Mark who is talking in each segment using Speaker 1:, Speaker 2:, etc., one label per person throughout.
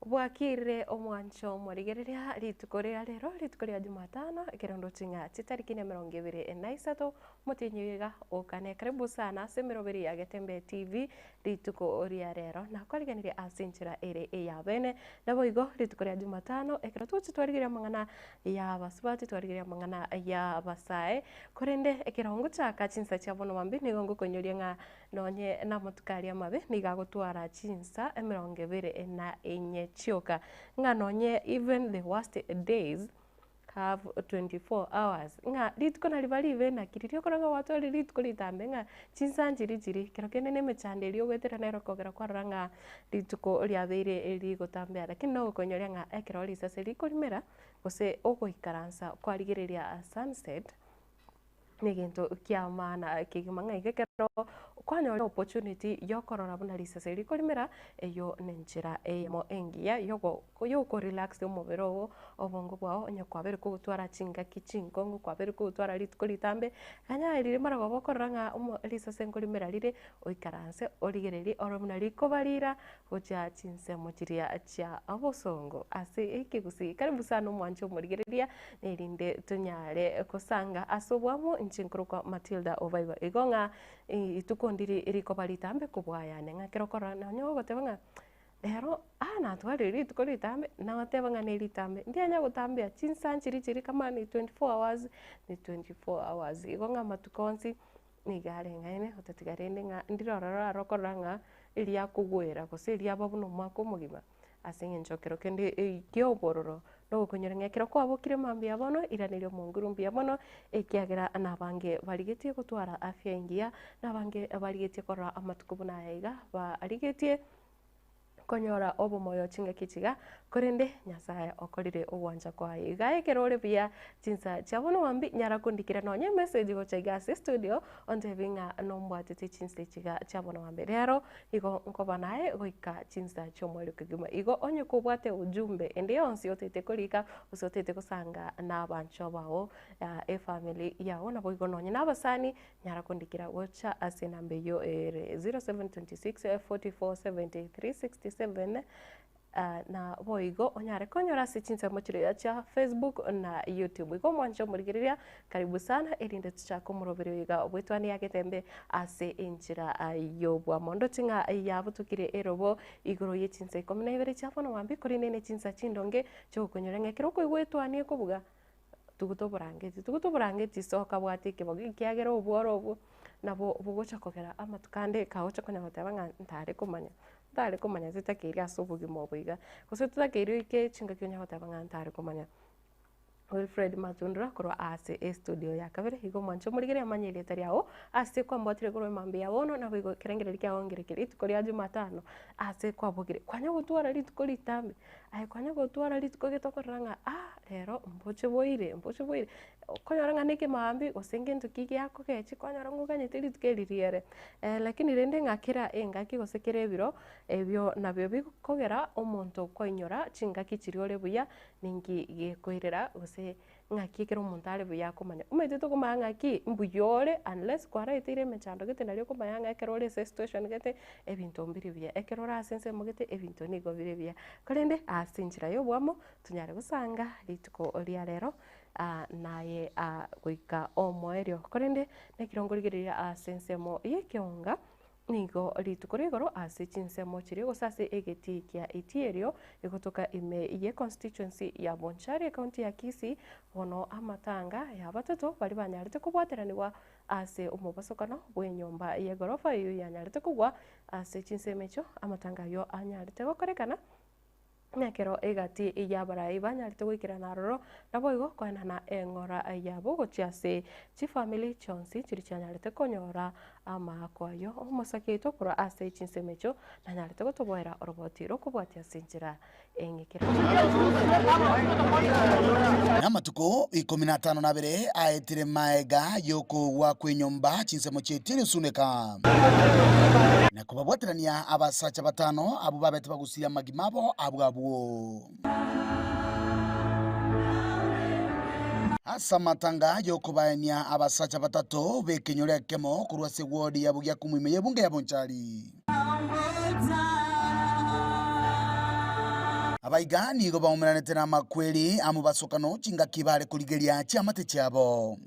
Speaker 1: Bwakirire omwancho omorigereria rituko ria rero, rituko ria Jumatano, ekero ndoche ng'a chitariki ne emerongo ebere na isato, omotienyi oyo iga okane. Karibu sana ase emeroberi ya Getembe TV rituko ria rero. Nakwariganirie ase enchera ere eya bene. Naboigo rituko ria Jumatano, ekero togocha twarigereria amang'ana ya abasubati, twarigereria amang'ana ya abasae, korende ekero ngochaka chinsa chia bono mambia nigo ngokoinyoria ng'a Nonye namatuko aria amabe nigo agotwara chinsa emerongo ebere na enye chioka, ng'a nonye even the worst days have 24 hours, ng'a rituko nariba ribe naki riria okora ng'a gwatwarire rituko ritambe ng'a chinsa nchiri chiri, kero kende na emechando eria ogoetera nero okogera kwarora ng'a rituko riabeire rigotambea. Lakini nogokoinyoria ng'a ekero risase rikorimera, gose ogoikaransa kwarigereria sunset, Negento kia maana kegima ng'a iga ekero kwanyora opportunity yokorora buna risase rikorimera, eyio nenchera eyemo engiya yogo yokorelax omobere oo, obongo bwao onye kwabeire kogotwara chingaki chinkong'u, kwabeire kogotwara rituko ritambe, ganya riria maragoba okorora ng'a omo risase nkorimera rire, oikaranse origererie orore buna rikobarira gochia chinsemo chiria chia obosongo ase ekegusii. Karibu sana omwanche omorigereria erinde tonyare gosanga ase obwamo inche nkorokwa Matilda Obaigo. Igo ng'a rituko ndiri rikoba ritambe kobua yane ng'a ekero okorora nonye ogoteba ng'a rero aa natwarire rituko ritambe nagoteba ng'a neritambe ndianya gotambea chinsa nchiri chiri kama ni 24 hours ni 24 hours. Igo ng'a amatuko onsi Nigo areng'aine gotatiga rende ng'a ndire ororo aro okorora ng'a eriakogwera gose eriaba buna omwaka omogima ase eng'encho kero kende kia obororo nogokonyora ng'a ekero kwabokire mambia bono iraneria omonguru mbuya mono ekiagera nabange barigetie gotwara afya engiya, nabange barigetie korora amatuko buna aya iga barigetie. Konyora obomoyo chingaki chiga, korende Nyasae okorire ogwancha kwaye. Iga ekero ore buya chinsa chia bono mambia nyara kondikera nonye emessage gocha iga ase estudio ontebie ng'a nombwatete chinsa echiga chia bono mambia. Rero igo nkoba naye goika chinsa chi'omoerio kegima. Igo onye kobwate ujumbe ende yonsi otagete korika gose otagete gosanga na abanchwa bao efamily yao naboigo nonye na abasani Nyara kondikera gocha ase enamba eyio ere 0726 44 73 67 na boigo onyare konyora ase chinsemo chiria chia Facebook na YouTube. Igo omwanche omorigereria karibu sana erinde tochake omoroberi oyo iga obwetwane ya Getembe ase enchera y'obwamo. Ndoche ng'a yabutokire erobo igoro ye chinsa ikomi na ibere chia bono mambia korende ne chinsa chindonge chiogokonyora ng'a ekero okoigwa etwani ekobuga Tuguta oborangeti, tuguta oborangeti ase okabwate ekebogo ekiagera obworo obwo nabo bogocha kogera amatuko ande kagocha konya goteba ng'a ntare komanya, ntare komanya titakeiri ase obogima obo iga, gose titakeiri oike chingaki onya goteba ng'a ntare komanya. Wilfred Matundura korwa ase estudio ya kabere, igo omwanche omorigereria amanye erieta riago, ase kwambwatire korwa emambia ya bono, naboigo ekerengererio kiago nkere kere rituko ria jumatano, ase kwabokire, kwanya gotwara rituko ritambe. Aye kwanya gotwara rituko gete okorora ng'a ah rero mboche boire mboche boire, okonyora ng'a na ekemaambia gose ngento ki giakogechi kwanyora ng'a oganyete rituko eri riere. Lakini rende ng'a kera engaki gose kera ebiro, ebio nabio bikogera omonto koinyora chingaki chiria ore buya, ninki gekoirera gose Ng'aki ekero omonto are buya akomanya? Omanyete tokomanya ng'aki mbuya ore unless kwaraeteire emechando gete nario okomanya ng'a ekero ore ase esituesheni gete ebinto mbire buya, ekero ore ase ensemo gete ebinto nigo bire buya. Korende ase enchera ya oboamo tonyare gosanga rituko ria rero naye goika omoerio. Korende nekero nkorigereria ase ensemo ya ekeonga. Nigo rituko rigoro ase chinsemo chiria gose ase egetii kia Itierio egotoka ime ye constituency ya Bonchari ecounty ya Kisii bono amatanga ya abatato baria banyarete kobwateranigwa ase omobasokano bw'enyomba y'egorofa eyio yanyarete kogwa ase chinsemo echio amatanga ayio anyarete gokorekana. Nekero egati y'abarai banyarete goikerana aroro, naboigo koenana eng'ora yabo gochia ase chifamiri chionsi chiria chianyarete konyora amaako ayio. Omosake oito korwa ase chinsemo echio nanyarete gotoboera oroboti rw'okobwatia ase enchera eng'ekeranu.
Speaker 2: Namatuko ikomi na atano na abere aetire magega y'okogwa kw'enyomba chinsemo chiaitire Suneka. Na kobabwaterania abasacha batano abwo babete bagusirie amagima abo abwo abwo. Ase amatanga y'okobaenia abasacha batato b'ekenyoro ekemo korwa ase ewodi ya Bugiakumu ime y'ebunge ya Bonchari. Abaiga nigo baumeranete namakweri amobasokano chingaki bare korigeria chiamate chiabo.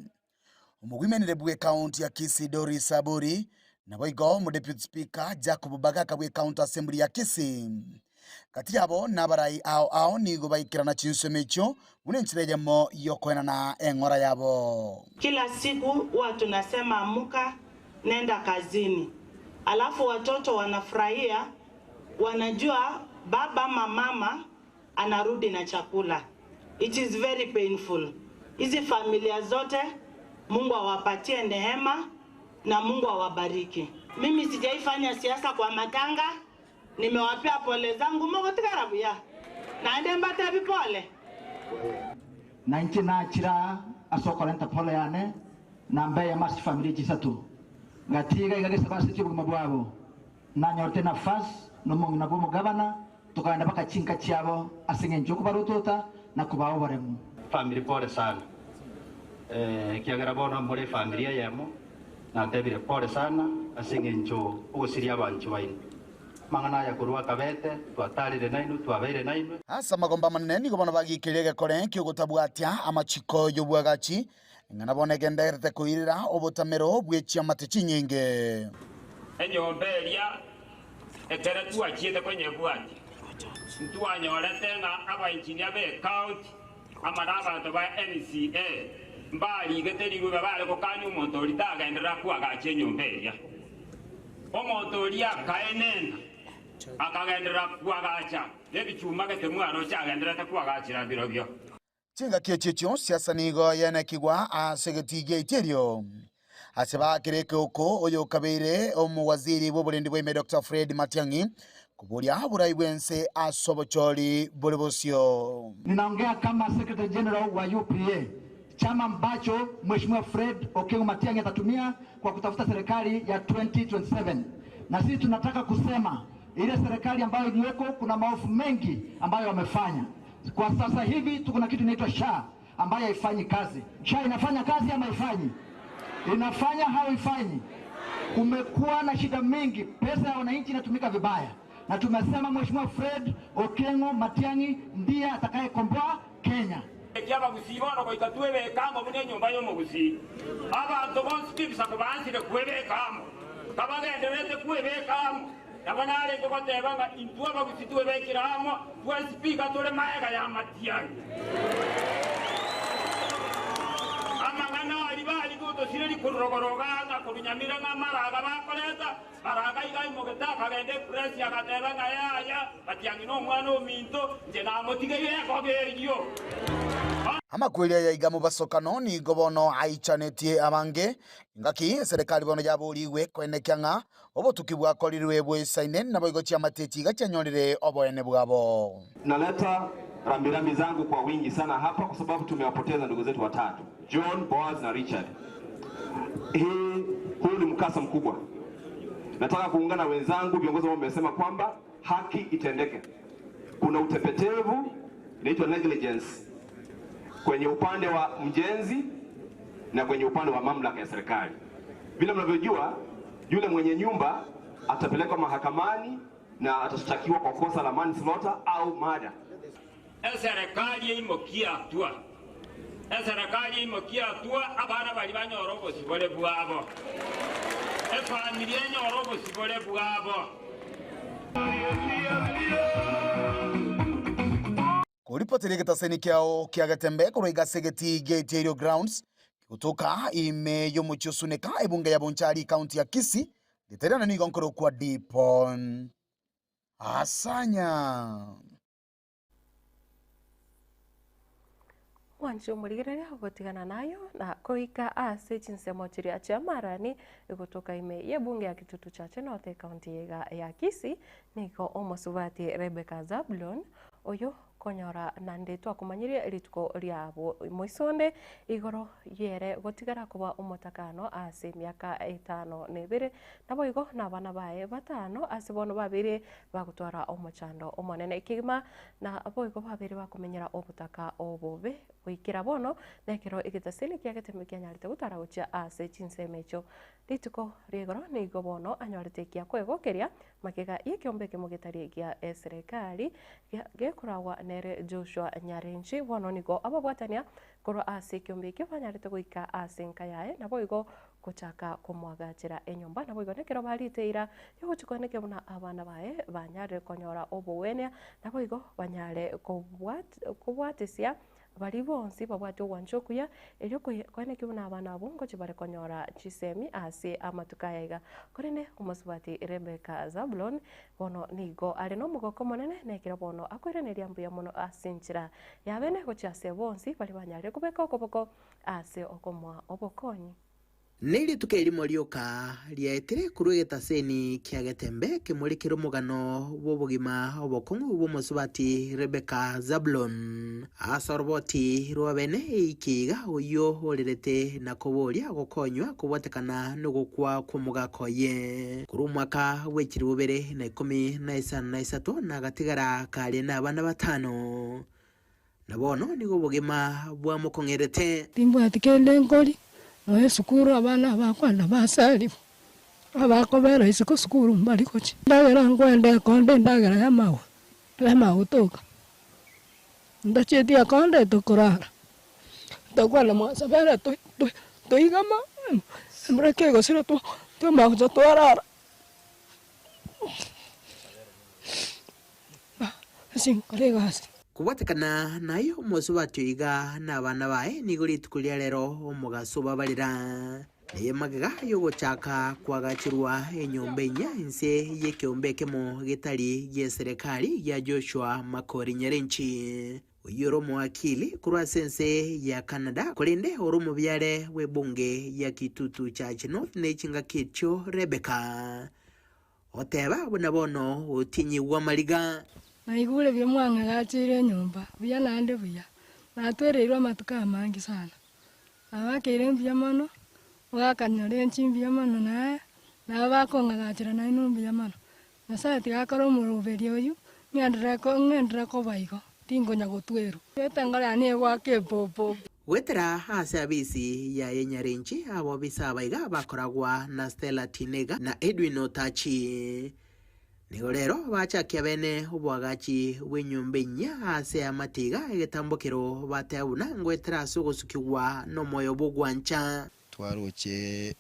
Speaker 2: Omogwimenere bw'ecounty ya Kisii Doris Aburi, naboigo omodeputy speaker Jacob Bagaka bw'ecounty assembly ya Kisii. Gati yabo nabarai ao ao nigo baikerana chinsemo echio buna enchera eyemo y'okoenana eng'ora yabo.
Speaker 3: Kila siku huwa tunasema amuka nenda kazini, alafu watoto wanafurahia, wanajua baba ama mama anarudi na chakula. It is very painful. Hizi familia zote Mungu awapatie neema na Mungu awabariki. Mimi sijaifanya siasa kwa matanga, nimewapea pole zangu mogotigara buya naende mbatebi pole.
Speaker 4: Na inche nachira ase okorenta pole yane na mbe eyemo ase chifamiri chisato, ngatiga iga gesaba ase chi'obogima bwabo. Nanyorete nafasi nomong'ina bw'omogabana, tokagenda mpaka chinka chiabo ase engencho y'okobarotota na kobaa oboremu.
Speaker 5: Family pole sana ekiagera bono more efamiri eyemo, natebire pole sana ase engencho ogosiria abanchwa baino. Amang'ana aya korwa akabete, twatarire nainwe, twabeire nainwe.
Speaker 2: Ase amagomba amanene nigo bono bagiikeria egekore ki'ogotabwatia amachiko y'obwagachi, ng'a na bono egendererete koirera obotamero bwe chiamate chinyinge.
Speaker 6: Enyomba eria ekero twachiete konyebwatia, ntwanyorete ng'a abainjinia b'ecounty amo nabanto ba NCA mbarigete rirube bare gokania omonto oria tagenderera koagacha enyomba eria. Omonto oria akaenena, akagenderera koagacha nebichuma gete mwaroche agendererete koagachera birobio.
Speaker 2: Chingaki echio chionsi asa nigo yenekigwa ase egetii giaito erio. Ase baakire ekeoko oyokabeire omowaziri bw'oborendi bwa ime Doctor Fred Matiang'i koboria oborai bw'ense ase obochori bore bosio.
Speaker 4: Ninaongea kama Secretary General wa UPA, chama ambacho Mheshimiwa Fred Okengo Matiang'i atatumia kwa kutafuta serikali ya 2027. Na sisi tunataka kusema ile serikali ambayo iliyoko kuna maovu mengi ambayo wamefanya. Kwa sasa hivi tuko na kitu inaitwa SHA ambayo haifanyi kazi. SHA inafanya kazi ama haifanyi? Inafanya au haifanyi? Kumekuwa na shida mingi, pesa ya wananchi inatumika vibaya, na tumesema Mheshimiwa Fred Okengo Matiang'i ndiye atakayekomboa Kenya.
Speaker 6: Ekiabagusii bono goika twebeke amo buna enyomba y'omogusii. Abanto bonsi b'ebisaku baansire kwebeka amo, kabagendererete kwebeka amo, Nabo narenge goteba ng'a intwe abagusii twebekire amo, twensi pi iga tore magega y'amatiang'i. Amang'ana aria baria gotosireria korwa rogoro igaa ng'a korwa Nyamira ng'a amaraga bakoreta, maraga iga aimogete akagenda epresi agateba ng'a yaya, Matiang'i nomwana ominto, inche namotigeire engogo eyio.
Speaker 2: Amakweri aya iga mobasokano nigo bono aichanetie abange, engaki eserekari bono yaborigwe koenekia ng'a Obotuki bwakorirwe bweisaine, naboigo chiamate echi iga chianyorire oboene bwabo.
Speaker 7: Naleta rambirambi zangu kwa wingi sana hapa kwa sababu tumewapoteza ndugu zetu watatu, John, Boaz na Richard. Hii, huu ni mkasa mkubwa. Nataka kuungana wenzangu viongozi ambao wamesema kwamba haki itendeke. Kuna utepetevu inaitwa negligence kwenye upande wa mjenzi na kwenye upande wa mamlaka ya serikali. Vile mnavyojua, yule mwenye nyumba atapelekwa mahakamani na atashtakiwa kwa kosa la manslaughter au murder.
Speaker 6: Eserekari eimokie atua, eserekari eimokie atua, abana baria banyore obosibore bwabo, efamiri enyore obosibore bwabo.
Speaker 2: Koripoteria egetaseni kiao kia Getembe korwa iga ase egetii gia Itiario Grounds kegotoka ime y'omochie o Suneka, ebunge ya Bonchari, County ya Kisii, Riterano nigo nkorokwa Dipon Asanya.
Speaker 1: Mwanche omorigereria ogotigana nayo na goika ase chinsemo chiria chi'amarani egotoka ime y'ebunge ya Kitutu Chache North ecounty iga ya Kisii nigo omosubati Rebecca Zablon Oyo konyora naende twakomanyirie rituko riabo moisonde igoro yere gotigara koba omotakano ase emiaka etano na ebere, naboigo nabana baye batano ase bono babeire bagotwara omochando omonene kegima, na boigo babeire bakomenyera obotaka obobe. Goikera bono nekero egetaseni kia Getembe kianyarete gotara gochia ase chinsemo echio. Rituko ri'igoro nigo bono anyorete ekia kwegokeria magega y'ekeombe ekemo getari gia eserekari gekoragwa nere Joshua Nyarenchi. Bono nigo ababwatania korwa ase ekeombe ekio banyarete goika ase enka yaye naboigo gochaka komoagachera enyomba. Naboigo nekero barite eira y'ogochia koenekia buna abana baye banyarire konyora obogwenia naboigo banyare kobwatesia baria bonsi babwate ogwancha okuya, erio koenekia buna abana abwo ngochia bare konyora chisemi ase amatuko aya iga. Korende omosubati Rebecca Zabulon bono nigo are nomogoko omonene, na ekero bono akoiraneria mbuya mono ase enchera yabene gochia ase bonsi baria banyarire kobeka okoboko ase okomoa obokonyi.
Speaker 8: Nerituko erimo rioka riaetire korwa egetaseni kia Getembe kemorikire omogano bw'obogima obokong'u bw'omosubati Rebecca Zablon. Ase oroboti rw'abene eiki iga oyio orerete na koboria gokonywa kobwatekana nogokwa kw'omogaka oye. Korwa omwaka bw'echiribu bibere na ikomi na isano na isato na agatigara karia nabana batano. Na bono nigo obogima bwamokong'erete.
Speaker 9: Timbwati kende nkori, nonya esukuru abana abakwana basarigwe, abakobera isiko sukuru mbari gochia. Endagera nkwenda ekonde endagera y'amagwa, y'amagotoka, ntachieti ekonde tokorara, tokwana mwasabere toi toi toigama, embura kegosira twamanya gocha twarara. Ase nkore egasi.
Speaker 8: Kobwatekana naye omosubati oyo iga na abana baye nigo rituko ria rero omogaso obabarera. Naye magega y'ogochaka koagacherwa enyomba enyia inse y'ekeombe ekemo getari gi'eserekari gia Joshua Makori Nyarenchi, oyio ore omowakili korwa ase ense ya Canada, korende ore omobiare bw'ebunge ya Kitutu Church North ne chingaki echio Rebecca Goteba buna bono gotinyigwa amariga.
Speaker 9: Naigure buya mwang'agacheire enyomba, buya naende buya, natwereirwe amatuko amange sana. Nabakeire mbuya mono, ogakanyora enchi mbuya mono naye, nabo bakong'agachera nainwe mbuya mono. Nyasaye tiga akore omoroberi oyio, ng'enderere ko ng'enderere koba igo, tinkonya gotwerwa. Etengoro yane egoaka epopopo.
Speaker 8: Goetera ase abisi yaye Nyarenchi, abobisa aba iga bakoragwa na Stella Tinega na Edwin Otachi. Nigo rero bachakia bene oboagachi bw'enyomba enyia ase amate iga egetambokero bateba buna ngoetera ase ogosukigwa nomoyo bw'ogwancha.
Speaker 10: Twaroche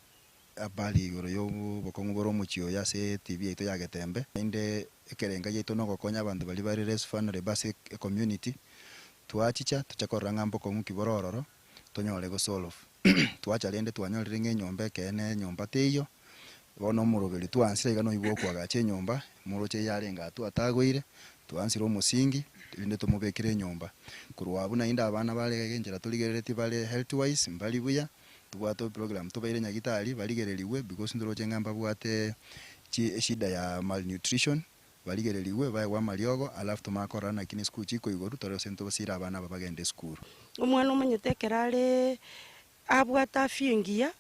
Speaker 10: habari igoro y'obokong'u bore omochie oyo ase TV yaito ya Getembe. Naende ekerenga giaito nogokonya abanto baria bare less vulnerable ase ecommunity. Twachicha tocha korora ng'a mbokong'u ki bore ororo, tonyore gosolve. Twacha rende twanyorire ng'a enyomba ekeene enyomba teiyo, bono omoroberi twansire iga noigwa okoagacha enyomba, moroche eyarenge aa twatagoire, twansire omosingi, rende tomobekere enyomba. Korwa abwo naende abana bare iga enchera torigereretie bare health wise mbari buya, tobwate eprogram tobaire nyagitari barigererigwe because ntoroche ng'a mbabwate chi eshida ya malnutrition, Barigererigwe baegwe amariogo, alafu tomanye korora naki nesukuru chikoigorwa, tore gose ntobasiire abana aba bagende esukuru.
Speaker 11: Omwana omanyete ekero are abwate afya engiya,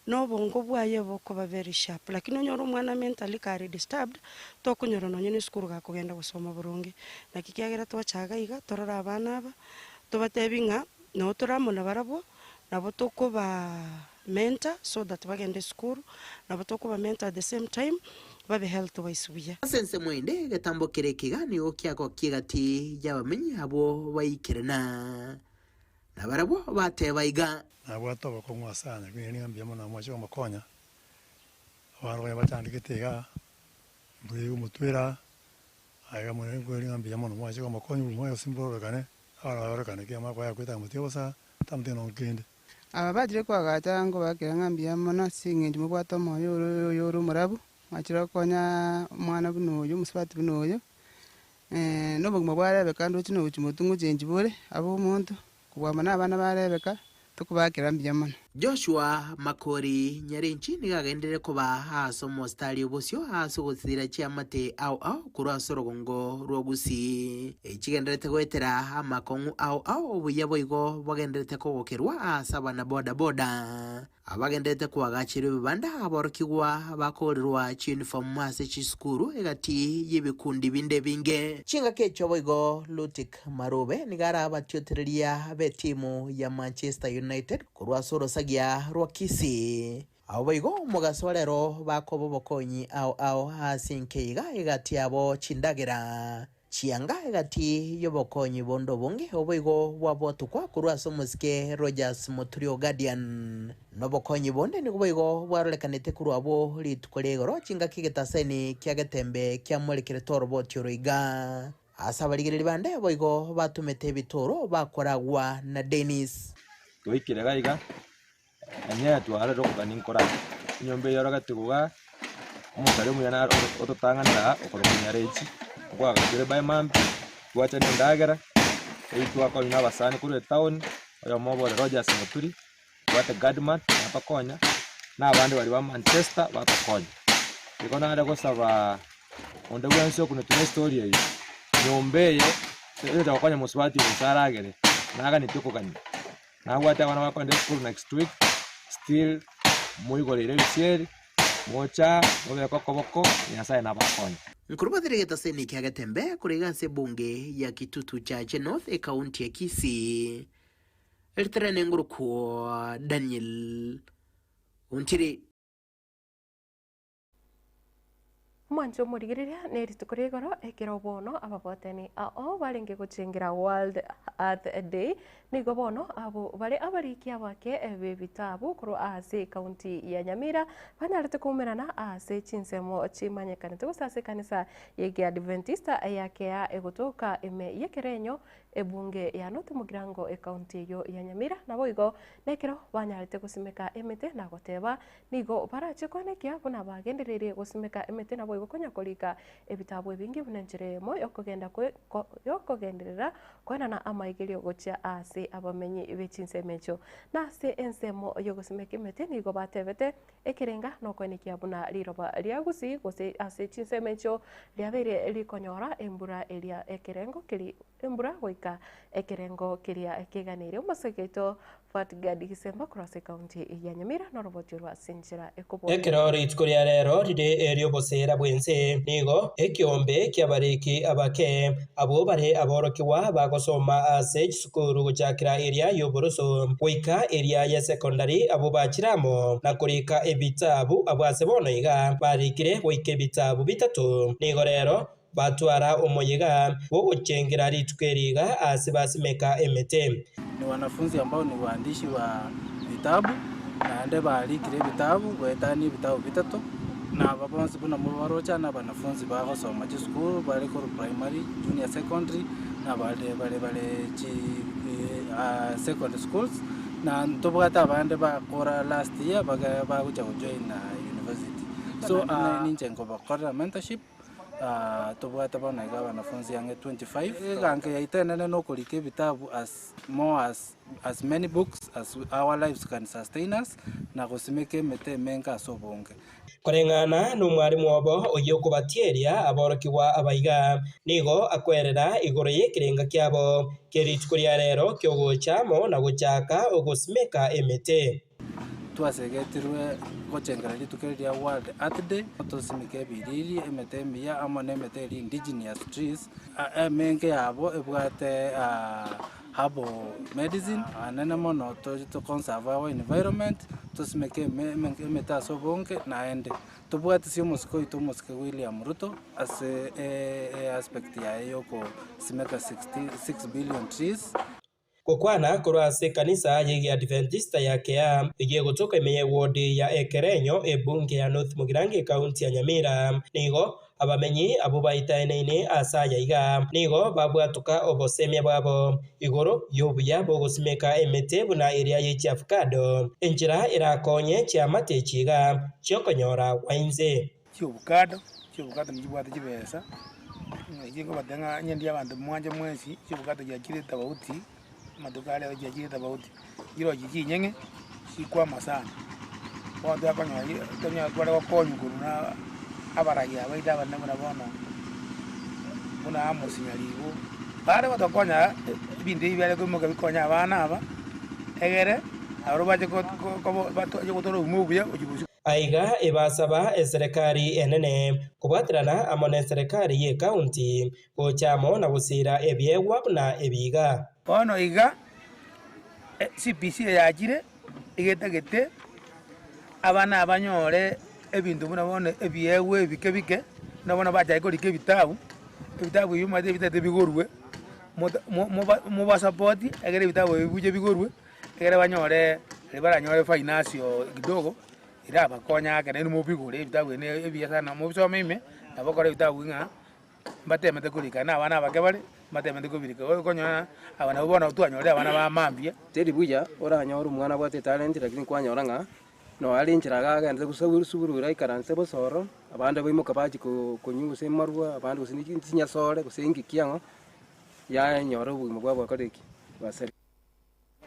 Speaker 11: na obongo bwaye bokoba very sharp. Lakini onyore omwana mentally kare disturbed, tokonyora nonye na esukuru gakogenda gosoma boronge. Naki kiagera twacha iga iga, torore abana aba, tobatebi ng'a noo tore amo nabarabwo, nabo tokoba mentor so that bagende esukuru, nabo tokoba mentor at the same time babe health wise buya.
Speaker 8: Ase ensemo ende egetambo keria ekiga nigo kiagokia egati y'abamenyi abwo baikerana, na barabwo bateba iga.
Speaker 12: Nabwate obokong'u ase aya, lakini nigo mbuya mono mwache komokonya, abanto konya bachandegete igaa, mbuya omotwera aa, aiga mono nkoeria ng'a mbuya mono mwache komokonya obogima bwaye gose mbororekane, abana baye barorekane ki amaboko aye akwete amotiga bosa, tamotiga nonye kende.
Speaker 13: Aba bachire koagacha nkobakera ng'a mbuya mono ase eng'encho mobwate omoyo ore oyore omorabu, mwachire gokonya omwana buna oyo, omosubati buna oyo, na obogima bwa Rebeka ndoche nogochia motwe ngochenchi bore, abe omonto, kobua amo na abana ba Rebeka, tokobakera mbuya mono.
Speaker 8: Joshua Makori Nyarenchi nigo agenderere koba ase omositari obosio ase ogosira chiamate ao ao korwa ase orogongo rwa Gusii. Chigendererete goetera amakong'u ao ao obuya boigo bogendererete kogokerwa ase abana boda boda. Abagendererete koagacherwa ebibanda aborokigwa bakoorerwa chiuniform ase chisukuru egati y'ebikundi binde ebinge. Chingaki echio boigo Lutik Marube nigo arabatiotereria b'etimu ya Manchester United korwa ase orosagia rwa Kisii. Abwo boigo omogaso rero bakoba obokonyi ao ao ase enkeiga egati yabo chindagera. Chianga egati y'obokonyi bonde obonge oboigo bwabwatokwa korwa ase omosike Rogers Muturi o Guardian. Nobokonyi bonde nigo boigo bwarorekanete korwa abwo rituko ria igoro chingaki egetaseni kia Getembe kiamorekerete oroboti oro iga. Ase abarigereria bande boigo batomete ebitoro bakoragwa na Dennis.
Speaker 14: Twaikire iga iga, Enyee twarorire okogania nkorara, enyomba eye orogete iga, omosari omuya naro ototang'anera aa okorokwa nyarechi, okwagature by mambia, twacha na endagera, eywo twakonywa na abasani korwa etown, oyomo obo ore Rogers Muturi, tobwate Gadman natokonya, na abande baria ba Manchester batokonya. Igo nare gosabaa onde bwensi okunetwe na estory eye, nyomba eye, egocha gokonya mosubati oyo gose aragere, naganeti okogania. Nabwate abana bakoenda esukuru next week, still moigoreire ebisieri, mocha mobeke okoboko, Nyasaye nabakonye.
Speaker 8: Nkorubathire getaseni kia Getembe korwa iga ase ebunge ya Kitutu Chache North ekaunti ya Kisii. Erieta riane ngorokwa Daniel Ontiri.
Speaker 1: Omwancho omorigereria ne rituko ria igoro ekero bono ababwatani ao barenge gochengera World Earth Day nigo bono abwo bare abariki abake b'ebitabu korwa ase ekaunti ya Nyamira banyarete koumerana ase chinsemo chimanyekanete gose ase ekanisa y'Egeadventista ya Kea egotoka ime y'ekerenyo ebunge ya North Mugirango ekaunti eyio ya Nyamira naboigo nekero banyarete gosimeka emete na goteba Nigo barache koenekia buna bagendereire gosimeka emete naboigo konya korika ebitabu ebinge buna enchera eyemo yokogenda yokogenderera koenana amaigerio gochia ase abamenyi be chinsemo echio. Na ase ensemo yogosimeka emete nigo batebete ekerenga nokoenekia buna riroba ria Gusii gose ase chinsemo echio riabeire rikonyora embura eria ekerengo keria embura goika ekerengo keria keganeire. Omosege oito Fatgad Gisemba korwa ase ekaunti ya Nyamira noroboti orwa ase enchera ekobora.
Speaker 15: Ekero rituko ria rero rire eri'oboseera bw'ense, nigo ekeombe ki'abariki abake, abwo bare aborokigwa bagosoma ase chisukuru gochakera eria y'oboroso goika eria y'esekondari, abwo bachire amo na korika ebitabu, abwo ase bono iga barikire goika ebitabu bitato. Nigo rero Batwara omoyega bw'ogochengera rituko eri iga aase basimeka emete.
Speaker 16: Ni wanafunzi ambao ni waandishi wa vitabu, naende barikire ebitabu goetania ebitabu bitato, na aba bonsi buna mobaroche na abanafunzi bagosoma chisukuru bare korwa primary, junior secondary, na bare bare bare chi secondary schools, na ntobwate abande bakora last year baga bagocha gojoin university. So ninche nkobakorera mentorship. Tobwate bono iga abanafunzi ang'e 25. Eganka yaito enene nokorika ebitabu as more as as many books as our lives can sustain us, na gosimeka emete emenge ase obonge.
Speaker 15: Koreng'ana nomwarimu obo oyio okobatieria aborokigwa aba iga, nigo akwerera igoro y'ekerenga kiabo kie rituko ria rero ki'ogocha amo na gochaka ogosimeka emete.
Speaker 16: Twasegetirwe gochengera rituko eri ria World Earth Day, tosimeke ebiriri, emete emiya amo nemete eria indigenous trees, emenge yabo ebwate herbal medicine, anene mono to conserve our environment, tosimeke emete ase obonge naende tobwatisi omosike oito omosike William Ruto ase aspect yaye yokosimeka 66 billion trees.
Speaker 15: Gokwana korwa ase ekanisa y'Egeadventista ya Kea, eyio egotoka ime y'ewodi ya Ekerenyo, ebunge ya North Mugirango ekaunti ya Nyamira, nigo abamenyi abwo baitaeneine ase aya iga nigo babwatoka obosemia bwabo igoro y'obuya bw'ogosimeka emete buna eria ye chiavocado, enchera erakonye chiamate echi iga chiokonyora gwainse.
Speaker 17: Chiobukado, chiobukado nchibwate chibesa, echi nkobatebia ng'a onye ndi abanto mwanche mwensi, chiobukado chiachire etofauti, amatuko aria chiachire etofauti, nchirochie chinyeng'e, chikwama sana, bono twakonyora tonyore tware gokonywa korwa na abaragi aba baito abanene buna bono, buna Amos Nyaribo, bare gotokonya ebinto ebi biare koimoka bikonya abana aba, egere nabo bache ko ko bache gotora obogima obuya gochia bosio.
Speaker 15: Aiga ebasaba eserekari enene kobwaterana amo neserekari y'ecounty gocha amo na gosiira ebiegwa buna ebi iga.
Speaker 17: Bono iga CPC eyachire egetagete abana aba banyore ebinto buna bono ebiegwa ebike bike, buna bono bachake korika ebitabu, ebitabu ebi omanyete ebitagete bigorwe, mobasapoti ekero ebitabu ebi bibuche bigorwe, ekere banyore riria baranyore financial kidogo, erabakonye ake naende mobigore ebitabu ebi na ebiya sana mobisome ime, nabo okore ebitabu ng'a mbatemete korika na abana abake bare, mbatemete kobirika. Okonyora aba nabwo bono twanyorire abana ba mambia.
Speaker 18: Teri buya oranyore omwana abwate etalent lakini kwanyora ng'a nonya are enchera iga agenderete gose sukuru ere aikaranse bosa ororo, abande baimoka bachia konywa gose amarwa, abande gose ne chinyasore gose inki kiang'o, yanyora obogima bwabo bwakore ki? Bwasareka.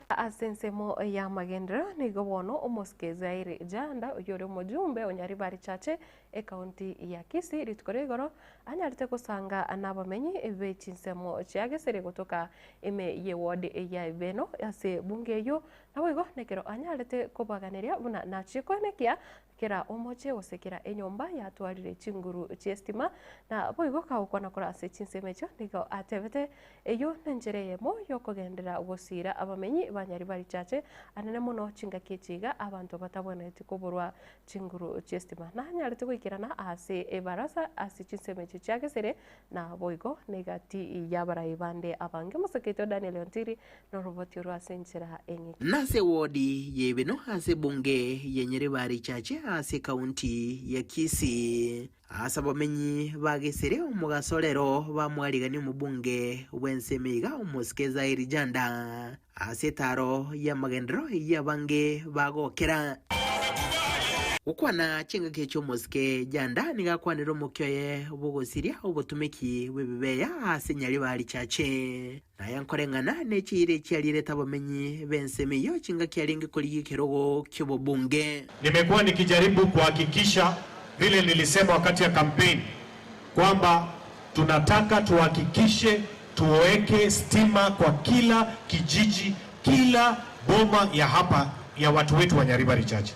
Speaker 1: Ase ensemo y'amagenderero nigo bono omosike Zaire Janda oyio ore omojumbe o Nyaribari Chache ekaunti ya Kisii rituko ria igoro anyarete gosanga nabamenyi be chinsemo chia Gesere gotoka ime ye ward ya Ibeno ase bunge eyio naboigo nekero anyarete kobaganeria buna nachie koenekia Kera omochie gose kera enyomba yatwarire chinguru chi'estima, na boigo kagokwana korwa ase chinsemo echio nigo atebete, Eyio nenchera eyemo y'okogenderera gosiira abamenyi ba Nyaribari Chache anene mono chingaki echi iga abanto batabwenereti koborwa chinguru chi'estima. Nanyarete goikerana ase ebarasa ase chinsemo echio chia Gesere na boigo negati y'abarai bande abange. Omoseke oito Daniel Ontiri Noroboti orwo ase enchera eng'iti.
Speaker 8: Nase ewodi y'Ebeno ase ebunge ya Nyaribari Chache ase ekaunti ya Kisii. Ase abamenyi ba Gesere omogaso rero bamwarigania omobunge bw'ensemo iga omosike Zairi Janda ase etaaro y'amagenderero eyio abange bagokera. Gokwana chingaki echio omosike Janda nigo akwanire omokia oye bw'ogosiria obotumeki bw'ebibeya ase Nyaribari Chache. Naye nkoreng'ana ne chiira echiarierete abamenyi b'ensemo eyio chingaki arenge korigia ekerogo ki'obobunge.
Speaker 19: Nimekuwa nikijaribu kuhakikisha vile nilisema wakati ya kampeni kwamba tunataka tuhakikishe tuweke stima kwa kila kijiji, kila boma ya hapa ya watu wetu wa Nyaribari Chache.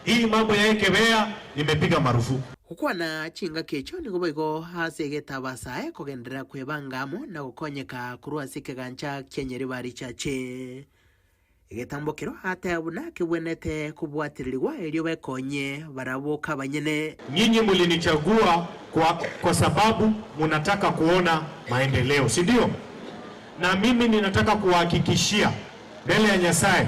Speaker 19: Hii mambo ya Ekebea nimepiga marufuku.
Speaker 8: Gokwana chingaki echio nigo boigo ase egetabasae kogenderera kwebanga amo na gokonyeka korwa ase ekegancha kia Nyaribari Chache. Egetambokero ateba buna kebwenerete kobwatererigwa erio bekonye barabwo kabanyene.
Speaker 19: Nyinyi mulinichagua kwa, kwa sababu munataka kuona maendeleo, si ndio? Na mimi ninataka kuwahakikishia mbele ya Nyasaye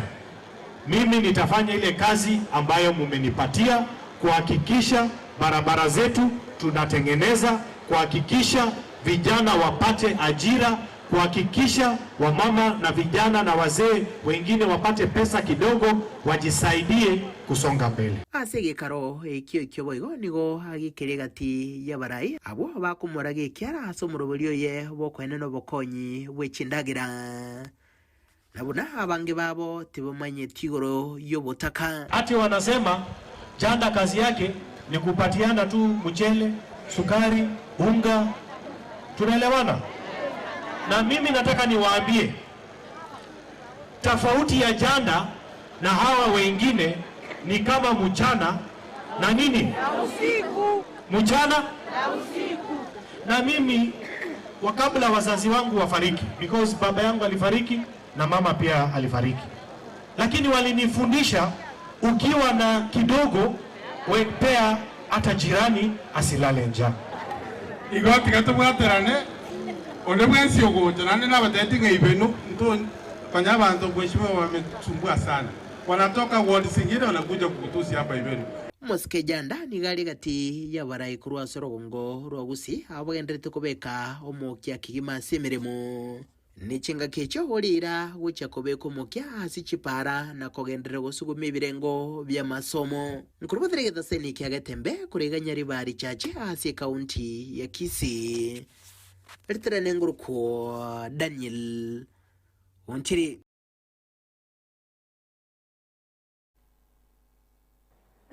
Speaker 19: Mimi nitafanya ile kazi ambayo mumenipatia kuhakikisha barabara zetu tunatengeneza, kuhakikisha vijana wapate ajira, kuhakikisha wamama na vijana na wazee wengine wapate pesa kidogo wajisaidie kusonga mbele.
Speaker 8: Ase egekaro ekio ekio boigo nigo agikeria egati y'abarai abwo bakomoragia ekiara ase omoroberi oye bw'okoenena obokonyi bwe chindagera. Na buna abange babo tibamanyeti igoro y'obotaka.
Speaker 19: Ati wanasema Janda kazi yake ni kupatiana tu mchele, sukari, unga. Tunaelewana? Na mimi nataka niwaambie tofauti ya Janda na hawa wengine ni kama mchana na nini?
Speaker 20: Na usiku.
Speaker 19: Mchana
Speaker 20: Na usiku.
Speaker 19: Na mimi wa kabla wazazi wangu wafariki, because baba yangu alifariki na mama pia alifariki, lakini walinifundisha ukiwa na kidogo wepea hata jirani asilale njaa.
Speaker 21: Igo tiga tobwaterane, onde bwensi ogocha, naende nabatebetie ng'a ibenu nto konya abanto mheshimiwa wametusumbua sana, wanatoka ward zingine wanakuja kukutusi hapa ibenu.
Speaker 8: Omosike Janda nigo are egati y'abarai korwa ase orogongo rwa Gusii abwo bagendererete kobeka omokia kegima ase emeremo. Ne chingaki echio oriira gochia kobeka omokia ase chipaara na kogenderera gosuguma ebirengo bi'amasomo. Nkorobotera egetaseni kia Getembe koregania ribaga richache ase ekaunti ya Kisii. Ritere nengurukwo Daniel Onchiri.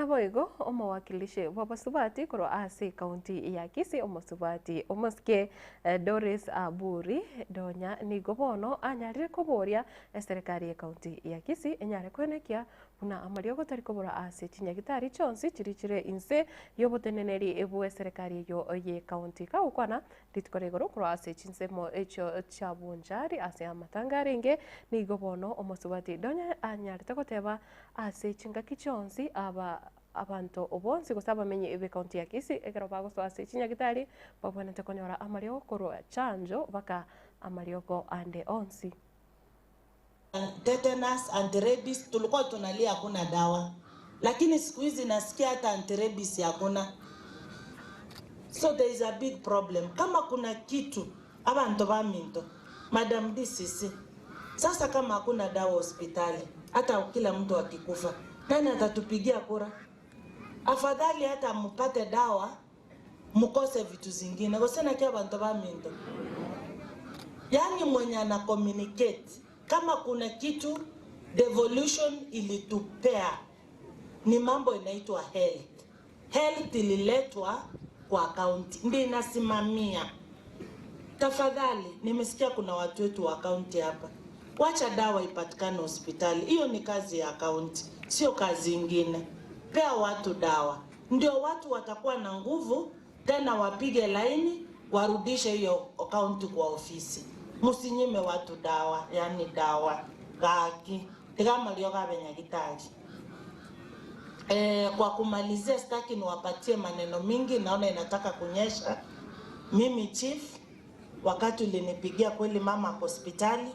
Speaker 1: Naboigo omowakilishi bw'abasubati korwa ase ekaunti ya Kisii omosubati omosike Doris Aburi Donya nigo bono anyarire koboria eserekari y'ekaunti ya Kisii enyare koenekia buna amariogo tari kobora ase chinyagitari chionsi chiria chire inse y'oboteneneri bw'eserekari eyio y'ekaunti. Kagokwana rituko ria igoro korwa ase chinsemo echio chia Bonchari ase amatanga arenge, nigo bono omosubati Donya anyarete goteba ase chingaki chionsi aba abanto bonsi gose abamenyi b'ekaunti ya Kisii ekero bagosoa ase chinyagitari babwenerete konyora amariogo korwa chanjo baka amariogo ande onsi.
Speaker 3: Tetanus, anti-rabies, tulikuwa tunalia hakuna dawa, lakini siku hizi nasikia hata anti-rabies hakuna. So there is a big problem. Kama kuna kitu abantu baminto, Madam DCC, sasa kama hakuna dawa hospitali, hata kila mtu akikufa, nani atatupigia kura? Afadhali hata mupate dawa mukose vitu zingine gose abantu baminto. Yani mwenye ana communicate kama kuna kitu devolution ilitupea ni mambo inaitwa health. Health ililetwa kwa kaunti, ndio inasimamia. Tafadhali, nimesikia kuna watu wetu wa kaunti hapa, wacha dawa ipatikane hospitali. Hiyo ni kazi ya kaunti, sio kazi ingine. Pea watu dawa, ndio watu watakuwa na nguvu tena, wapige laini warudishe hiyo kaunti kwa ofisi. Musinyime watu dawa, yani dawa gaki tigamalio gabenyagitari. E, kwa kumalizia sitaki niwapatie maneno mingi, naona inataka kunyesha. Mimi chief, wakati ulinipigia kweli, mama ako hospitali,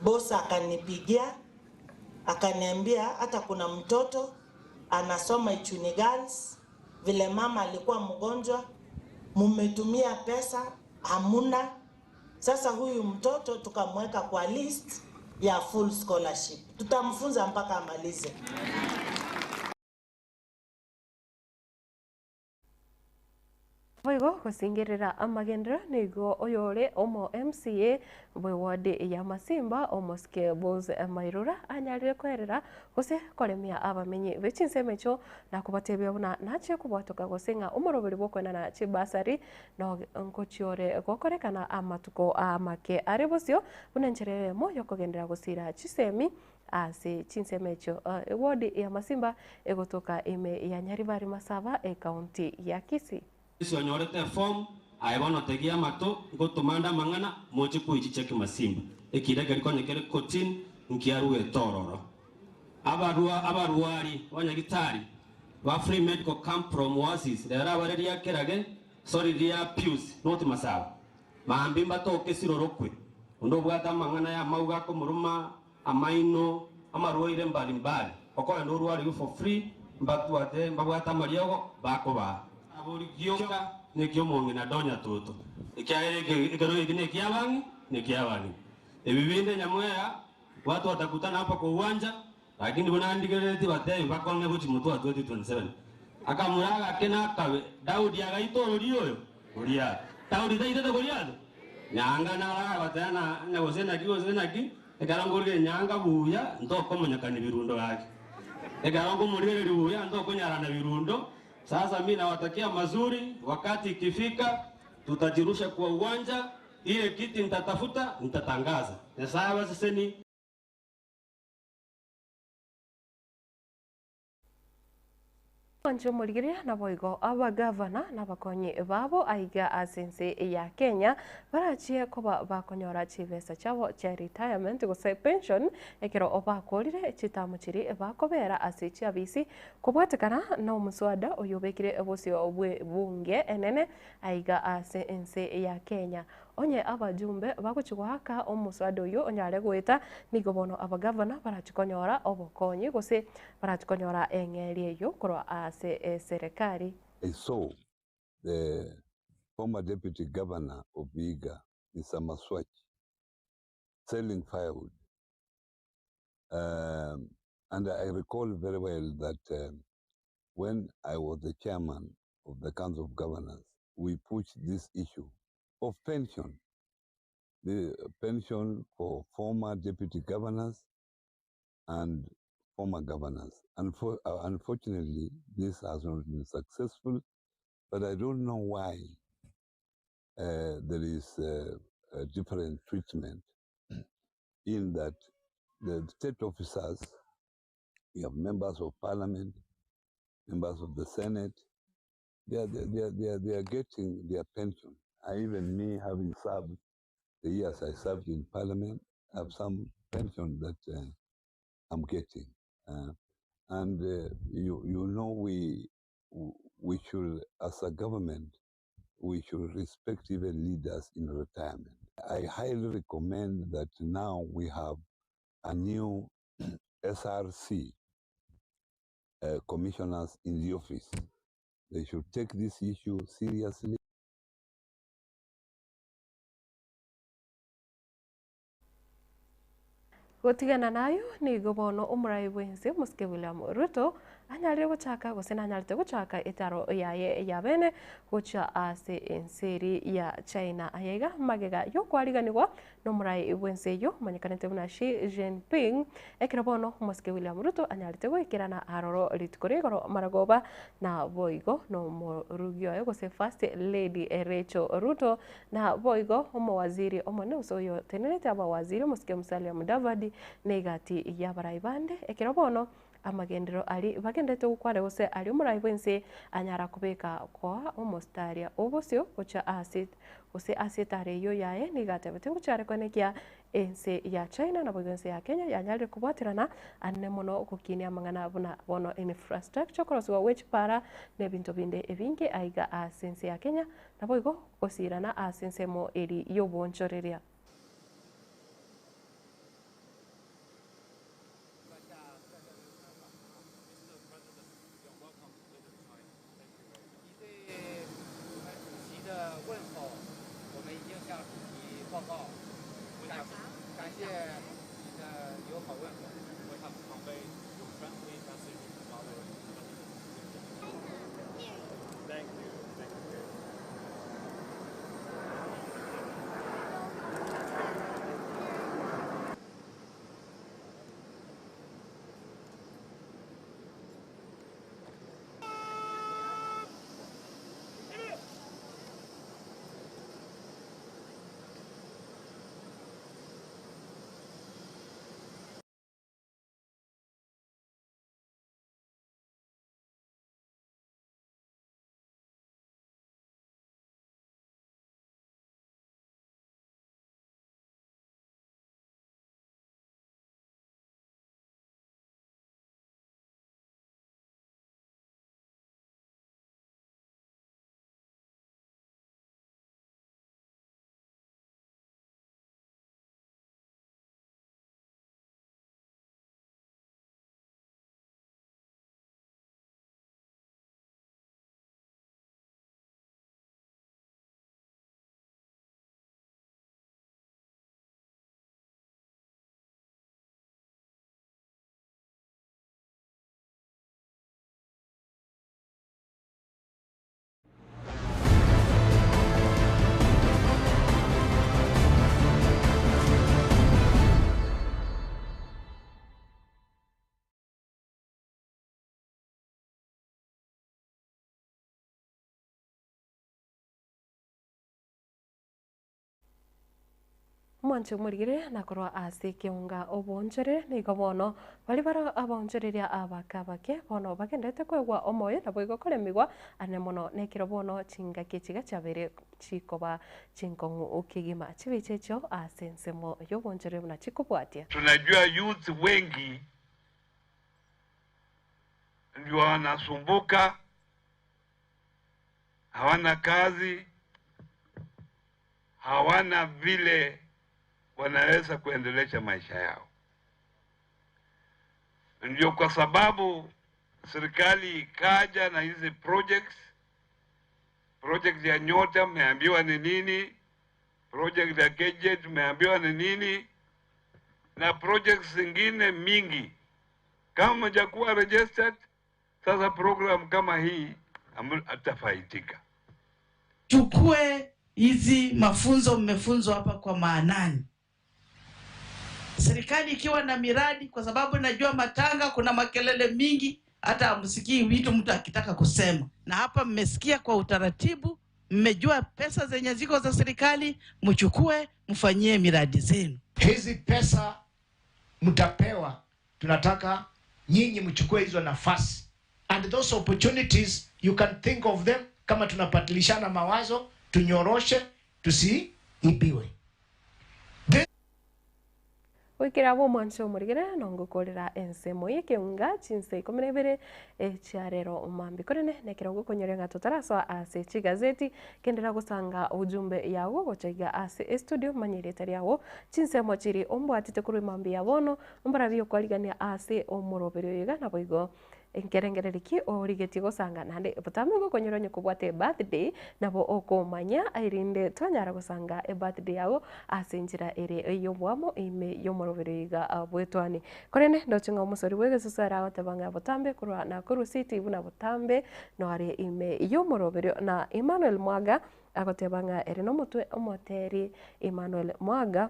Speaker 3: bosa akanipigia akaniambia hata kuna mtoto anasoma Ichuni Girls, vile mama alikuwa mgonjwa, mumetumia pesa hamuna. Sasa huyu mtoto tukamweka kwa list ya full scholarship, tutamfunza mpaka amalize.
Speaker 1: Boigo gosingerera amagenderero nigo oyore omo MCA bwe ward ya Masimba omosike Bose Mairura anyarire koerera gose koremia abamenyi be chinsemo echio na kobatebia buna nachie kobwatoka gose ng'a omoroberi bwa okoenana chibasari no nkochiore gokorekana amatuko amake are bosio buna enchera eyemo yokogenderera gosira chisemi ase chinsemo echio eward ya Masimba egotoka ime ya Nyaribari Masaba ecounty ya Kisii.
Speaker 22: Ase onyorete efomu, aye bono tegia amato, ngotomande amang'ana, moche koichicha kimasimba. Ekiina keria konya kere kotini, nkiaruete ororo. Abarwa abarwari ba nyagitari ba free medical camp from Oasis, rero abare ria Kerage, sorry ria Pius, not Masaba. Mambia mbatoke sirorokwe, onde obwate amang'ana y'amauga akomoroma, amaino, amarwaire mbali mbali, okogenda orwarigwe for free, mbatwate mbabwate amariogo, bakobaa. Abori gioka neki omong'ina donya toto, ekiagera eke ekero eke nekiabang'i nekiabang'ina. Ebi binde nyamweya watu watakutana hapa kwa uwanja, lakini buna ndigerereti batebi bakong'e gochi motwe wa 2027. Akamura agake na akabe, Daudi agaita orori oyo Goliath. Daudi taitete Goliath? Nyanga naro agoteba na na gose naki gose naki, ekero nkorigereria nyanga buya, ntokomonyekania birundo gaki. Ekero nkomorigereria buya, ntokonyarana birundo. Sasa mi nawatakia mazuri, wakati ikifika tutajirusha kwa uwanja, ile kiti nitatafuta, nitatangaza. Nyasaye abaseseni.
Speaker 1: Inche omorigereria naboigo abagavana na abakonyi babo aiga ase ense ya Kenya barachie koba bakonyora chibesa chiabo chia retirement gose pension ekero bakorire chitamu chiria bakobera ase chiabisi kobwatekana na omoswada oyio obekire bosio bwe bunge enene aiga ase ense ya Kenya. Onye abajumbe bagochia goaka omoswada oyio onyare goeta, nigo bono abagavana barachie konyora obokonyi gose barachie konyora eng'eria eyio korwa ase eserekari.
Speaker 23: I saw the former deputy governor of Vihiga, Mr. Maswach, selling firewood. And I recall very well that when I was the chairman of the Council of Governors, we pushed this issue of pension, the pension for former deputy governors and former governors. Unfortunately, this has not been successful, but I don't know why there is a different treatment in that the state officers, we have members of parliament, members of the Senate, they are getting their pension. I, even me, having served the years I served in parliament, I have some pension that I'm getting. And we should, as a government, we should respect even leaders in retirement. I highly recommend that now we have a new SRC commissioners in the office. They should take this issue seriously.
Speaker 1: Gotigana nayo, nigo bono omorai bw'ense Mosike William Ruto anyarire gochaka gose nanyarete gochaka etaro yaye ya bene gochia ase ense eri ya China. Aya iga magega yokwariganigwa nomorai bw'ense eyio omanyekanete buna Xi Jinping ekero bono Omosike William Ruto anyarete goikerana aroro rituko ria igoro maragoba na boigo nomorugi oye gose First Lady Rachel Ruto Na boigo omowaziri omonene gose oyotenenerete abawaziri omosike Musalia Mudavadi na egati y'abarai bande, ekero bono amagenderero aria bagendererete gokwana gose aria omorai bw'ense anyara kobeka koa omositaria obosio gochia ase gose ase etara eyio yaye nigo atebete ngochia are koenekia ense ya China naboigo ense ya Kenya yanyarire kobwaterana anene mono gokinia amang'ana buna bono infrastructure okorosiwa gwe chipara na ebinto binde ebinge aiga ase ense ya Kenya Naboigo gosiirana ase ensemo eri y'oboonchoreria. Omwancho omorigere na korwa ase ekeunga oboonchore, nigo bono baria bare abaonchoreria abake abake bono bagendererete koegwa omoyo naboigo koremigwa ane mono nekero bono chingaki echiga chiabeire chikoba chinkong'u kegima chibicha echio ase ensemo y'oboonchoreri buna chikobwatia.
Speaker 21: Tunajua youth wengi ndio wanasumbuka, hawana kazi, hawana vile wanaweza kuendelesha maisha yao. Ndio kwa sababu serikali ikaja na hizi projects, project ya Nyota mmeambiwa ni nini, project ya KJ mmeambiwa ni nini, na projects zingine mingi. Kama mjakuwa registered, sasa program kama hii atafaitika.
Speaker 4: Chukue hizi mafunzo mmefunzwa hapa kwa maanani. Serikali ikiwa na miradi, kwa sababu najua matanga kuna makelele mingi, hata hamsikii vitu mtu akitaka kusema. Na hapa mmesikia kwa utaratibu, mmejua pesa zenye ziko za serikali, mchukue mfanyie miradi zenu.
Speaker 5: Hizi pesa mtapewa, tunataka nyinyi mchukue hizo nafasi and those opportunities you can think of them kama tunapatilishana mawazo, tunyoroshe, tusiibiwe.
Speaker 1: Goikera abwo omwancho omorigere nongokorera ensemo y'ekeunga chinsa ikomi na ibere chia rero mambia. Korende nekero gokonyoria ng'a totarasoa ase chigazeti, kenderera gosanga ujumbe yago gocha iga ase estudio manya erieta riago, chinsemo chiri ombwatete korwa mambia ya bono, mbarabie okwarigania ase omoroberio oyo iga naboigo Nkerengererio ki origetie gosanga naende botambe gokonyora onye kobwate ebirthday nabo okomanya erinde twanyara gosanga ebirthday yago ase enchera ere ey'obwamo ime y'omoroberi oiga bw'etwani. Korende ndoche ng'a omosori bw'egesusu ere agoteba ng'a botambe korwa Nakuru City buna botambe noare ime y'omoroberio na Emmanuel Mwaga agoteba ng'a ere nomotwe omoteri Emmanuel Mwaga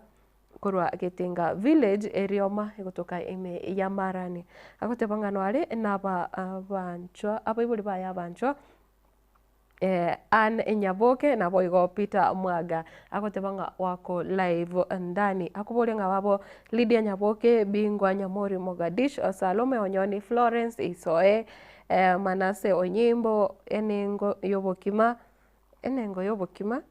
Speaker 1: korwa Getinga Village, erioma egotoka ime ya Marani. Agoteba ng'a noare nabaanchwa, abaibori baye abanchwa, Ann Nyaboke naboigo Peter Mwaga. Agoteba ng'a wako live ndani. Akoboria ng'a babo Lydia Nyaboke, Bingwa Nyamori Mogadishu, Salome Onyoni, Florence Isoe, Manasseh Onyimbo, Enengo y'obokima, Enengo y'obokima,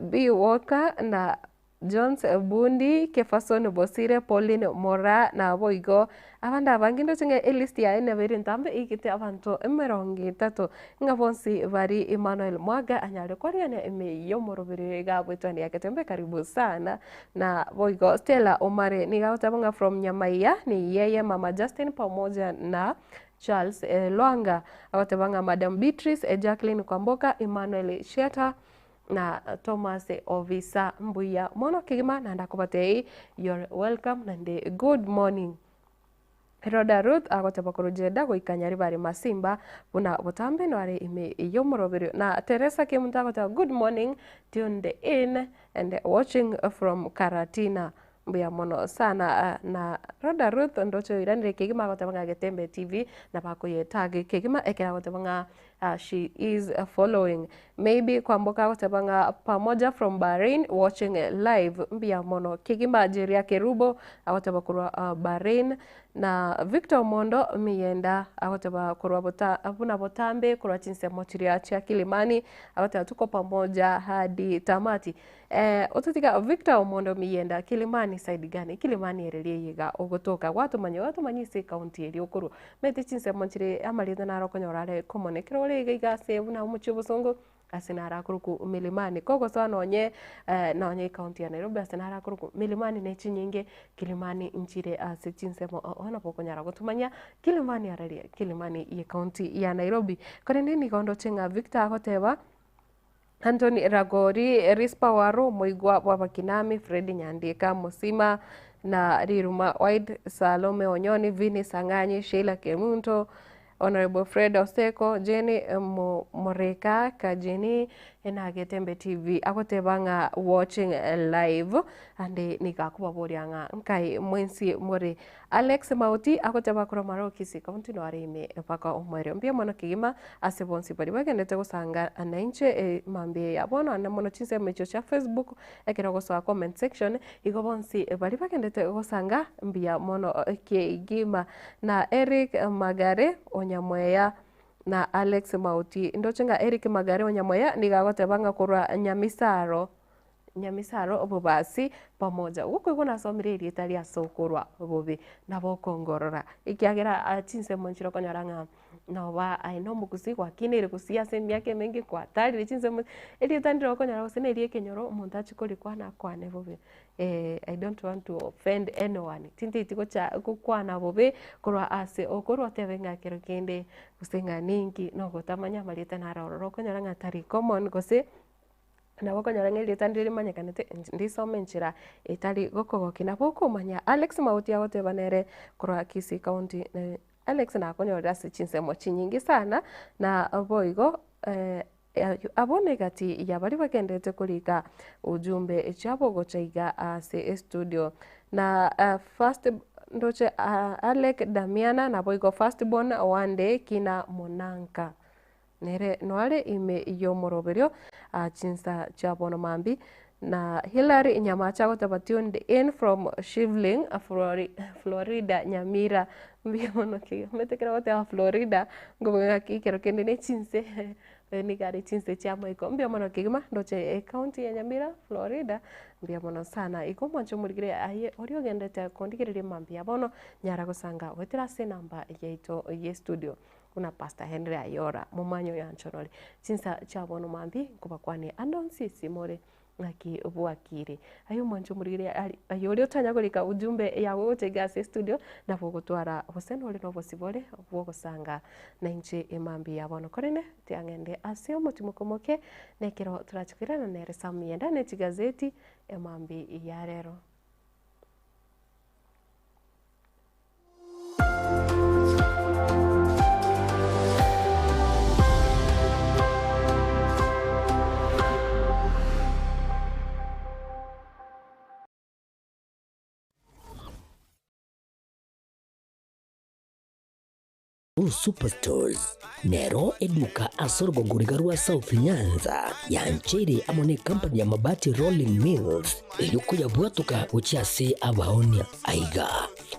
Speaker 1: B Walker na Jones Bundi, Kefason Bosire, Pauline Moraa naboigo abande abange. Ndoche ng'a elist yaye nabo ere entambe eigete abanto emerongo etato ng'a bonsi bari Emmanuel Mwaga anyare koriania ime y'omoroberi iga bw'etwani ya Getembe karibu sana. Na boigo Stella Omare nigo agoteba ng'a from Nyamaiya ni yeye mama Justin pamoja na Charles Lwanga agoteba ng'a Madam Beatrice, Jacqueline Kwamboka, Emmanuel Sheta, na Thomas Obisa mbuya mono kegima naende akobatebia you're welcome naende good morning. Rhoda Ruth agoteba korwa Jeddah goika Nyaribari Masimba buna botambe noare ime y'omoroberio na Teresa Kemunto agoteba good morning tuned in and watching from Karatina mbuya mono sana na Rhoda Ruth ndoche oiranire kegima agoteba ng'a Getembe TV nabo akoyetag kegima ekero agoteba ng'a She is following. Maybe kwamboka agoteba ng'a pamoja from Bahrain watching live. Mbuya mono kegima Jeria Kerubo agoteba korwa Bahrain na Victor Omondo Miyenda agoteba korwa bota buna botambe korwa chinsemo chiria chia Kilimani agoteba tuko pamoja hadi tamati. Eh, ototiga Victor Omondo Miyenda Kilimani side gani? Kilimani ere riaye iga ogotoka gwatomanya gwatomanya ase ecounty eria okorwa. Omanyete chinsemo nchire amarieta naro okonyora are common ekero ore iga iga ase buna omochie obosongo ase naro akorokwa Milimani. Kogosoa nonye nonye ecounty ya Nairobi ase naro akorokwa Milimani ne chinyinge Kilimani nchire ase chinsemo oo nabo okonyara gotomanya Kilimani araria Kilimani ye county ya Nairobi. Korende nigo ndoche ng'a Victor agoteba. Anthony Ragori, Risper Waru, Moigwa bw'Abakinami, Fred Nyandika, Mosima na Riruma Wide, Salome Onyoni, Vinny Sang'anyi, Sheila Kemunto, Honorable Fred Oseko, Jenny Moreka, Kajeni, na Getembe TV agoteba ng'a watching live ande nigo akobaboria ng'a nkai mwensi more. Alex Mauti agoteba korwa Maroo Kisii County noare ime mpaka omoerio. Mbuya mono kegima ase bonsi baria bagendete gosanga nainche mambia eye ya bono ande mono chinsemo echio chia Facebook ekero ogosoa comment section igo bonsi baria bagendete gosanga mbuya mono kegima. Na Eric Magare Onyamweya na Alex Mauti ndoche ng'a Eric Magare Onyamweya nigo agoteba ng'a korwa Nyamisaro. Nyamisaro obobasi pamoja. Ogokoigwa nasomire erieta ria ase okorwa bobe, nabo okongorora, ekiagera chinsemo nchire okonyora ng'a noba aye na omogusii gwakinire gusii ase emiaka emenge gwatarire chinsemo, erieta ndire okonyora gose na eria ekenyoro omonto achie korikwana akwane bobe. I don't want to offend anyone, tintageti gocha gokwana bobe korwa ase okorwa otebe ng'a kero kende gose ng'a ninki nogotamanya amarieta naro ororo okonyora ng'a tari common gose. Nabo okonyora ng'a erieta ndire rimanyekanete ndisome enchera etari gokogokia. Nabo okomanya Alex Mauti agoteba nere korwa Kisii County, Alex nakonyorire ase chinsemo chinyinge sana, na boigo. Abwo negati ya baria bagenderete korika ujumbe chiabo gocha iga ase estudio. Na first ndoche Alec Damiana naboigo first born Wande Kina Monanka. Nere noare ime y'omoroberio chinsa chia bono mambia. Na Hillary Nyamache agoteba tuned in from Shivling, Florida, Nyamira. Mbuya mono kegima. Omanyete ekero ogoteba Florida, nkoboka ng'aki ekero kende ne chinse nigo are chinse chia amaiko. Mbuya mono kegima, ndoche ecounty ya Nyamira, Florida, mbuya mono sana. Igo omwanche omorigere aye oria ogenderete kondigereria mambia bono, nyara gosanga goetera ase enamba yaito ya estudio. Buna Pastor Henry Ayora, momanye oyo anchorore. Chinsa chia bono mambia nkobakwanie ande onsi ase more ng'aki bwakire. Aye omwanche omorigere ari aye oria otanya korika ujumbe yago gocha iga ase estudio, nabo ogotwara gose nore na obosibore bw'ogosanga nainche emambia ya bono. Korende tiang'ende ase omotimoko omoke, na ekero torache koirana nere Sam Yenda ne chigazeti emambia ya rero.
Speaker 2: Uhuru Superstores nero eduka ase orogongo riga rwa South Nyanza yancheire amo ne company ya Mabati Rolling Mills erio koyabwatoka gochia ase abaonia. Aiga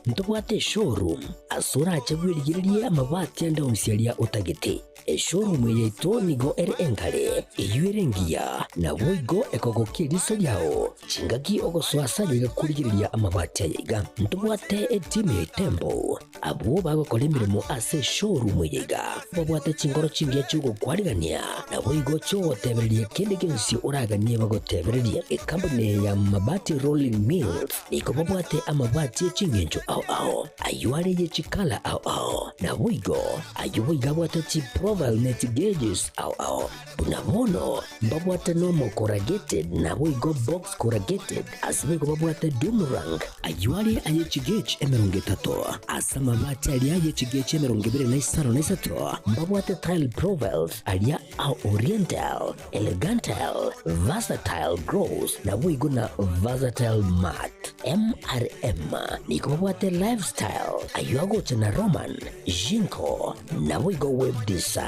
Speaker 2: ntobwate eshowroom ase orache bwerigererie amabati ande onsi aria otagete. Eshowroom eye yaito nigo ere enkare, eyio ere engiya, naboigo ekogokia eriso riao chingaki ogosoa ase aye iga korigereria amabati aya iga. Ntobwate etimu ya Itembo Abwo bagokora emeremo ase eshowroom eye iga babwate chinkoro chingiya chi'ogokwarigania, naboigo chi'ogotebereria kende gionsi oraganie bagotebererie. Ekampuni eye ya Mabati Rolling Mills nigo babwate amabati e chingencho ao ao, ayio are ye chikala ao ao, naboigo ayio boigo abwate chiprofile ne chigauges ao ao. Buna bono mbabwate normal corrugated naboigo box corrugated, ase boigo babwate doom rank. Ayio are aye chigauge 30, ase amabati aria aye chigauge 25, mbabwate tile profiles aria a oriental, elegantal, versatile gloss naboigo na versatile matte. MRM nigo babwate lifestyle, ayio agocha na Roman, Jinko, naboigo web design.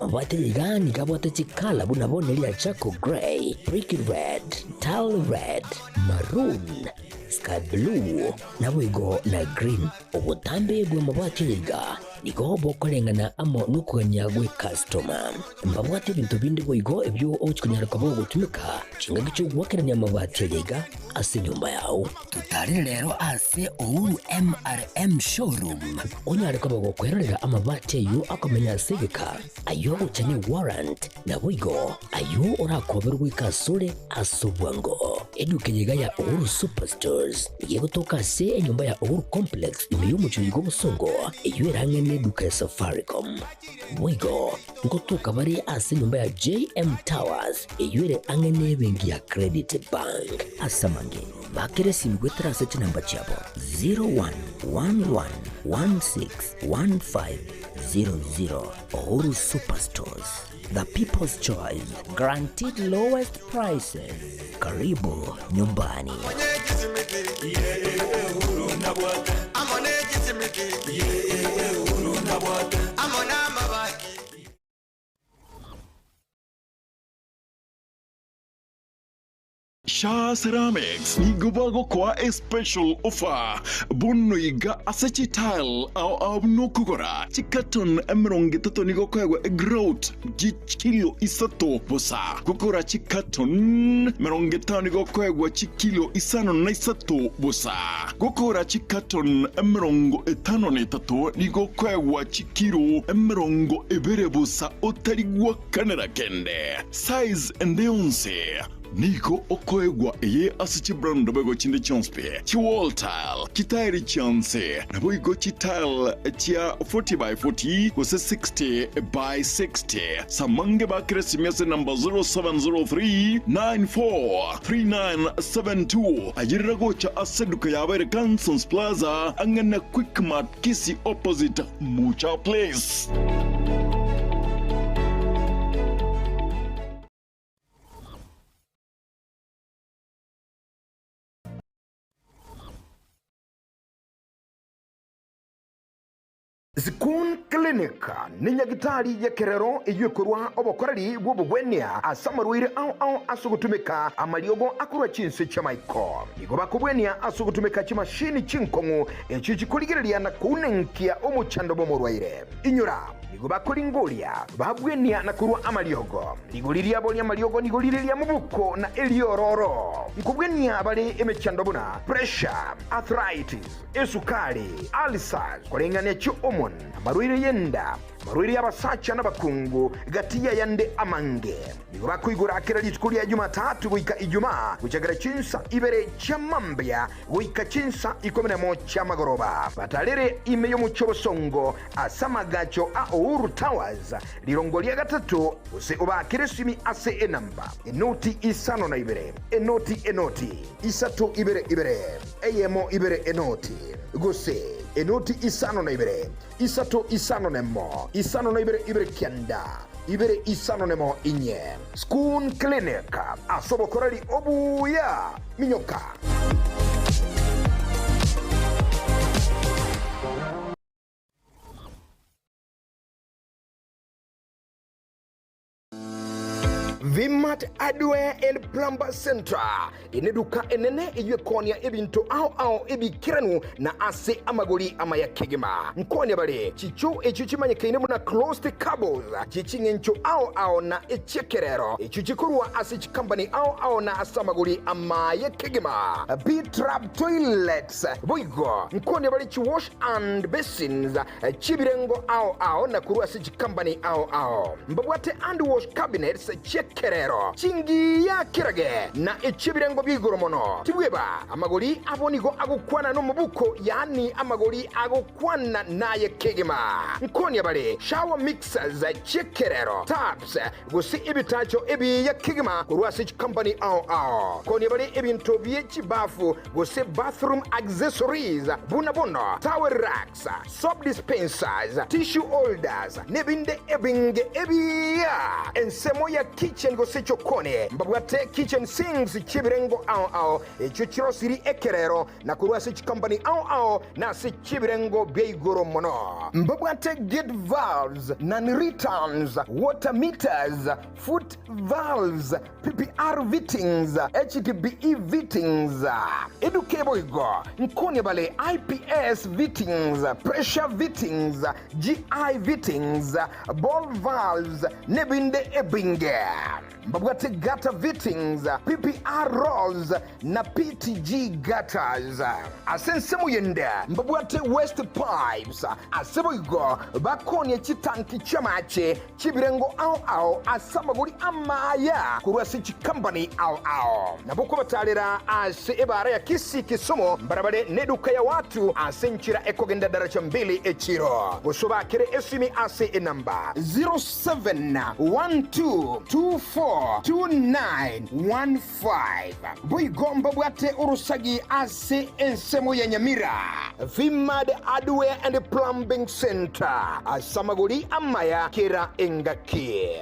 Speaker 2: Mabwate iga nigo abwate chikala buna bono eria charcoal grey, brick red, tile red, maroon, sky blue, naboigo na green. Obotambe bw'amabati aya iga nigo bokoreng'ana amo nokogania gw'ecustoma. Mbabwate ebinto binde boigo ebio ogochia konyara koba ogotumeka chingaki chi'ogoakerania amabati aya iga ase enyomba yao. Totarire rero ase Uhuru MRM Showroom onyare koba gokwerorera amabati ayio akomenya ase egeka, ayio agocha ne warrant, naboigo ayio orakoberwe goika asore ase obwango. Eduka eye iga ya Uhuru Superstores nigo egotoka ase enyomba ya Uhuru Complex ime y'omochie oyo bw'obosongo eyio ere ang'e neduka ya Safaricom. Boigo ngotoka bare ase enyomba ya JM Towers eyio ere ang'e nebenki ya Credit Bank. Ase amange, bakera esimi goetera ase chinamba chiabo 0111161500. Uhuru Superstores, the people's choice, guaranteed lowest prices. Karibu nyumbani.
Speaker 6: Shaa Ceramics nigo bagokoa a special offer bono iga ase chitile ao ao buna okogora chicarton 30 nigo okoegwa egrout chikilo isato bosa. Gokora chicarton 50 nigo okoegwa chikilo 53 bosa. Gokora chicarton 53 nigo okoegwa chikilo 20 bosa otari gwakanera kende. Size ende yonsi. Nigo okoegwa eye ase chibrand boigo chinde chionsi pi, chiwall tile, chitairi chionsi, naboigo chitile chia 40 by 40 gose 60 by 60. Samange bakere esimi ase number 0703 94 3972. Ayerera gocha ase eduka yabo ere Cansons Plaza ang'e na Quickmart Kisii opposite Mucha Place.
Speaker 7: Zikun Clinic nĩ nyagitari y'ekerero eyio ekorwa obokoreri bw'obogwenia ase amarwaire ao ao ase ogotumeka amariogo akorwa chinse chi'amaiko. Nigo bakobwenia ase ogotumeka chimashini chinkong'u echio chikorigereria na kounenkia omochando bw'omorwaire. Inyora, nigo bakoringoria, babwenia na korwa amariogo. Rigori riabo ri'amariogo nigo rire ria mobuko na eriororo. Nkobwenia bare emechando buna pressure, arthritis, esukari, ulcers, koreng'ania chi'hormone, amarwaire y'enda, amarwaire y'abasacha n'abakungu, gati y'ayande amange. Nigo bakoigora kera rituko ria Jumatatu goika Ijumaa, gochakera chinsa ibere chia mambia goika chinsa ikomi nemo chi'amagoroba. Batarere ime y'omochie obosongo ase amagacho a Uhuru Towers, rirongo ria gatato, gose obaakere esimi ase enamba, enoti isano na ibere, enoti enoti, isato ibere ibere, eyemo ibere enoti, gose enoti isano na ibere, isato isano nemo, isano na ibere ibere kianda, ibere isano nemo inye. Schoon Clinic, ase obokoreri obuya. Minyoka. Vmart Hardware and Plumber Centre neduka enene eyio ekoonia ebinto ao ao ebikeranu na ase amagori amaya kegima. Nkoonia bare chichoo echio chimanyekaine buna closed cables chie ching'encho ao ao na echiekerero echio chikorwa ase chikampani ao ao na ase amagori amaya kegima. B-Trap Toilets boigo nkoonia bare chiwash and basins chi'ebirengo ao ao na korwa ase chikampani ao ao. Mbabwate hand wash cabinets chi'ekerero, chingiya kerage, na echi'ebirengo bia igoro mono. Tibweba, amagori abo nigo agokwana nomobuko, yaani amagori agokwana naye kegima. Nkonia bare shower mixers chi'ekerero, taps, gose ebitacho ebiya kegima korwa ase chikampani ao ao. Nkonia bare ebinto bie chibafu gose bathroom accessories buna bono towel racks, soap dispensers, tissue holders, nebinde ebinge ebiya. Ensemo ya kitchen gose chokoni mbabwate kitchen sinks chi'ebirengo ao ao echio chirosiri ekerero na korwa ase chikompani ao ao na ase chi'ebirengo bia igoro mono. Mbabwate gate valves, non-returns, water meters, foot valves, PPR fittings, HDPE fittings, eduke boigo nkonia bare IPS fittings, pressure fittings, GI fittings, ball valves, nebinde ebinge. Mbabwate gutter fittings, PPR rolls, na PTG gutters. Ase ensemo yende mbabwate waste pipes, ase boigo bakonia chitanki chi'amache chi'ebirengo ao ao ase amagori amaya korwa ase chikampani ao ao. Nabo kobatarera ase ebaara ya Kisii Kisumu mbarabare neduka ya watu ase enchera ekogenda daraja mbili echiro. Gose obakere esimi ase enamba 0712242915. Boigo mbabwate orosagi ase ensemo ya Nyamira, Vimad Hardware and Plumbing Centre, ase amagori amaya kera engaki.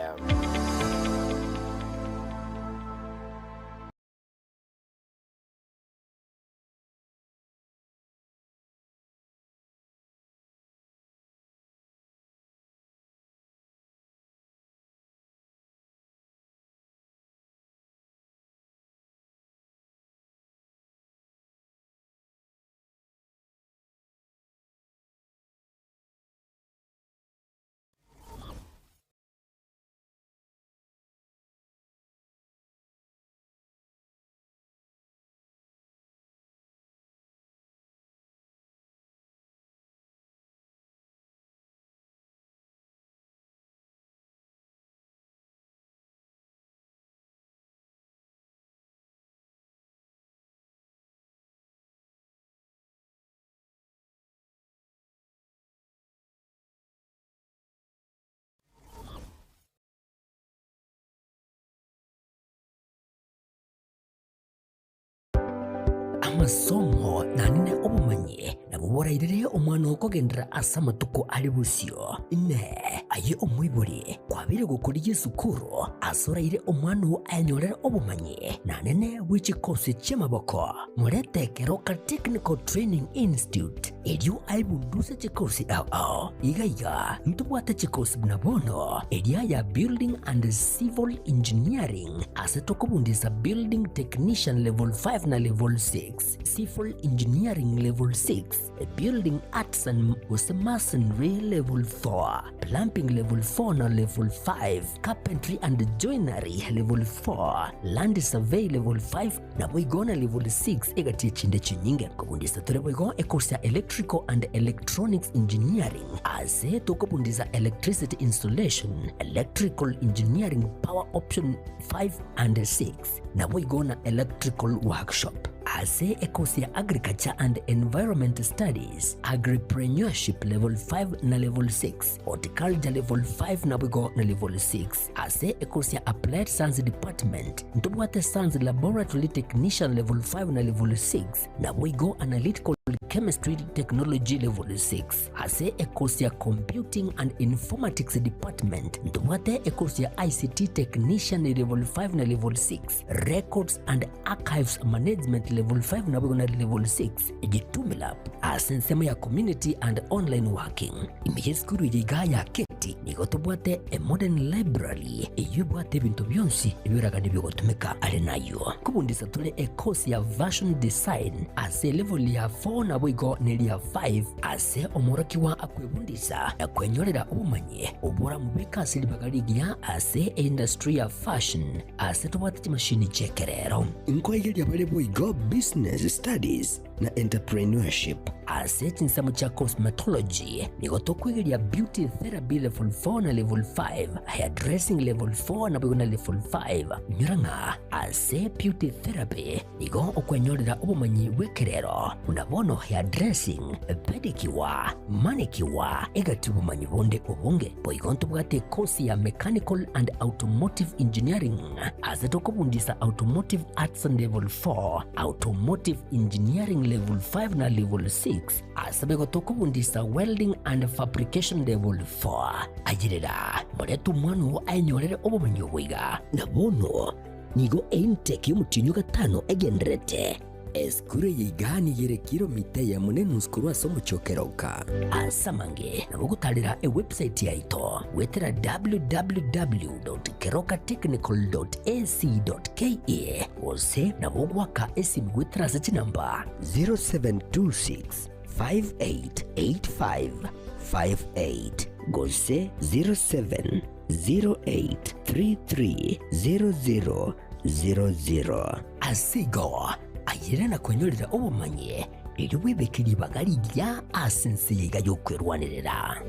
Speaker 2: Amasomo naende obomanyi nabwo borairere omwana okogenderera ase amatuko are bosio. Inee! Aye omoibori, kwabeire gokorigia esukuru ase oraire omwana oo ayenyorere obomanyi naende bwe chikosi chi'amaboko? Morete Keroka Technical Training Institute erio aebunduse chikosi ao ao. Iga iga ntobwate chikosi buna bono eria ya Building and Civil Engineering ase tokobundisa Building Technician Level 5 na Level 6, Civil Engineering Level 6, Building Arts and gose Masonry Level 4, Plumbing Level 4 na Level 5, Carpentry and Joinery Level 4, Land Survey Level 5, Naboigo na level 6 egati echinde chinyinge. Kobundisa tore boigo ecourse ya Electrical and Electronics Engineering ase tokobundisa Electricity Installation, Electrical Engineering Power Option 5 and 6 naboigo na Electrical Workshop. Ase ecourse ya Agriculture and Environment Studies, Agripreneurship level 5 na level 6, Horticulture level 5 naboigo na level 6. Ase ecourse ya Applied Science Department, Ntobwate Science Laboratory Technician Level 5 na Level 6, naboigo Analytical Chemistry Technology Level 6. Ase ekosi ya Computing and Informatics Department, ntobwate ekosi ya ICT Technician Level 5 na Level 6, Records and Archives Management Level 5 naboigo na Level 6, Jitumilab ase ensemo ya Community and Online Working. Ime y'esukuru eye iga ya Keti nigo tobwate a modern library eyio ebwate ebinto bionsi ebioragani biogotumeka are nayio. Kobundisa tore e course ya Version Design ase elevel ya 4 naboigo neria 5 ase omworokigwa akwebundisa na kwenyorera obomanyi oboramobeke ase ribaga rigiya ase eindustry ya fashion ase tobwate chimashini chi'ekerero. Nkoigeria bare boigo Business Studies na Entrepreneurship. Ase chinsemo chia Cosmetology, nigo tokwegeria Beauty Therapy Level 4 na Level 5, Hairdressing Level 4 naboigo na Level 5. Inyora ng'a ase Beauty Therapy nigo okwenyorera obomanyi bw'ekerero buna bono hairdressing, pedicure, manicure, egati obomanyi bonde obonge. Boigo ntobwate ekosi ya Mechanical and Automotive Engineering ase tokobundisa Automotive Arts Level 4, Automotive Engineering Level 5 na Level 6, ase boigo tokobundisa Welding and Fabrication Level 4. Ayerera, morete omwana oo aenyorere obomanyi obo iga. Na bono nigo eintake y'omotienyi o gatano egendererete. Esukuru eye iga nigo ere kilomita eyemo na enusu korwa ase omochie o Keroka. Ase amange nabo ogotarera ewebsite yaito goetera www.kerokatechnical.ac.ke gose nabo ogoaka esimi goetera ase chinamba 0726 588558 gose 0708330000. Ase igo, ayere na kwenyorera obomanyi, erio bwebeke ribaga rigiya ase ense eye iga y'okwerwanerera.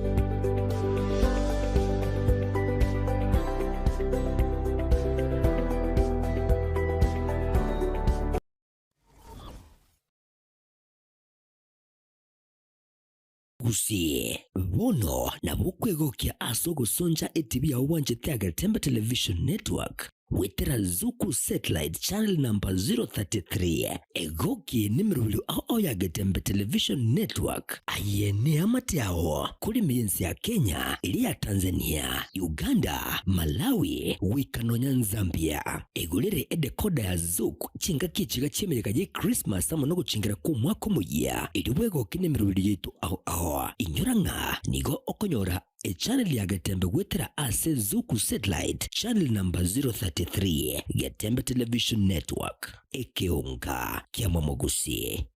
Speaker 2: Gusii, bono nabo okwegokia ase ogosoncha etibi yao bwanchete ya Getembe Television Network goetera Zuku Satellite Channel number 033. Egokie nemerobio ao ao ya Getembe Television Network. Aye neamate ao kore ime y'ense ya Kenya, eria ya Tanzania, Uganda, Malawi, goika nonya Nzambia. Egorere edecoder ya Zuku chingaki echiga chi'emeyega ye Christmas amo nogochingera kw'omwaka omoyia, erio bwegoke nemeroberi yaito ao ao. Inyora ng'a nigo okonyora echannel ya Getembe goetera ase Zuku Satellite channel number 033, Getembe Television Network, ekeonga kia Momogusi.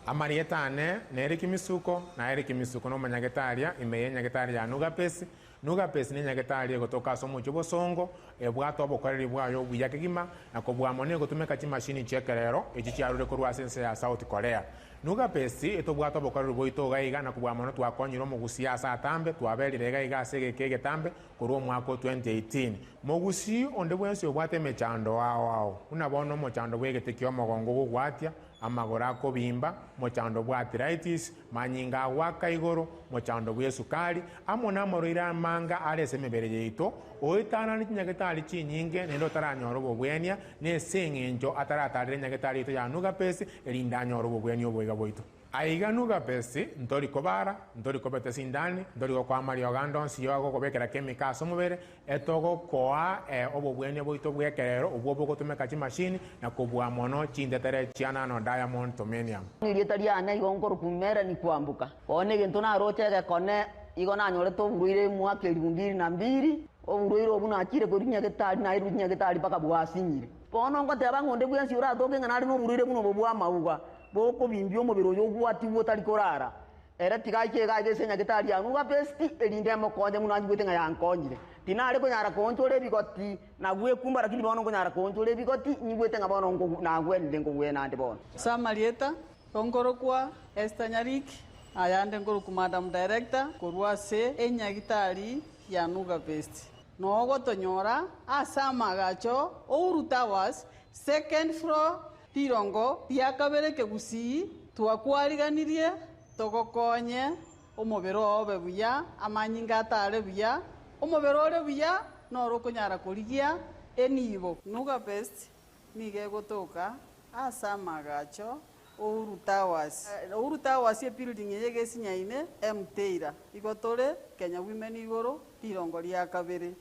Speaker 9: Amarieta ane nere Kimisuko, na ere Kimisuko nomonyagetaria ime y'enyagetari ya Nugapesi. Nugapesi nenyagetari egotoka ase omochie obosongo, ebwate obokoreri bwaye obuya kegima, na kobua mono egotumeka chimashini chi'ekerero echio chiarure korwa ase ense ya South Korea. Nuga Best etobwate obokoreri bwaito iga iga na kobua mono twakonyire omogusii ase atambe, twaberire iga iga ase egeka egetambe korwa omwaka o 2018. Mogusii onde bwensi obwate emechando ao ao, buna bono omochando bw'egete ki'omogongo ogogwatia, amagoro akobimba, mochando bwa arthritis, manyinga agoaka igoro, mochando bw'esukari, amo namarwaire amanga are ase emebere yaito, oetanane chinyagetari chinyinge naende otaranyora obobwenia, nese eng'encho ataratarera enyagetari yaito ya Nugapesi, erinde anyore obobwenia oboiga bwaito. Aiga Nugapesi, ntori kobara, ntori kobeta sindani, ntori gokoa amariogo ande onsi y'ogokobekera chemical ase omobere, Etogokoa obobwenia bwaito bw'ekerero obwo bogotumeka chimashini na kobua mono chintetere chia nano diamond tomenium.
Speaker 10: Erieta riane igo nkorokwa Melanie Kwamboka. Bono egento naroche egekone, igo nanyorete oborwaire mwaka elifu mbili na mbili, oborwaire obwo nachire korwa nyagetari nairwe nyagetari mpaka bwasinyire. Bono ngoteba ng'a onde bwensi oratoke ng'a nare noborwaire buna obo bw'amauga, bokobimbia omobere oyo obwatigwe otari korara, Ere tiga aiche iga aiga ase enyagetari ya Nugapesti, erinde emokonye buna anyigwete ng'a yankonyire. Tinare konyara koonchora ebigoti na gwekumba, lakini bono nkonyara koonchora ebigoti, nyigwete ng'a bono nagwenire nkogwena ande bono.
Speaker 11: Ase amarieta, nkorokwa Esther Nyariki, ayande nkorokwa Madam Director korwa ase enyagitari ya Nugapesti. Nogotonyora ase amagacho Uhuru Towers, second floor, Rirongo ria kabere kegusii twakwariganirie togokonye omobere oo obe buya, amanyinga atare buya, omobere ore buya noro okonyara korigia enibo. Nuga Best nigo egotoka ase amagacho Uhuru Towers. Uhuru Towers ebuilding eye egesinyaine Mteira. Igo tore Kenya Women igoro rirongo ria kabere.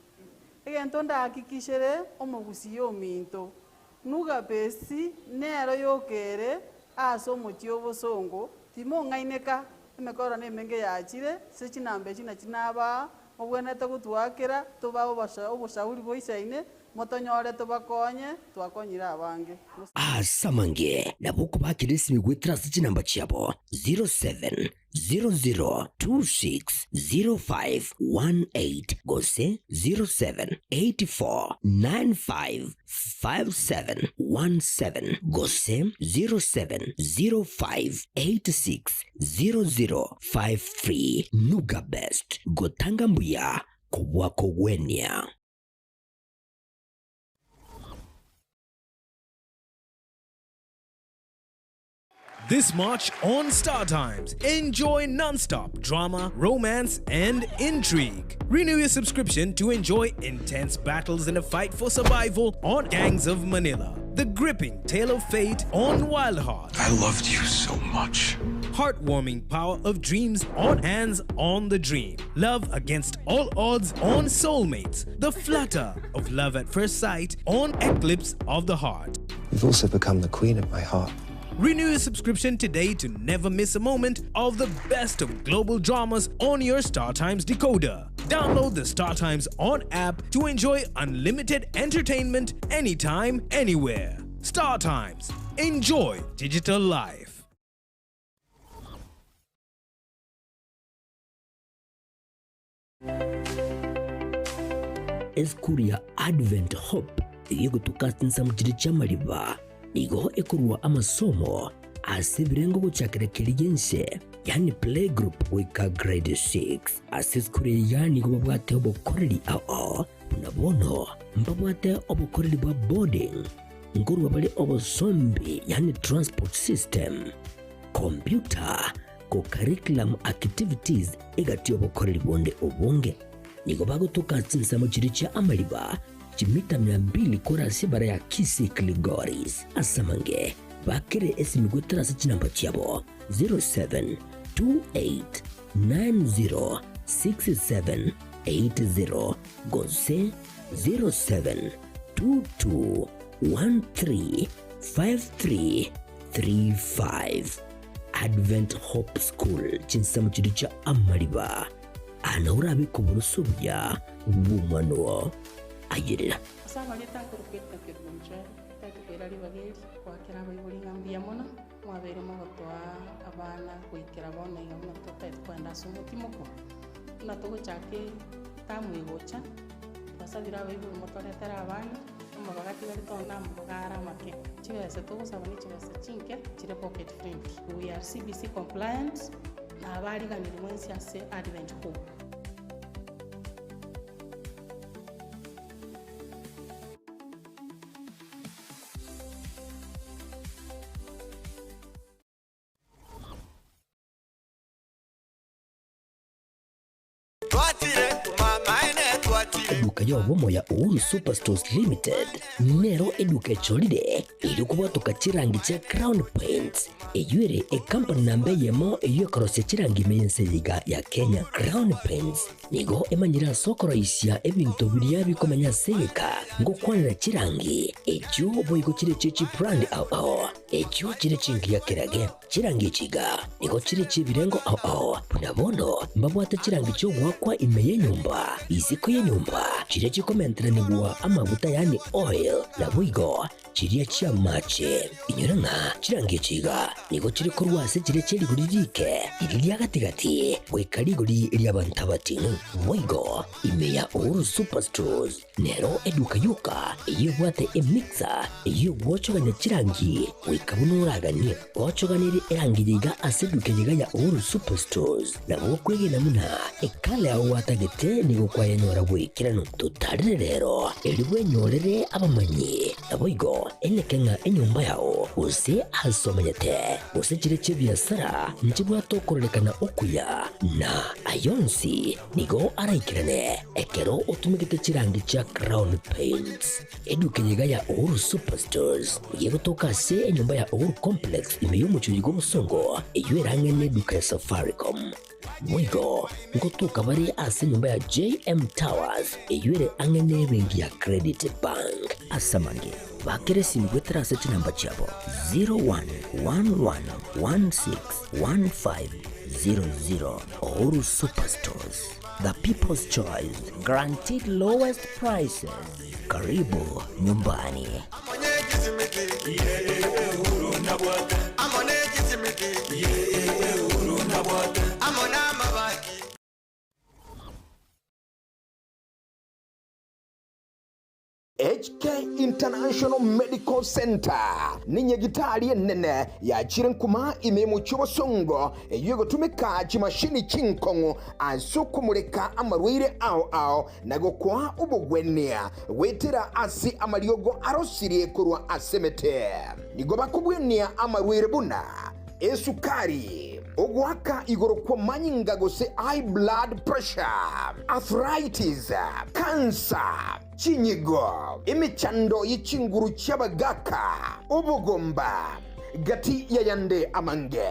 Speaker 11: Egento ndahakikishere omogusii ominto Nugapesi nero yokere ase omochie obosongo, timong'aineka, emekoro nemenge yachire, ase chinamba echi nachi nabaa, mobwenerete gotwakera, tobae oboshauri boisaine, motonyore tobakonye, twakonyire abange.
Speaker 2: Ase amange nabo okobakera esimi goetera ase chinamba chiabo 07 00260518 gose 0784955717 gose 0705860053. Nuga Best, gotanga mbuya kobua kogwenia.
Speaker 12: This March on Star Times, enjoy non-stop drama, romance, and intrigue. Renew your subscription to enjoy intense battles in a fight for survival on Gangs of Manila. The gripping tale of fate on Wild Heart.
Speaker 6: I loved you so much.
Speaker 12: Heartwarming power of dreams on Hands on the Dream. Love against all odds on Soulmates. The flutter of love at first sight on Eclipse of the Heart.
Speaker 24: You've also become the queen of my heart.
Speaker 12: Renew your subscription today to never miss a moment of the best of global dramas on your StarTimes decoder. Download the StarTimes On app to enjoy unlimited entertainment anytime, anywhere. StarTimes. Enjoy digital life.
Speaker 2: Esukuru ya Advent Hope eyio egotoka ase chinsemo chiria chi'amariba nigo ekorua amasomo ase ebirengo gochakera keria gi'ense yaani playgroup goika grade 6. Ase esukuru eye iga nigo babwate obokoreri ao buna bono mbabwate obokoreri bwa boarding, nkorua bare obosombi yaani transport system, computer, Co-curriculum activities egati y'obokoreri bonde obonge. Nigo bagotoka ase chinsemo chiria chia amariba chimita mia mbili korwa ase ebara ya Kisii Kilgoris. Ase amange, bakere esimi goetera ase chinamba chiabo 0728906780 gose 0722135335. Advent Hope School chinsemo chiria chia amariba aa orabe koboroso obuya bw'omwana oo. Ayerera.
Speaker 25: Ase amarieta akorokwa Edna Kerubo-Mchwere, tari koira ribaga eri goakera abaibori ng'a mbuya mono, mwabeire mogotoa abana goikera bono iga buna totagete kogenda ase omotimoko. Buna togochaka etamu egocha, twasabire abaibori motoretere abana, omobaga. atigarete oo namabogo are amake. Chibesa togosaba ne chibesa chinke chire pocket friendly. We are CBC compliant na abariganiri mwensi ase Advent Hope.
Speaker 2: Eduka y'obomo ya Uhuru Superstores Limited nero eduka echorire erio kobwatoka chirangi chia Crown Paints eyio ere ekampani namba eyemo eyio ekorosia chirangi ime y'ense eye iga ya Kenya. Crown Paints nigo emanyire ase okoroisia ebinto biria bikomenya ase egeka ngokwanera chirangi echio boigo chire chie chibrand ao ao echio chire chingiya kerage. Chirangi echi iga nigo chire chi'ebirengo ao ao, buna bono mbabwate chirangi chi'ogoakwa ime y'enyomba, isiko y'enyomba, chiria chikomenteranigwa amaguta yaani oil, naboigo chiria chi'amache. Inyora ng'a chirangi echi iga nigo chire korwa ase chiria chie rigori riike, riria ria gati-gati, goika rigori ri'abanto abating'u. Boigo ime ya Uhuru Superstores Nero eduka yoka eyio ebwate emixer eyio egwochogania chirangi goika buna oraganie. Gochoganerie erangi eye iga ase eduka eye iga ya Uhuru Superstores nabo okwegena buna ekala yao gwatagete nigo kwayenyora boikeranu. Totarere rero erio bwenyorere abamanyi naboigo eneke ng'a enyomba yao gose ase omenyete gose chire chi'ebiasara nchibwate okororekana okuya na ayonsi Nigo araikerane ekero otumegete chirangi chia Crown Paints. Eduka eye iga ya Uhuru Superstores nigo egotoka ase enyomba ya Uhuru Complex ime y'omochie oyo bw'obosongo eyio erang'e neduka ya Safaricom. Boigo ngotoka bare ase enyomba ya JM Towers eyio ere ang'e nebenki ya Credit Bank. Ase amange, bakera esimi goetera ase chinamba chiabo 0111161500. Uhuru Superstores, the people's choice, guaranteed lowest prices. Karibu nyumbani.
Speaker 7: HK International Medical Centre nenyagitari enene yachire nkuma ime y'omochie obosongo eyio egotumeka chimashini chinkong'u ase okomoreka amarwaire ao ao na gokoa obogwenia goetera ase amariogo arosirie korwa ase emete. Nigo bakobwenia amarwaire buna esukari, ogoaka igoro kw'amanyinga gose high blood pressure, arthritis, cancer, Chinyigo, emechando ye chinguru chi'abagaaka, obogomba, gati y'ayande amange.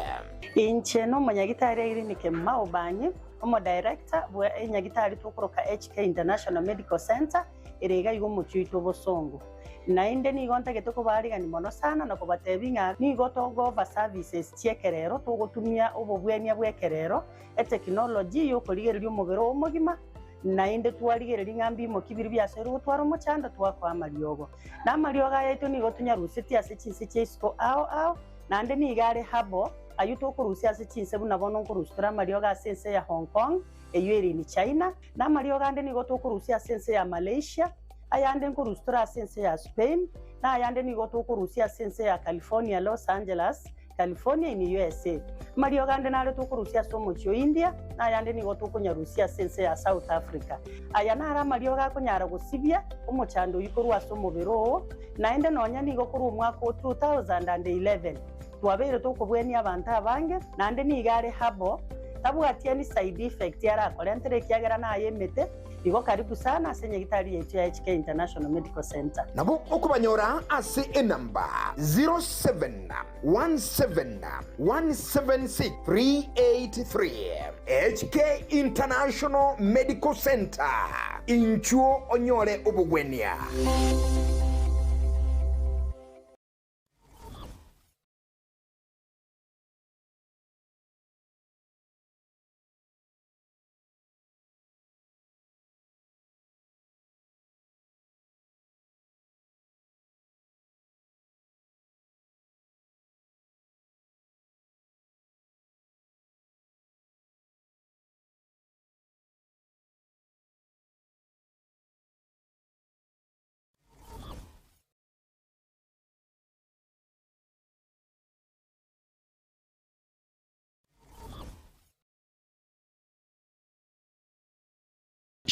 Speaker 13: Inche nomonyagitari Irene Kemuma Obanyi, omodirector bwe enyagitari tokoroka HK International Medical Centre ere iga iga omochie oito obosongo. Naende nigo ntagete kobaarigani mono sana na kobatebia ng'a nigo togo-offer services chi'ekerero, togotumia obobwenia bw'ekerero, etekinology y'okorigereria omobere oo omogima, Naende twarigereria ng'a mbimoki biria biasoire gotwara omochando, twakoa amariogo. Na amariogo aya aito nigo tonyarusetie ase chinse chia isiko ao ao, naende nigo are herbal, ayio tokorusia ase chinse buna bono nkorusia tore amariogo ase ense ya Hong Kong, eyio ere in China, na amariogo ande nigo tokorusia ase ense ya Malaysia, ayande nkorusia tore ase ense ya Spain, na ayande nigo tokorusia ase ense ya California, Los Angeles, California in USA. Amariogo ande nare tokorusia ase omochie o India, na ayande nigo tokonyarusia ase ense ya South Africa. Aya naro amariogo akonyara gosibia omochando oyio korwa ase omobere oo, naende nonya nigo korwa omwaka o 2011 twabeire tokobwenia abanto abange, naende nigo are herbal, tabwati any side effect arakorentere ekiagera naye emete. Igo karibu sana ase nyagitari yaito ya HK International Medical Centre.
Speaker 7: Nabo okobanyora ase enamba 0717176383. HK International Medical Centre, inchuo onyore obogwenia.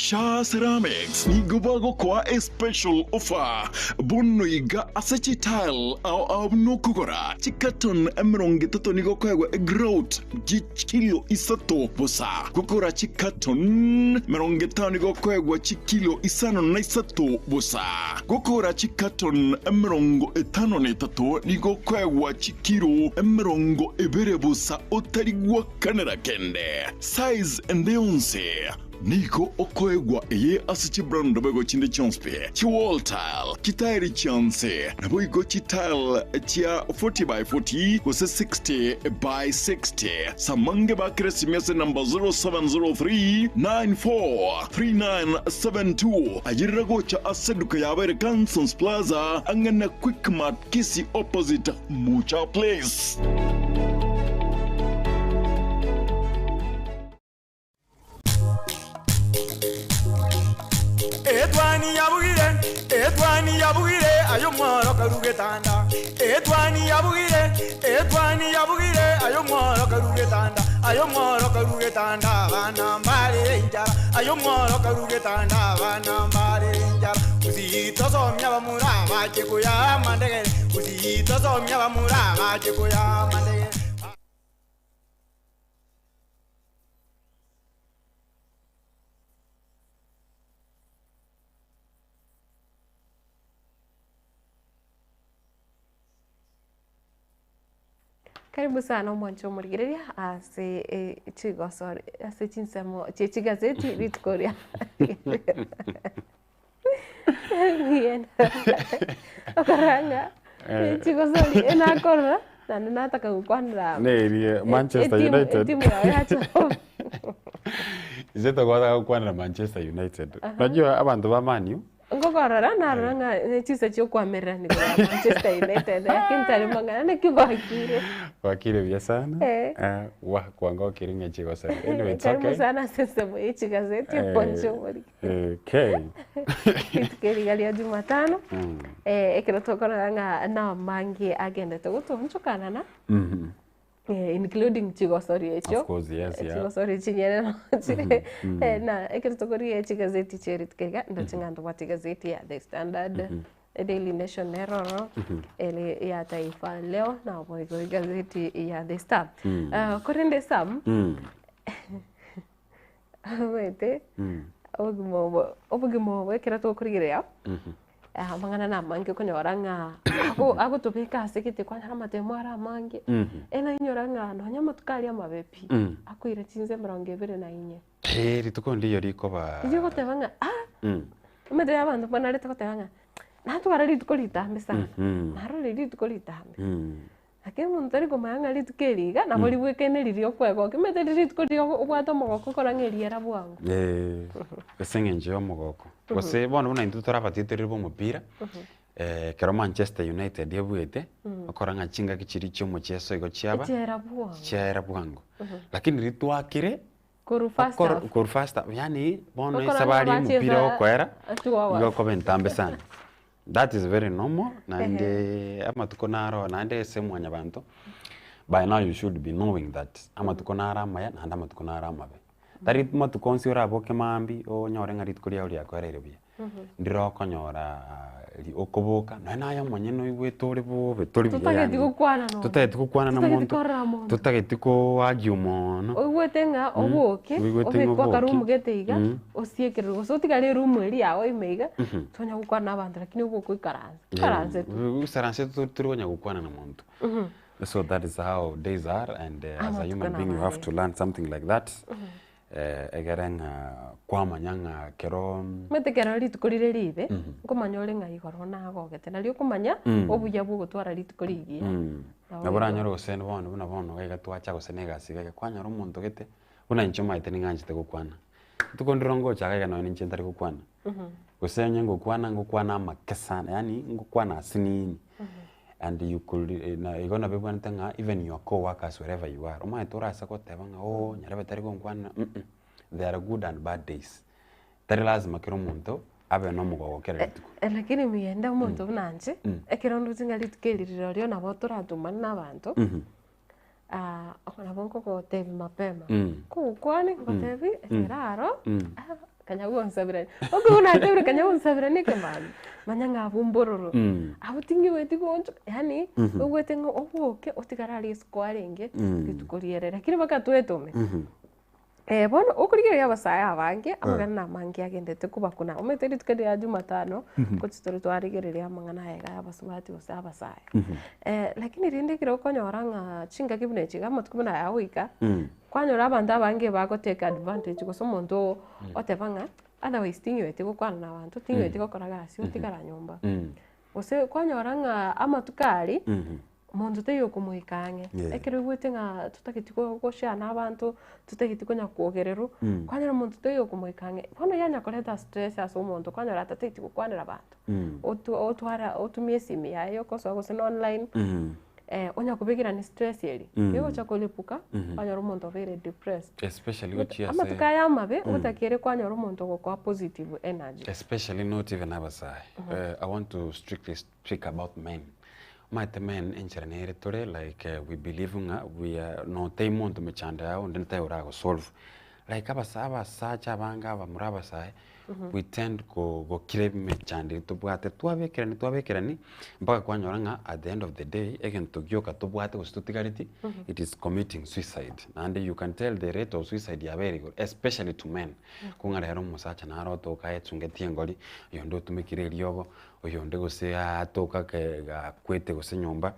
Speaker 6: Sha Ceramics nigo bagokoa a special offer bono iga ase chitile ao ao buna okogora chicarton 30 nigo okoegwa egrout chikilo isato bosa. Gokora chicarton 50 nigo okoegwa chikilo 53 bosa. Gokora chicarton 53 nigo okoegwa chikilo 20 bosa otari gwakanera kende. Size ende yonsi nigo okoegwa eye ase chibrand boigo chinde chionsi pi, chiwall tile, chitairi chionsi, naboigo chitile chia 40 by 40 gose 60 by 60. Samange bakere esimi ase number 0703 94 3972 ayerera gocha ase eduka yabo ere Cansons Plaza ang'e na Quickmart Kisii opposite Mucha Place.
Speaker 14: Etwani yabugire, etwani yabugire, aye omworo karu getanda. Etwani yabugire, etwani yabugire, aye omworo karu getanda. Aye omworo karu getanda, abana mbare enchara. Aye omworo karu getanda, abana mbare enchara. Gusii tosomia abamura bache koya amandegere. Gusii tosomia abamura bache koya amandegere.
Speaker 1: Karibu sana omwanche omorigereria ase eh, chigosori ase chinsemo chie chigazeti rituko ria Okorora ng'a
Speaker 15: Eh.
Speaker 1: chigosori enakorora naende nataka gokwanera
Speaker 15: Nerie Manchester
Speaker 1: etimu-
Speaker 15: United.
Speaker 1: etimu yao yacha
Speaker 15: Inche togotaka gokwanera Manchester United. Unajua abanto ba Man U
Speaker 1: Ngokorora narora ng'a ne chinsa chia okoamererania igoro ya Manchester United lakini tari mang'ana naki gwakire.
Speaker 15: Gwakire buya sana.
Speaker 1: Eh.
Speaker 15: Eh, wa kwangokire ng'a chigosori. Anyway, it's
Speaker 1: Karibu
Speaker 15: okay.
Speaker 1: sana ase ensemo ye chigazeti
Speaker 15: Eh,
Speaker 1: omonche omoriki.
Speaker 15: Okay.
Speaker 1: Rituko eri iga ria Jumatano
Speaker 15: Mm.
Speaker 1: eh, ekero tokorora ng'a namange agendete gotoonchokanana
Speaker 15: Mhm.
Speaker 1: eh, including chigosori echio
Speaker 15: Of course, yes, yeah.
Speaker 1: chigosori chinyene nochire
Speaker 15: Mhm, mm.
Speaker 1: Eh, na ekero tokorigia chigazeti chia rituko iga ndoche ng'a ntobwate egazeti ya The Standard
Speaker 15: Mhm.
Speaker 1: Daily Nation nero ororo
Speaker 15: Mhm.
Speaker 1: ere ya Taifa Leo nabo igo egazeti ya The Star
Speaker 15: Mm.
Speaker 1: Eh, korende Sam
Speaker 15: Mm.
Speaker 1: omanyete
Speaker 15: Mm.
Speaker 1: obogima obo obogima obo ekero tokorigereria
Speaker 15: Mhm.
Speaker 1: amang'ana na amange okonyora ng'a ago agotobeka ase gete kwanyora amatemo are amange,
Speaker 15: Mhm.
Speaker 1: enainyora ng'a nonye amatuko aria amabe pi,
Speaker 15: Mm.
Speaker 1: akoira chinse emerongo ebere na inye.
Speaker 15: Eeh rituko ndiyo rikoba
Speaker 1: Riria ogoteba ng'a ah,
Speaker 15: Mm.
Speaker 1: omanyete abanto mbanarete goteba ng'a natwara rituko ritambe sana,
Speaker 15: Mhm.
Speaker 1: narorire rituko ritambe.
Speaker 15: Mm.
Speaker 1: Lakini omonto tari komanya ng'a rituko eri iga nabo ribwekaine riria okwegokia. Omanyete riria rituko riria obwate omogoko okora ng'a eriera bwango.
Speaker 15: Eh, ase eng'encho ya omogoko. Gose bono buna intwe tore abatitiri ba omopira, ekero Manchester United ebuete, okora ng'a chingaki chiria chia omocheso igo chiaba,
Speaker 1: Chiaera bwango.
Speaker 15: chiaera bwango. Lakini riria twakire,
Speaker 1: Korwa first
Speaker 15: okoro
Speaker 1: half.
Speaker 15: korwa first half, yaani bono
Speaker 1: Okora
Speaker 15: esabari
Speaker 1: ng'a
Speaker 15: ya omopira
Speaker 1: bachesa
Speaker 15: okoera,
Speaker 1: two hours.
Speaker 15: igo okoba entambe sana. That is very normal naende amatuko naro naende ase mwanyabanto by now you should be knowing that amatuko naro amaya naende amatuko naro amabe. Tari matuko onsi oraboke maambia onyore ng'a rituko riago riakoereire buya. Ndire okonyora ri okoboka nonye naye omonyene oigwete ore bobe tori buya
Speaker 1: Totageti
Speaker 15: yaani
Speaker 1: gokwana na omonto.
Speaker 15: totageti gokwana na
Speaker 1: Totageti
Speaker 15: monto,
Speaker 1: korora monto.
Speaker 15: totageti koargue mono.
Speaker 1: Oigwete ng'a oboke,
Speaker 15: Oigwete ng'a
Speaker 1: obekwe akarumu
Speaker 15: oboke.
Speaker 1: gete iga, osiekererwe gose otigare erumu eria yago ime iga, tonya gokwana na abanto lakini oboke oikaranse, oikaranse tu.
Speaker 15: Oisaranse tu tori konya gokwana na monto. So that is how days are and as a human being you have to learn something like that egere ng'a kwamanya ng'a kero.
Speaker 1: Omanyete ekero rituko rire ribe, nkomanya ore ng'a igoro nagogete, nario okomanya obuya bwa ogotwara rituko rigiya. Nabo
Speaker 15: Nabo oranyore gose bono buna bono iga iga twacha gose na egasi iga iga, kwanyora omonto gete, buna inche omanyete ning'anchete gokwana. Rituko ndire ngocha iga iga nonye ninche ntari gokwana, gose onye ngokwana ngokwana amake sana yaani ngokwana asinini and you could na igo nabo ebwenerete ng'a even your co-workers wherever you are, omanyete orase goteba ng'a ooh nyarebe tari gonkwanera there are good and bad days. Tari lazima kera omonto abe na omogoko kera rituko.
Speaker 1: Lakini miyende omonto buna inche, ekero ndoche ng'a rituko eri rirorio nabo toratumane na abanto, nabo nkogotebia mapema, nkogokwania nkogotebia ekero aro. Kanya gonsabera okobua natebire kanya gonsabera na ekemambia, manya ng'a abwo mbororo. Abwo ting'iweti goonchoka yaani, obwate ng'a oboke otigare aria isiko arenge, rituko riere lakini mpaka twetome. Bono okorigereria abasae abange, amang'ana na amange agendete kobakuna, omanyete rituko eri ria jumatano, ngochi tore twarigereria amang'ana aya iga ya abasubati gose abasae. Lakini rende ekero okonyora ng'a chingaki buna echi iga amatuko buna aya agoika, Kwanyora abanto abange bago take advantage gose omonto oteba ng'a otherwise ting'weti gokwana na abanto, ting'weti gokora gasi otigara nyomba. Gose kwanyora ng'a amatuko aria, monto taiyo okomoika ang'e, ekero oigwete ng'a totageti go goshare na abanto, totageti konya kwogererwa, kwanyora monto taiyo okomoika ang'e. Bono yanya koreta stress ase omonto, kwanyora atatageti gokwanera abanto, otu otwara otumia esimi yaye yokosoa gose na online. Onya kobekerania stress eria, egocha korepuka, kwanyora omonto obeire depressed.
Speaker 15: Especially gochia ase
Speaker 1: Amatuko aya amabe, otakeire kwanyora omonto ogokoa positive energy.
Speaker 15: Especially not even abasae. I want to strictly speak about men. Omanyete men enchera nere tore like we believe ng'a we are notebia monto mechando yao onde tari oragosolve. Like abasa abasacha abange abamura abasae, we tend ko gokira emechando eye tobwate twabekerani twabekerani mpaka kwanyora ng'a at the end of the day egento gioka tobwate gose totigareti it is committing suicide. Naende you can tell the rate of suicide yabeire igoro especially to men. Kong'a rero omosacha naro otoka aesungetie engori, oyonde otumekire eriogo, oyonde gose atoka ake akwete gose nyomba,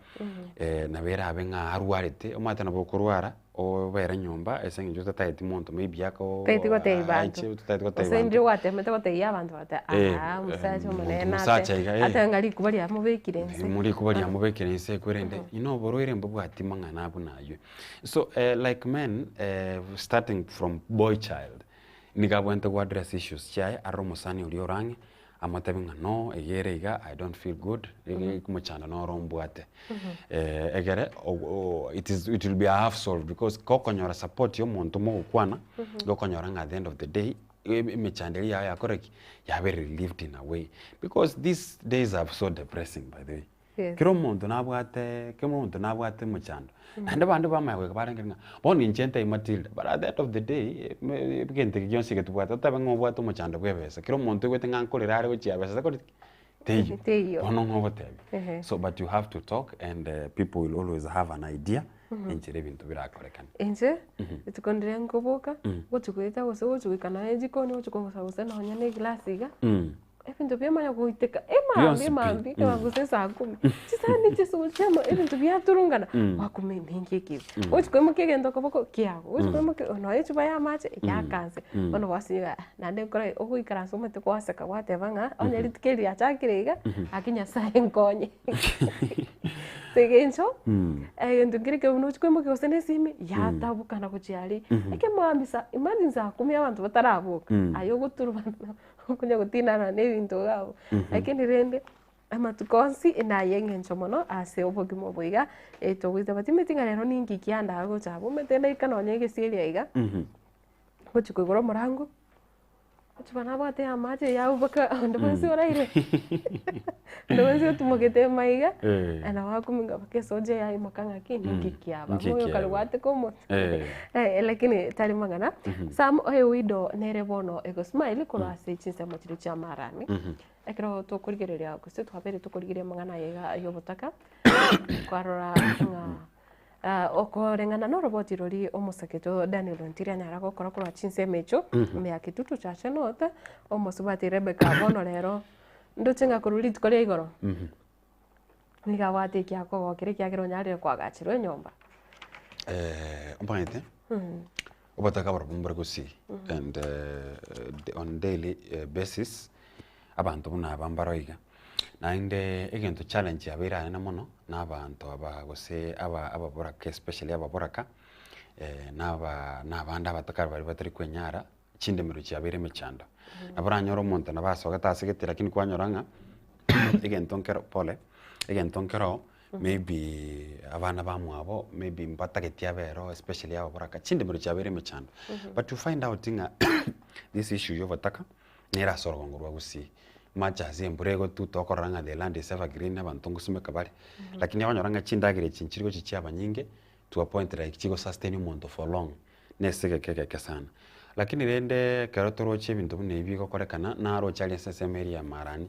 Speaker 15: nabo erabe ng'a arwarete, omanyete nabo okorwara. Obere nyomba ase eng'encho otatageti monto maybe ako
Speaker 1: Otageti gotebia banto.
Speaker 15: aiche otageti gotebia
Speaker 1: Gose
Speaker 15: banto.
Speaker 1: ndire gwatemete gotebia abanto bate
Speaker 15: Eh,
Speaker 1: aa omosacha
Speaker 15: eh,
Speaker 1: omonene
Speaker 15: omonto
Speaker 1: ate
Speaker 15: omosacha iga, eh.
Speaker 1: ate ng'a rikuba riamobekire inse.
Speaker 15: Mo rikuba riamobekire inse ekwerende you know oborwaire mbobwati mang'ana buna aywo. So like men starting from boy child, nigo abwenerete go address issues chiaye arore omosani oria ore ang'e Amotebi ng'a no, iga ere iga, I don't feel good, omochando noro ombwate. Egere it is it will be a half solved because gokonyora support ya omonto mogokwana, gokonyora ng'a at the end of the day, emechando eria yago yakora ki? Yabeire relieved in a way. Because these days are so depressing by the way.
Speaker 1: Yes.
Speaker 15: Kera omonto nabwate kera omonto nabwate omochando. Naende abande bamanya goika barenge ng'a bono inche ntebie Matilda, but at the end of the day, egento eke gionsi eke tobwate, totabe ng'a obwate omochando bwa ebesa, kera omonto oigwete ng'a nkorera are gochia besa takori ki? Teiyo.
Speaker 1: Teiyo.
Speaker 15: Bono ng'o ogotebia.
Speaker 1: Ehe.
Speaker 15: So but you have to talk and people will always have an idea enchera ebinto birakorekane.
Speaker 1: Inche, rituko ndiria nkoboka, gochi goeta gose gochi goika nonya ejikoni gochi kong'usa gose nonya na eglass iga. Ebinto biamanya goiteka emambia
Speaker 15: Bionsi pi.
Speaker 1: emambia ekero gose saa kumi, chisani chisuguche amo ebinto biaturungana, wakumia ninki ekibe. Ochi koimokia egento okoboko kiago, ochi koimokia nonya echupa ya amache yakanse, bono gwasinyora ah naende nkore ogoikaransa omanyete gwaseka gwateba ng'a onye rituko eri riachakire iga, gaki Nyasaye nkonye. Ase eng'encho, egento nkere ekebe buna ochi koimokia gose na esimi, yatabokana gochia aria, ekemambia saa imagine saa kumi abanto bataraboka, aye ogoturubana. Okonya gotinana na ebinto iga abwo. Lakini rende, amatuko onsi naye eng'encho mono ase obogima obo iga, togoita batimeti ng'a rero ninki kiandaa gocha abwo, omanyete ndaika nonye egesieri aiga, ngochia koigora omorango, echupa nabwate ya amache eywo abwo mpaka onde bwensi oraire, onde bwensi otimogete maiga, nabo akominga mpaka esoja yaimoka ng'aki ninki kiaba,
Speaker 15: Ninki
Speaker 1: moyo okare
Speaker 15: kiaba.
Speaker 1: gwateka omonto. Lakini tari mang'ana. Sam oewido nere bono egosmile korwa ase chinsemo chiria chi'amarani. Ekero tokorigereria gose twabeire tokorigereria amang'ana aya iga ay'obotaka, kwarora ng'a okoreng'ana noroboti roria omosaketo Daniel Ontiri anyara gokora korwa chinsemo echio, ime ya Kitutu Chache North, omosubati Rebecca bono rero ndoche ng'a korwa rituko ria igoro, Nigo abwate ekiakogokera ekiagera onyarire koagacherwa enyomba.
Speaker 15: Omanyete, obotaka barobwo mbore gusii and on daily basis, abanto buna aba mbaro iga. Naende egento challenge yabeire anene mono, na abanto aba gose aba ababoraka especially ababoraka, na aba na abande abataka baria batari kwenyara, chindemero chiabeire emechando. Nabo oranyore omonto nabo asogete asegete lakini kwanyora ng'a egento nkero pole, egento nkero maybe abana bamwabo maybe mbatageti abero especially ababoraka, chindemero chiabeire emechando. But you find out ng'a this issue ya obotaka, nere ase orogongo rwa gusii, much as embura egotuta okorora ng'a the land is evergreen abanto ngosimeka bare, lakini okonyora ng'a chindagera echi nchiri gochi chiaba nyinge to a point like chigo sustain omonto for long. Nese egeka egeke sana. Lakini rende ekero toroche ebinto buna ebi bigokorekana, naroche aria ase ensemo eria ya Marani,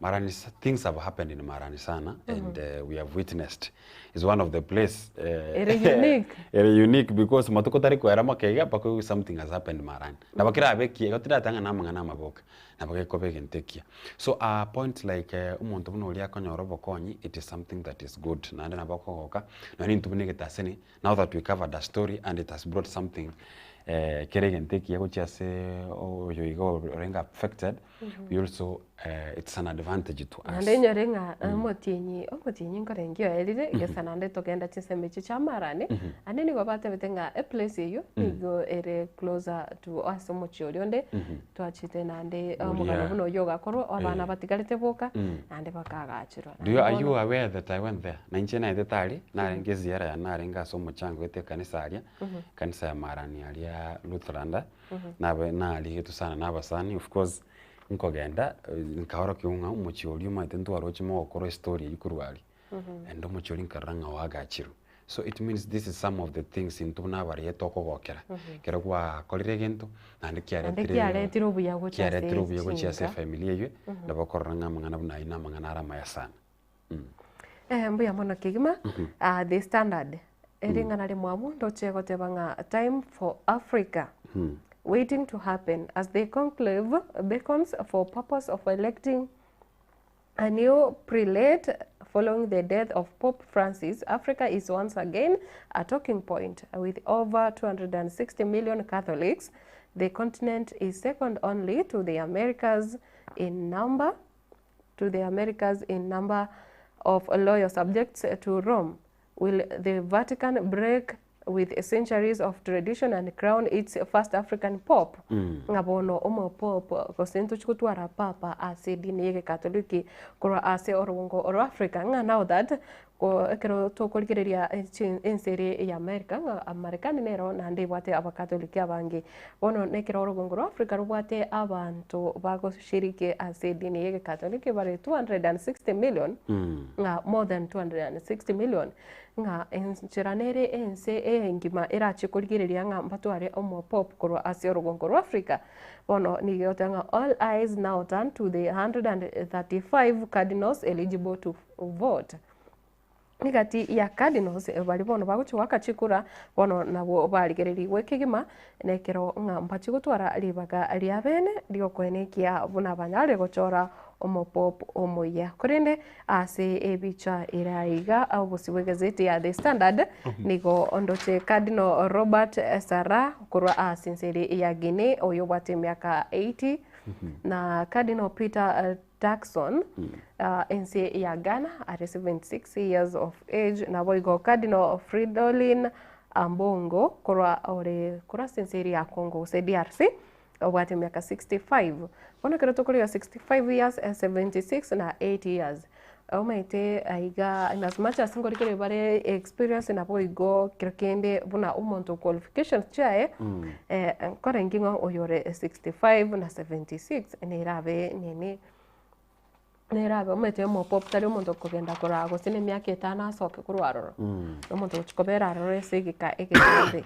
Speaker 15: Marani things have happened in Marani sana and we have witnessed. Is one of the place
Speaker 1: Ere unique.
Speaker 15: ere unique because matuko tari koera moke iga mpaka oigwe something has happened Marani. Nabo kerabe ekiya, igo tindateba ng'a namang'ana amabe oka, nabo gekoba egento ekiya. So a point like omonto buna oria akonyora obokonyi, it is something that is good naende nabo okogoka, nonye intwe buna egetaseni, now that we covered a story and it has brought something kere egento ekiya gochia ase oyo iga orenge affected, we also it's an advantage to us.
Speaker 1: Naende inyore ng'a omotienyi omotienyi nkorenge oerire, gesa naende togenda chinsemo echio chia amarani, naende nigo batebete ng'a eplace eyio nigo ere closer to ase omochie oria onde, twachete naende omogano buna oyio ogakorwa, abana batigarete boka, naende bakagachirwa.
Speaker 15: Do you, are you aware that I went there? Na inche naetete aria, narenge eziara yane narenge ase omochango gete ekanisa aria, ekanisa ya Marani aria Lutheran, nabe narigetwe sana na abasani, of course, nkogenda nkaorokiwa ng'a omochie oria omanyete ntwaroche mogokora estory eywo korwa aria, and omochie oria nkarora ng'a oagachirwe. So it means this is some of the things intwe buna abaria tokogokera, ekero gwakorire egento, naende
Speaker 1: Naende
Speaker 15: kiaretire
Speaker 1: kiaretire obuya gochia ase
Speaker 15: kiaretire obuya gochia ase
Speaker 1: chinka.
Speaker 15: efamiri eywo, nabo okorora ng'a amang'ana buna aywo na amang'ana are amaya sana.
Speaker 1: Eh, mbuya mono kegima. Ah, the standard ering'ana rimwamu ndoche goteba ng'a time for Africa waiting to happen as the conclave beckons for purpose of electing a new prelate following the death of Pope Francis, Africa is once again a talking point. With over 260 million Catholics, the continent is second only to the Americas in number to the Americas in number of loyal subjects to Rome. Will the Vatican break with centuries of tradition and crown its first African Pope? Ng'a bono omopope gose ntochi gotwara papa ase edini y'egekatoliki korwa ase orogongo rwa Africa ng'a now that ko ekero tokorigereria chi ense ere ya America ng'a Marekani nero naende ebwate abakatoliki abange. Bono nekero orogongo rwa Africa robwate abanto bagoshiriki ase edini y'egekatoliki bare 260 million, ng'a more than 260 million, ng'a enchera nere ense engima erache korigereria ng'a mbatware omopope korwa ase orogongo rwa Africa. Bono nigo egoteba ng'a all eyes now turn to the 135 cardinals eligible to vote. Egati ya cardinals baria bono bagochia goaka chikura, bono nabwo barigererigwe kegima, na ekero ng'a mbachie gotwara ribaga ria bene riokoenekia buna banyare gochora omopope omoyia. Korende ase ebicha ere aiga obosio bw'egazeti ya The Standard, nigo ndoche Cardinal Robert Sarah korwa ase ense ere ya Guinea oyo obwate emiaka 80, na Cardinal Peter Turkson, ense ya Ghana are 76 years of age, naboigo Cardinal Fridolin Ambongo korwa ore korwa ase ense eria ya Congo gose DRC obwate emiaka 65. Bono ekero tokorigia 65 years, 76 na 80 years, omanyete aiga in as much as nkorigereria bare experience naboigo kero kende buna omonto qualifications chiaye, nkorenge ng'a oyore 65 na 76 nerabe nini, nerabe omanyete omopop tari omonto okogenda korwa gose na emiaka etano asoke korwa aroro, na omonto ogochia kobera aroro ase egeka egetambe.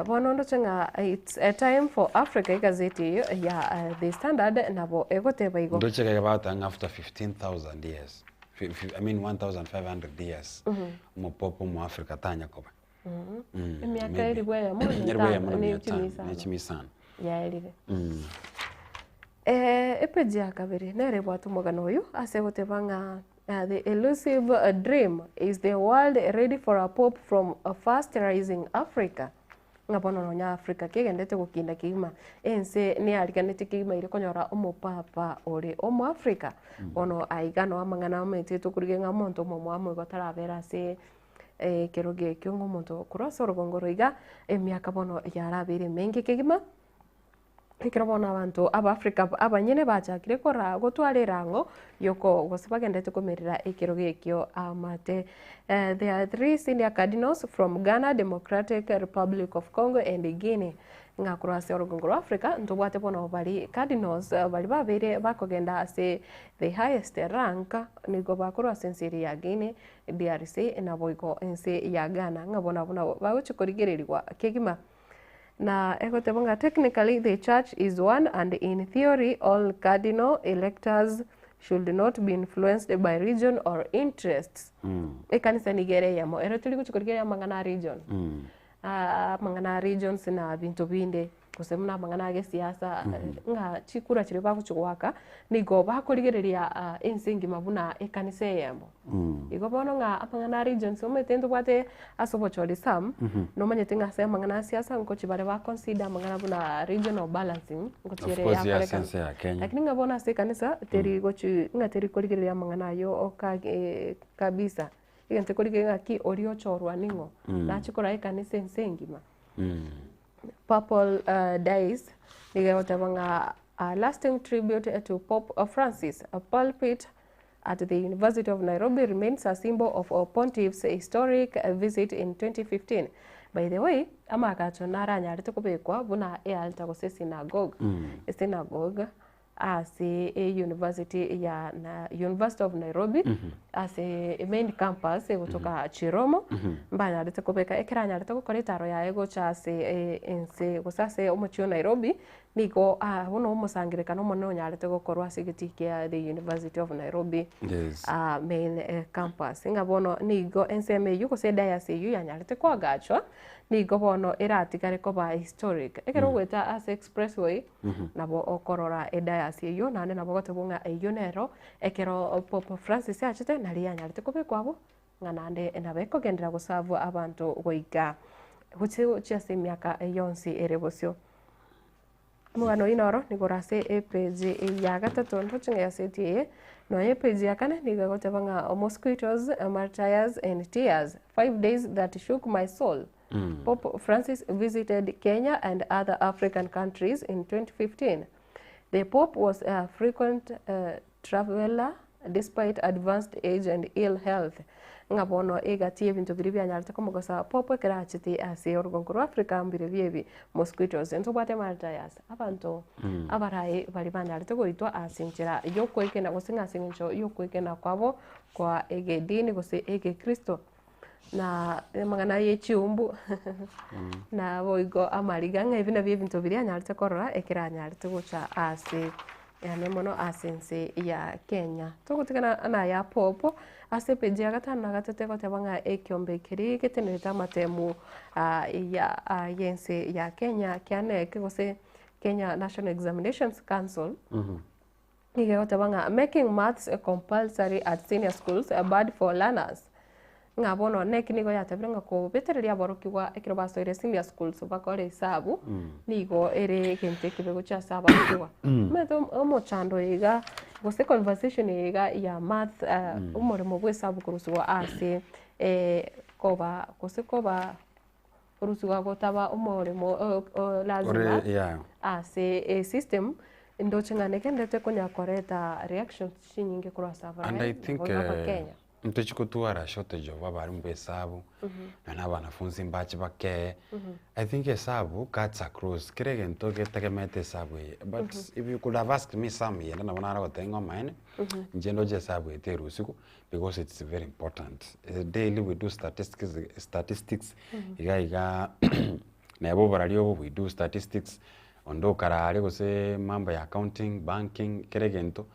Speaker 1: Bono ndoche ng'a it's a time for Africa egazeti eyio ya The Standard nabo egoteba igo.
Speaker 15: Ndoche iga bagoteba ng'a after 15,000 years, I mean 1,500 years, omopope omoafrica tanya koba.
Speaker 1: Emiaka
Speaker 15: Maybe.
Speaker 1: elifu eyemo na
Speaker 15: Elifu eyemo
Speaker 1: etano,
Speaker 15: na
Speaker 1: na
Speaker 15: mia
Speaker 1: echumi
Speaker 15: tano,
Speaker 1: isano.
Speaker 15: na echumi isano.
Speaker 1: Yaerire. Epeji ya kabere nere ebwate omogano oyo ase goteba ng'a the elusive dream is the world ready for a pope from a fast rising Africa? Ng'a bono nonya Africa kegendete gokinda kegima, ense neyariganetie kegima ere konyora omopapa ore omoafrica. Bono aiga noo amang'ana amaete tokorigia ng'a omonto omomwamu igo tarabera ase ekerogo ekio ng'a omonto korwa ase orogongo oro iga, emiaka bono yarabeire emenge kegima, ekero bono abanto abafrica abanyene bachakire kora gotwara erang'o yoko gose bagenderete komerera ekerogo ekio amate. There are three senior cardinals from Ghana, Democratic Republic of Congo and Guinea. Ng'a korwa ase orogongo rwa Africa ntobwate bono baria cardinals baria babeire bakogenda ase the highest rank nigo bakorwa ase ense eria ya Guinea, DRC naboigo ense ya Ghana ng'a bono abwo nabo bagochia korigererigwa kegima. Na egoteba ng'a technically the church is one and in theory all cardinal electors should not be influenced by region or interests. Ekanisa nigo ere eyemo, ero tori gochia korigereria amang'ana a region. Amang'ana a regions na binto binde. Gose buna amang'ana a gesiasa, ng'a chikura chiria bagochia goaka, nigo bakorigereria ense engima buna ekanisa eyemo. Igo bono ng'a amang'ana a regions omanyete ntobwate ase obochori some, nomanyete ng'a ase amang'ana a siasa nkochi bare ba consider amang'ana buna regional balancing, ngochi
Speaker 15: Of
Speaker 1: ere
Speaker 15: course, yes,
Speaker 1: yakorekana.
Speaker 15: ense ya Kenya.
Speaker 1: Lakini ng'a bono ase ekanisa, teri gochi ng'a teri korigereria amang'ana aywo oka kabisa. Egento ekorigereria ng'aki oria ochorwa ning'o, nache koraa ekanisa ense engima. Purple Days nigo egoteba ng'a a lasting tribute to Pope Francis, a pulpit at the University of Nairobi remains a symbol of Pontiff's historic visit in 2015. By the way, amagacho naranyarete kobekwa buna ealtar gose synagogue, esynagogue ase e-university ya na University of Nairobi ase main campus egotoka Chiromo mbanyarete kobeka ekero anyarete gokora etaro yaye gocha ase ense gose ase omochie o Nairobi nigo buna omosangererekano omonene onyarete gokorwa ase egetii kia the University of Nairobi
Speaker 15: Yes.
Speaker 1: main campus. Ng'a bono nigo ensemo eywo gose ediocese eywo yanyarete koagachwa nigo bono eratigare koba historic. Ekero ogoeta ase expressway Nabo okorora edayasi eyio, naende nabo ogotebwa ng'a eyio nero ekero Pope Francis achete nario yanyarete kobekwa abwo, ng'a naende nabo ekogenderera gosabwa abanto goika gochia gochia ase emiaka yonsi ere bosio. Omogano oyio noro nigo ore ase epage ya gatato ntoche ng'a egaseti eye, nonya epage ya kane nigo egoteba ng'a mosquitoes, martyrs and tears, 5 days that shook my soul. Pope Francis visited Kenya and other African countries in 2015. The Pope was a frequent uh, traveler despite advanced age and ill health. Ng'a bono egati y'ebinto biria bianyarete komogosa Pope ekero achete ase orugongo rwa Africa mbirobio ebi mosquitoes ntobwate martyrs abanto mm. abarayi bari banyarete goitwa ase enchera y'okwegena gose ng'a ase eng'encho y'okwegena kwabo kwa egedini gose egekristo na amang'ana ye chiumbu naboigo amariga ng'a ebi nabio ebinto biria anyarete korora ekero anyarete gocha ase yaani mono ase ense ya Kenya. Togotigana na ya Pope, ase epeji ya gatano na gatato egoteba ng'a ekiombe keria getenerete amatemu ya y'ense ya Kenya kia KNEC gose Kenya National Examinations Council. Nigo egoteba ng'a making maths compulsory at senior schools bad for learners. Ng'a bono KNEC nigo yatebire ng'a kobetereria aborokigwa ekero basoire senior schools bakore esabu, nigo ere egento ekebe gochia ase aborokigwa. Omanyete omochando oyo iga gose conversation eye iga ya maths omoremo bwa esabu korusigwa ase koba gose koba Korusigwa gotaba omoremo o lazima
Speaker 15: Ore yeah.
Speaker 1: ase esystem ndoche ng'a negenderete konya koreta reactions chinyinge korwa ase
Speaker 15: And I
Speaker 1: abarai
Speaker 15: think
Speaker 1: nabo Abakenya.
Speaker 15: ntochi kotwara shortage of abarimu ba esabu na abanafunzi mbache bakee. I think esabu cuts across kera egento getegemete esabu eye but if you could have asked me some yende nabo nare goteba ng'a omaene inche ndoche esabu eye terusigwa because it's very important. Daily we do statistics, statistics iga iga neba oborari obo we do statistics, onde okara aria gose mambo ya accounting, banking, kera egento,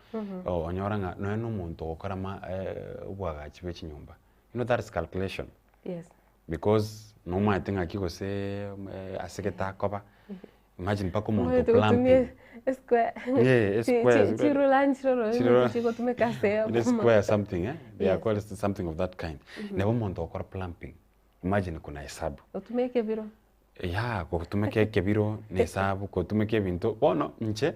Speaker 15: onyora ng'a nonya na omonto ogokora ma obwagachi bwa echinyomba, you know that is calculation.
Speaker 1: Yes.
Speaker 15: Because nomanyete ng'aki gose ase gete akoba, imagine mpaka omonto
Speaker 1: Omanyete gotumia
Speaker 15: plumping.
Speaker 1: esquare
Speaker 15: Yeah, esquare,
Speaker 1: chirura nchiroro
Speaker 15: Chirura.
Speaker 1: chigotumeka ase
Speaker 15: Ile square something eh, they are
Speaker 1: Yes.
Speaker 15: called something of that kind. Nabo omonto ogokora plumping, imagine kuna hesabu.
Speaker 1: Otumia ekebiro.
Speaker 15: Yeah, gotumeka ekebiro na esabu, gotumeka ebinto, bono inche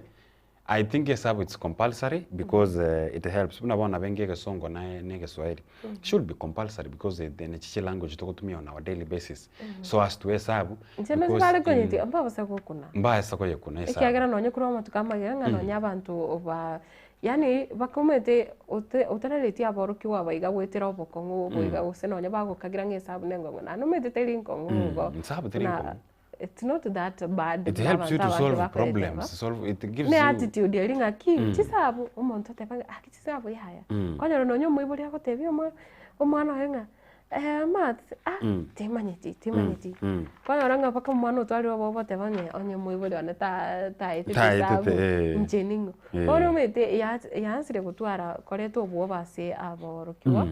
Speaker 15: I think esabu it's compulsory because it helps buna bono nabo enga egesongo na na egeswahili should be compulsory because nachi chilanguage togotumia on our daily basis so as to esabu
Speaker 1: Inche nonye
Speaker 15: because
Speaker 1: bare
Speaker 15: in
Speaker 1: konyetia mbabasa gokuna.
Speaker 15: mbasa koyekuna esabu.
Speaker 1: Ekiagera nonye korwa amatuko amaya ng'a nonye abanto ba yaani bakomete ote otararetie aborokigwa aba iga goetera obokong'u obo iga gose nonye bagokagira ng'a esabu nengong'u naende omanyete teri nkong'u igo
Speaker 15: Esabu teri
Speaker 1: buna
Speaker 15: nkong'u.
Speaker 1: It's not that bad
Speaker 15: It
Speaker 1: buna
Speaker 15: helps you
Speaker 1: abanto
Speaker 15: to
Speaker 1: abange
Speaker 15: solve
Speaker 1: bakoyeteba.
Speaker 15: problems, solve, it gives
Speaker 1: Ne
Speaker 15: you
Speaker 1: attitude eria ng'a ki
Speaker 15: Mm.
Speaker 1: chisabu, omonto oteba ng'a aki chisabu yaya.
Speaker 15: Mm.
Speaker 1: Okonyora nonye omoibori agotebia omwa omwana oye ng'a. Eh, maths, ah, timanyeti, timanyeti. Kwanyora ng'a mpaka omwana otwarire obo ogoteba onye onye moibori one ta taetete
Speaker 15: Taetete,
Speaker 1: esabu,
Speaker 15: eh.
Speaker 1: inche ning'o.
Speaker 15: Eh.
Speaker 1: Bono omanyete ya yaansire gotwara koreta obwoba ase aborokigwa,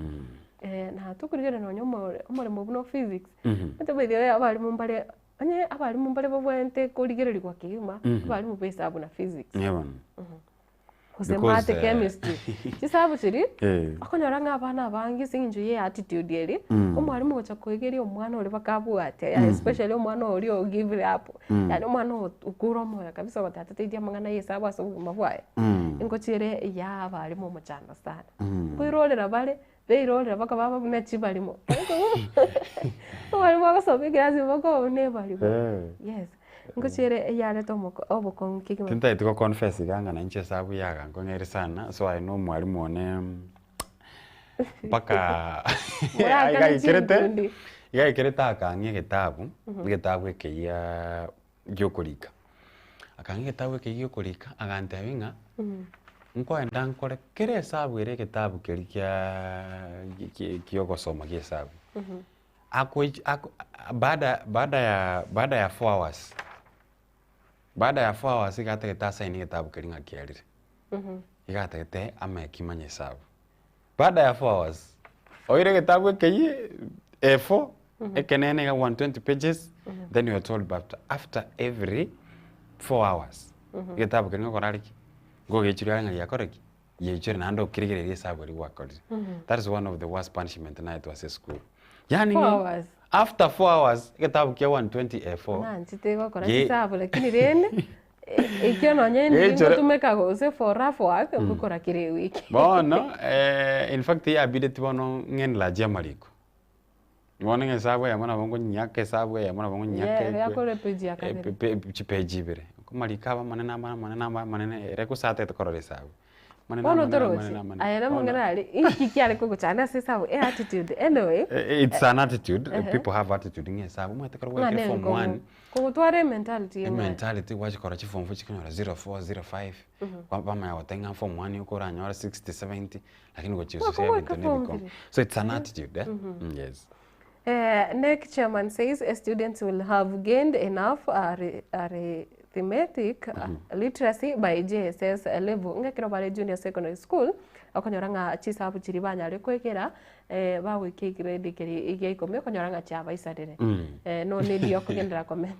Speaker 1: na tokorigereria nonye omo omoremo buna o physics, omanyete by the way abarimu mbare onye abarimu mbare babwenerete korigereriwa kegima, abarimu ba esabu na physics.
Speaker 15: Eeh bono.
Speaker 1: Gose
Speaker 15: Because,
Speaker 1: math,
Speaker 15: eh,
Speaker 1: chemistry, chisabu chiria,
Speaker 15: Eh.
Speaker 1: okonyora ng'a abana abange ase eng'encho ya attitude eria, omwalimu ogocha koegeria omwana oria mpaka abwate, yaani especially omwana oria o give up, yaani omwana o okure omoyo kabisa ogoteba tataeti amang'ana ya esabu ase obogima bwaye, ingochi ere ya abalimu omochando sana. Nkoirorera bare, beirorera mpaka baba buna chibarimo, omwalimu agosoma ekerasi mpaka obe buna ebarimo, yes. Ngochi ere eyarete omoko obokong'u kegima.
Speaker 15: Tintageti go confess iga ng'a nainche esabu yagankong'eire sana, so aye na omwalimu one mpaka
Speaker 1: Morakane
Speaker 15: igaikerete
Speaker 1: chinkundi.
Speaker 15: igaikerete akang'ia egetabu, egetabu ekeyia giokorika. Akang'ia egetabu ekeyia giokorika, agantebia ng'a nkoenda nkore kera esabu ere egetabu keria kiaaa kiogosoma gia esabu. Akoich ako baada baada ya baada ya 4 hours, baada ya 4 hours iga atagete asaini egetabu keria ng'a kiarire. Iga atagete ameki manye esabu. Baada ya 4 hours, oire egetabu ekeyie A4, ekenene iga 120 pages, then you are told but after every 4 hours, egetabu keria ngokora are ki? Ngogechiria are ng'a giakore ki? Giaichure naende okirigereria esabu eria gwakorire. That is one of the worst punishment naetwe ase esukuru. Yaani
Speaker 1: Four
Speaker 15: ng'a
Speaker 1: hours.
Speaker 15: after 4 hours egetabu kia 120 A4
Speaker 1: Nanchete gokora
Speaker 15: Ge-
Speaker 1: chisabu lakini rende ekio nonye ndiri
Speaker 15: Geichore-
Speaker 1: ngotumeka gose for rough work ngokora kera ewiki.
Speaker 15: Bono in fact yabideti bono ng'enlarge amariko. Bono ng'a esabu eyemo nabo nkonyiaka esabu eyemo nabo nkonyiaka
Speaker 1: Yeah, yakora epage ya kabere.
Speaker 15: chipeji ibere. Amariko aba amanene aba amanene aba amanene ere gose atagete korora esabu. Amanene
Speaker 1: Bono
Speaker 15: amanene
Speaker 1: torochi,
Speaker 15: amanene amanene.
Speaker 1: aye na
Speaker 15: Bono
Speaker 1: amang'ana aria, inki kiare kogochanda ase esabu, e attitude, anyway.
Speaker 15: It's an attitude, people have attitude ng'a esabu omanyete ekero
Speaker 1: Ng'a
Speaker 15: gwaikire
Speaker 1: ne
Speaker 15: form
Speaker 1: enkong'u.
Speaker 15: one,
Speaker 1: Kogotwara ementality eng'ao.
Speaker 15: ementality gwachia chiform four chikonyora zero four, zero five, bamanya goteba ng'a form one nigo oranyore 60, 70. Lakini gochisusia
Speaker 1: Goika
Speaker 15: ebinto
Speaker 1: form
Speaker 15: nebikong'u.
Speaker 1: three.
Speaker 15: So it's an attitude eh? Yes.
Speaker 1: NEC chairman says students will have gained enough arithmetic literacy by JSS level. Ng'a ekero bare junior secondary school, okonyora ng'a chisabu chiria banyare koegera, bagoika egrade keria gia ikomi okonyora ng'a chiabaisarire. No need ya okogenderera comment.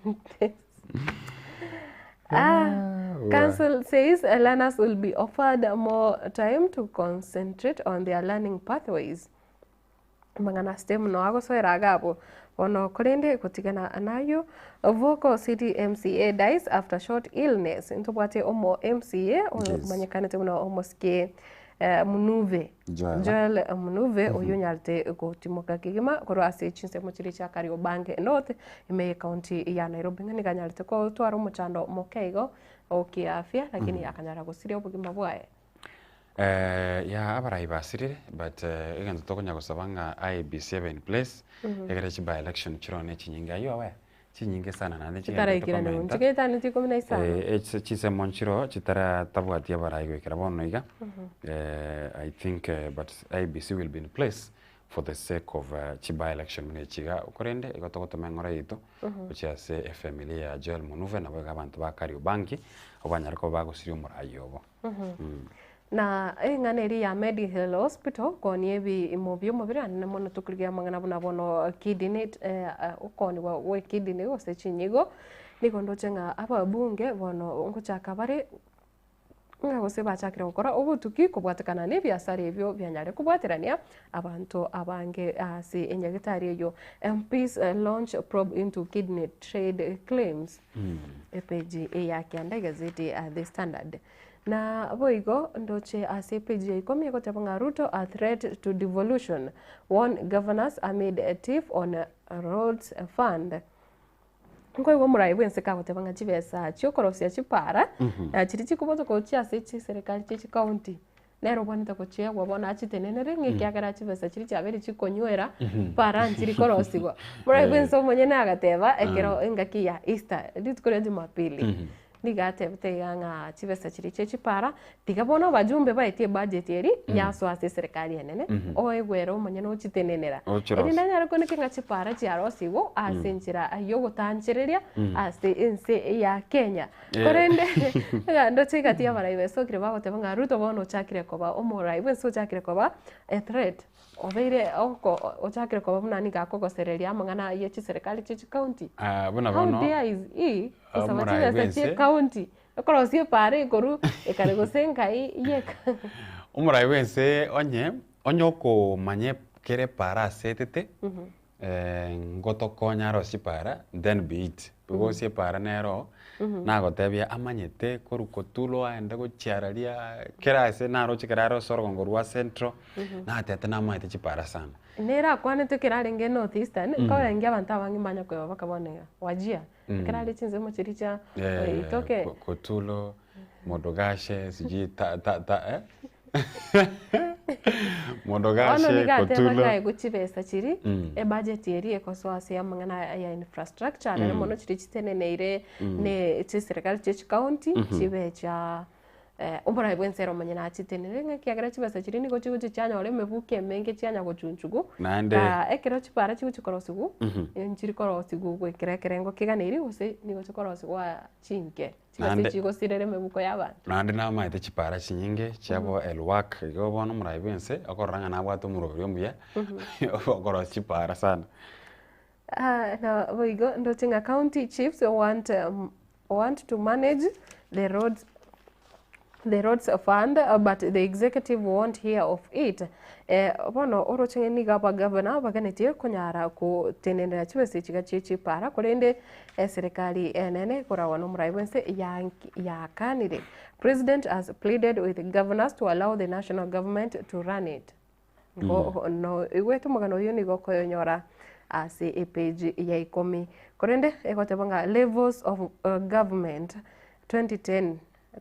Speaker 1: Ah, Council says learners will be offered more time to concentrate on their learning pathways. Amang'ana STEM no agosoera iga abwo bono korende gotigana nayio Vocal City MCA dies after short illness ntobwate omo MCA omanyekanete buna omosike Munuve
Speaker 15: Joel.
Speaker 1: Joel Munuve oyio onyarete gotimoka kegima korwa ase chinsemo chiria chia Kariobangi North ime ye county ya Nairobi ng'a nigo anyarete gotwara omochando moke igo o kiafya lakini akanyara gosiria obogima bwaye.
Speaker 15: Ya abarai basirire but egento tokonya gosaba ng'a IEBC ebe in place egere chi by election chiroo ne chinyinge are you aware? Chinyinge sana naende chigenderete
Speaker 1: Chitaraikeraniwa,
Speaker 15: komenta.
Speaker 1: nchigaetaneti ikomi na isano.
Speaker 15: Eh, chinsemo nchiroo chitaratabwati abarai goikera bono iga, I think but IEBC will be in place for the sake of chi by election buna echi iga, korende igo togotoma eng'ora yaito gochia ase efamiri ya Joel Munuve nabo iga abanto ba Kariobangi abwo banyare koba bagosiria omorai obo.
Speaker 1: Na eng'ana eria ya Mediheal Hospital koonia ebiimo bi'omobere anene mono tokorigia amang'ana buna bono kidney okoonigwa gwe kidney gose chinyigo, nigo ndoche ng'a ababunge bono ngochaka bare ng'a gose bachakire gokora obotuki kobwatekana na ebiasara ebio bianyare kobwaterania abanto abange ase enyagetari eyio. MPs launch probe into kidney trade claims. Epeji ya kianda egazeti ya The Standard. Na boigo ndoche ase epeji ya ikomi egoteba ng'a Ruto a threat to devolution, warn governors amid tiff on roads fund. Nkoigwa omorai bwense kagoteba ng'a chibesa chiokorosia chipara chiria chikobotoka gochia ase chiserikali chie chicounty nere obwanete gochiegwa bono achitenenere ng'a ekiagera chibesa chiria chiabeire chikonywera para nchiri korosigwa. Omorai bwense omonyene agateba ekero engaki ya Easter rituko ria jumapili. Nigo atebete iga ng'a chibesa chiria chie chipara, tiga bono abajumbe baetie ebudget eria yasoa ase eserekari enene, oegwe ere omonyene ochitenenera.
Speaker 15: Ochirosia.
Speaker 1: Erinde anyare koeneka ng'a chipara chiarosigwe ase enchera yogotanchereria ase ense ya Kenya. Korende ndoche egati y'abarai besokire bagoteba ng'a Ruto bono ochakire koba omorai bwensi ochakire koba a threat. Obeire oko ochakire koba buna nigo akogosereria amang'ana ye chiserekari chie chicounty.
Speaker 15: Ah, buna
Speaker 1: How
Speaker 15: bono
Speaker 1: dare is he gosaba
Speaker 15: omorai
Speaker 1: chibesa chie
Speaker 15: bwense
Speaker 1: county okorosia epaara ekorwa ekare gose nkai yeka.
Speaker 15: Omorai bwense onye onye okomanya kera epaara ase etete ngotokonya arosie epaara then be it. Because epaara nero nagotebia amanyete korwa kotulo aende gochia araria kera ase naroche ekero are ase orogongo rwa central natete namaete chipara sana.
Speaker 1: Nere akwanete ekero arenge North Eastern, nkorengia abanto abange mbanya koeba mpaka bono iga, Wajir, ekero are chinsemo chiria chia Itoke.
Speaker 15: Kotulo, Modogashe, sijui ta ta ta eh?
Speaker 1: Bono
Speaker 15: Modogashe,
Speaker 1: nigo ateba
Speaker 15: Kotulo.
Speaker 1: ng'a aegwe chibesa chiria, ebudget eria ekosoa ase amang'ana aya ya infrastructure, nere mono chiria chiteneneire ne chiserikali chia chicounty, chibe chia oboraai bwensi ere omonyene achitenenere ng'a ekiagera chibesa chiria nigo chigochia chianyora emebuko emenge chianya gochunchugwa,
Speaker 15: Naende
Speaker 1: na ekero chibara chigochia korosigwa, nchiri korosigwa goikera ekerengo keganeiri gose nigo chikorosigwa chinke. Chigasi
Speaker 15: Naende-
Speaker 1: chigosirera emebuko y'abanto.
Speaker 15: Naende namaete chipara chinyinge chiabo Elwak, igo bono omorai bwense okorora ng'a nabwate omoroberi omuya okorosia chipara sana.
Speaker 1: Ah, na boigo ndoche ng'a county chiefs want, um, want to manage the roads the roads fund uh, but the executive won't hear of it. Eh, bono oroche ng'a nigo abagavana baganetie konyara gotenenera chibesa echiga chie chipara korende Eserekari enene ekoragwa nomorai bwense yakanire. President has pleaded with governors to allow the national government to run it. No igwete omogano oyio nigo okoyonyora ase epage ya ikomi. Korende egoteba ng'a levels of government 2010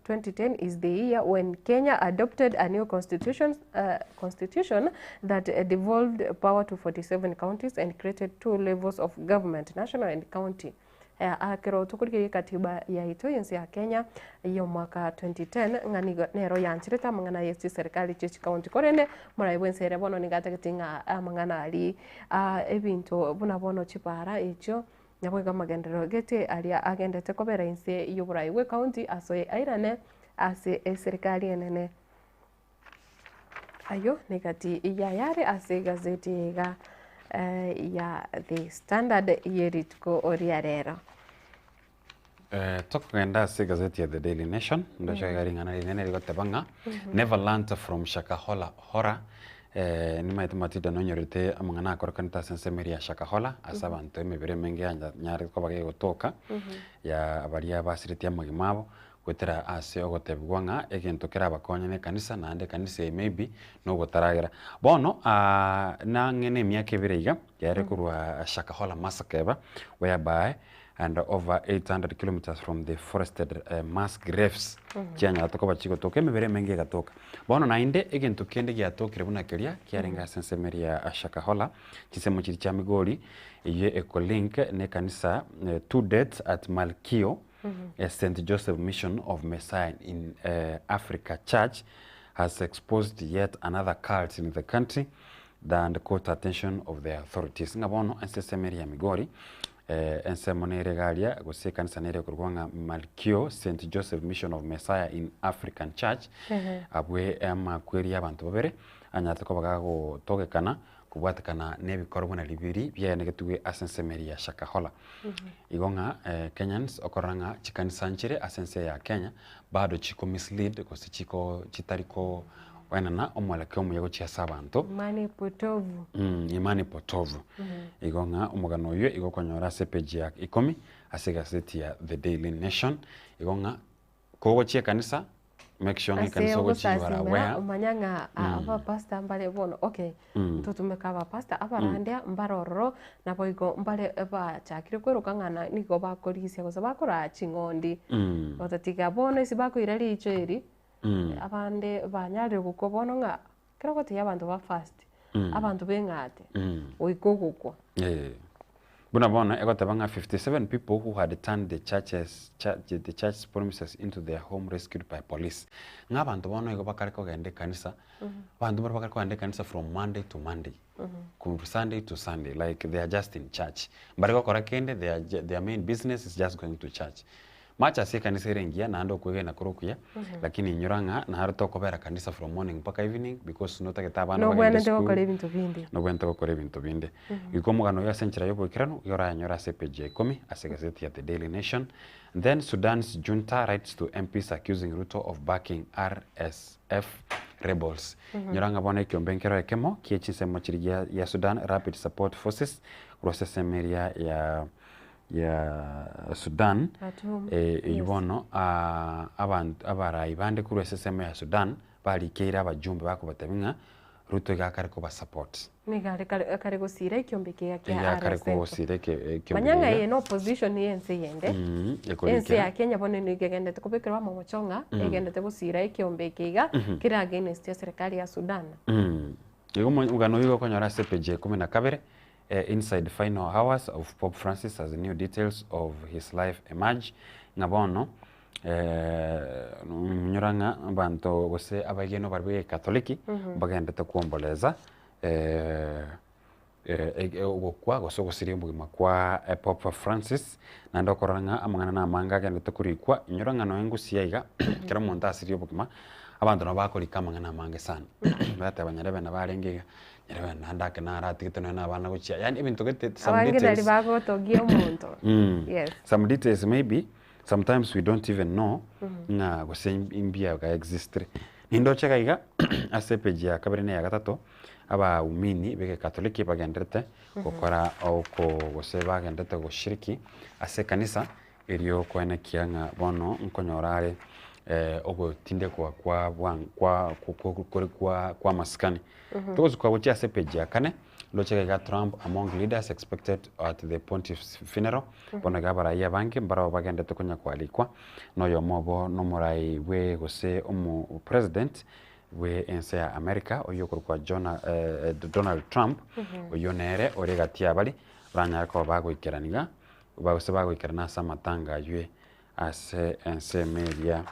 Speaker 1: 2010 is the year when Kenya adopted a new constitution, uh, constitution that uh, devolved power to 47 counties and created two levels of government, national and county. Eh, akero tokorigereria katiba yaito yense ya Kenya y'omwaka 2010 ng'a nigo nero yancherete amang'ana ye chiserikali chie chikaunti korende morai bwense ere bono nigo atagete ng'a amang'ana aria ah, ebinto buna bono chibara echio Naboigo amagenderero gete aria agendete kobera inse y'oborai bw'ecounty asoe airane ase eserikari enene. Ayio negati y'ayare ase egazeti eye iga ya The Standard ye rituko ria rero.
Speaker 15: Tokogenda ase egazeti ya The Daily Nation, ndoche iga ring'ana rinene rigoteba ng'a never learnt from Shakahola Horror. Nimaete Matilda nonyorete amang'ana akorekanete ase ensemo eria ya Shakahola ase abanto emebere emenge yanyarete koba gegotoka ya baria basiretie amagima abo goetera ase ogotebigwa ng'a egento kerabakonye na ekanisa naende ekanisa eye maybe nogotaragera. Bono nang'e na emiaka ebere iga yare korwa Shakahola massacre eba whereby and over 800 kilometres from the forested mass graves chianyarete koba chigotoka emebere emenge egatoka. Bono naende egento kende giatokire buna keria kiarenge ase ensemo eria ya Shakahola, chinsemo chiria chia Migori, eyio ekolink na ekanisa two deaths at Malkio St Joseph Mission of Messiah in Africa Church has exposed yet another cult in the country than caught attention of the authorities. Ng'a bono ase ensemo eria ya Migori Ensemo nere iga aria, gose ekanisa nere ekorokwa ng'a Malkio St. Joseph Mission of Messiah in African Church, abwe amakweri y'abanto babere anyarete koba gagotogekana kobwatekana n'ebikoro buna ribiri biaenegetigwe ase ensemo eria ya Shakahola. Igo ng'a Kenyans okorora ng'a chikanisa nchire ase ense eye ya Kenya bado chiko mislead gose chiko chitari koenana omwelekeo omuya gochia ase abanto.
Speaker 1: Imani potovu.
Speaker 15: Imani potovu. Igo ng'a omogano oyio igo okonyora ase epage ya ikomi ase egaseti ya The Daily Nation. Igo ng'a kogochia ekanisa make sure ng'a
Speaker 1: Ase
Speaker 15: ekanisa ogochia you are
Speaker 1: ogosasimera
Speaker 15: aware.
Speaker 1: omanya ng'a abapastor mbare bono okay ntotumeke abapastor abarandia mbare ororo naboigo mbare bachakire kweroka ng'a na nigo bakorisia gose bakoraa ching'ondi. Gotatiga bono ase bakoira riicho eri abande banyarire gokwa bono ng'a ekero ogotebia abanto ba fast abanto beng'ate goika ogokwa.
Speaker 15: Buna bono egoteba ng'a 57 people who had turned the churches the church's premises into their home rescued by police. Ng'a abanto bono igo bakare kogenda ekanisa, abanto mbare bakare kogenda ekanisa from Monday to Monday, korwa Sunday to Sunday like they are just in church. Mbare gokora kende their their main business is just going to church. Much ase ekanisa ere engiya naende okwegena kore okuya, lakini inyora ng'a naro tokobera kanisa from morning mpaka evening because notagete abana bagende
Speaker 1: Nobwenerete gokora
Speaker 15: esukuru,
Speaker 1: ebinto binde.
Speaker 15: nobwenerete gokora ebinto binde. Igo omogano oyo ase enchera y'oboikeranu igo orayanyore ase epage ya ikomi ase egazeti ya The Daily Nation. Then Sudan's junta writes to MPs accusing Ruto of backing RSF rebels. Nyora ng'a bono ekiombe nkero ekemo kie chinsemo chiria gia Sudan Rapid Support Forces korwa ase ensemo eria ya ya Sudan,
Speaker 1: Khartoum,
Speaker 15: eyio
Speaker 1: yes.
Speaker 15: bono abanto abarai bande korwa ase ensemo ya Sudan barikeire abajumbe bakobatebia ng'a Ruto iga akare kobasupport.
Speaker 1: Nigo are kare akare gosira ekiombe kiga kia
Speaker 15: Iga akare
Speaker 1: RSF.
Speaker 15: kogosira eke ekiombe
Speaker 1: Manya ng'a
Speaker 15: kiga.
Speaker 1: eye ne opposition ya ense eyende. Ense
Speaker 15: Ekorikera.
Speaker 1: ya Kenya bono nigo egendete kobekerwa amamocho ng'a egendete gosira ekiombe eke iga kere against eserekari ya Sudan.
Speaker 15: Igo omogano oyo igo okonyora ase epage ya ikomi na kabere Inside final hours of Pope Francis as new details of his life emerge, ng'a bono nyora ng'a abanto gose abaegenwa baria ba egekatoliki mbagendete kuomboleza ogokwa gose ogosiria obogima kwa Pope Francis, naende okorora ng'a amang'ana na amange agendete korikwa, inyora ng'a nonya ngusia iga ekero omonto asirie obogima, abanto nabo bakorika amang'ana amange sana, bateba nyarebe nabo arenge iga. Nyarebe naende ake naro atigete nonya na abana gochia yaani ebinto gete some
Speaker 1: Abange nari
Speaker 15: details
Speaker 1: bagotogia omonto. Yes.
Speaker 15: Some details maybe sometimes we don't even know ng'a gose mbuya ga existire. Nindoche iga iga ase epage ya kabere na eya gatato, abaumini ba egekatoliki bagenderete gokora oko gose bagenderete goshiriki ase ekanisa Erio koenekia ng'a bono nkonyora are ogotindekwa kwa bwango kwa kore kwa kw'amasikani. Togosuka gochia ase page ya kane, ndoche iga Trump among leaders expected at the pontiff's funeral, bono iga abarai abange mbarabwo bagendete konya koarikwa, na oyomo obo nomorai bwe gose omo president bwe ense ya America oyio okorokwa Jona Donald Trump, oyio nere ore gati y'abari baranyare koba bagoikerani iga. Gose bagoikerana ase amatanga aywe ase ensemo eria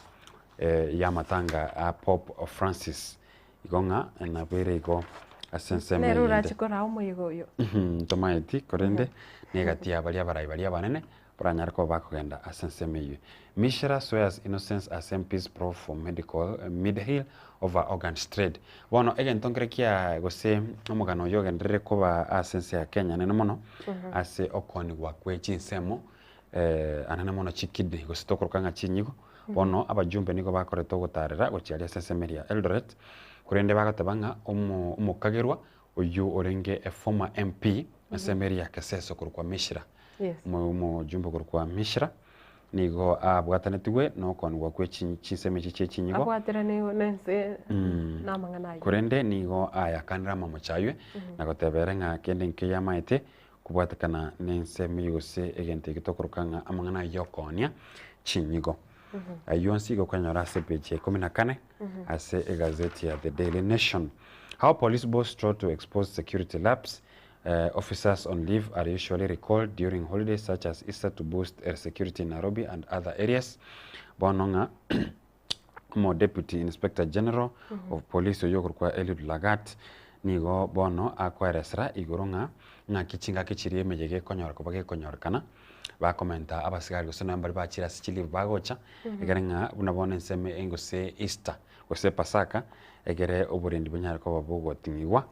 Speaker 15: y'amatanga a Pope Francis. Igo ng'a nabo ere igo ase ensemo
Speaker 1: Nere
Speaker 15: eyende.
Speaker 1: orache koraa omoyega oyo.
Speaker 15: Ntomaeti, korende negati ya baria abarai baria abanene baranyare koba bakogenda ase ensemo eywe. Mishra swears innocence as MPs probe for medical Midhill over organs trade. Bono egento nkere kia gose omogano oyio ogenderere koba ase ense ya Kenya anene mono, ase okoonigwa kwe chinsemo anene mono chikidney gose tokoroka ng'a chinyigo, bono abajumbe nigo bakorete ogotarera gochia aria ase ensemo eria ya Eldoret, korende bagoteba ng'a omo omokagerwa oyio orenge a former MP ensemo eria ya Keseso korokwa Mishra, omojumbe okorokwa Mishra. Nigo abwatanetigwe nokoonigwa kwe chinsemo echi chie chinyigo.
Speaker 1: Abwateranigwe nense namang'ana ayio.
Speaker 15: Korende nigo ayakanire amamocho aywe, na goteba ere ng'a kende nkeiyo amaete kobwatekana nensemo eyio gose egento ekio tokoroka ng'a amang'ana ayio y'okoonia chinyigo. Ayio onsi igo okonyora ase epeji ya ikomi na kane ase egazeti ya The Daily Nation. How police boss strove to expose security lapse Officers on leave are usually recalled during holidays such as Easter to boost air security in Nairobi and other areas. Bono ng'a omo Deputy Inspector General of Police oyio okorokwa Eliud Lagat nigo bono akoeresera igoro ng'a ng'aki chingaki chiria emeyega ekonyora koba gekonyorekana bakomenta abasigari gose nonye baria bachire ase chileave bagocha ekere ng'a buna bono ensemo gose Easter gose Pasaka ekere oborendi bonyare koba bogoting'igwa.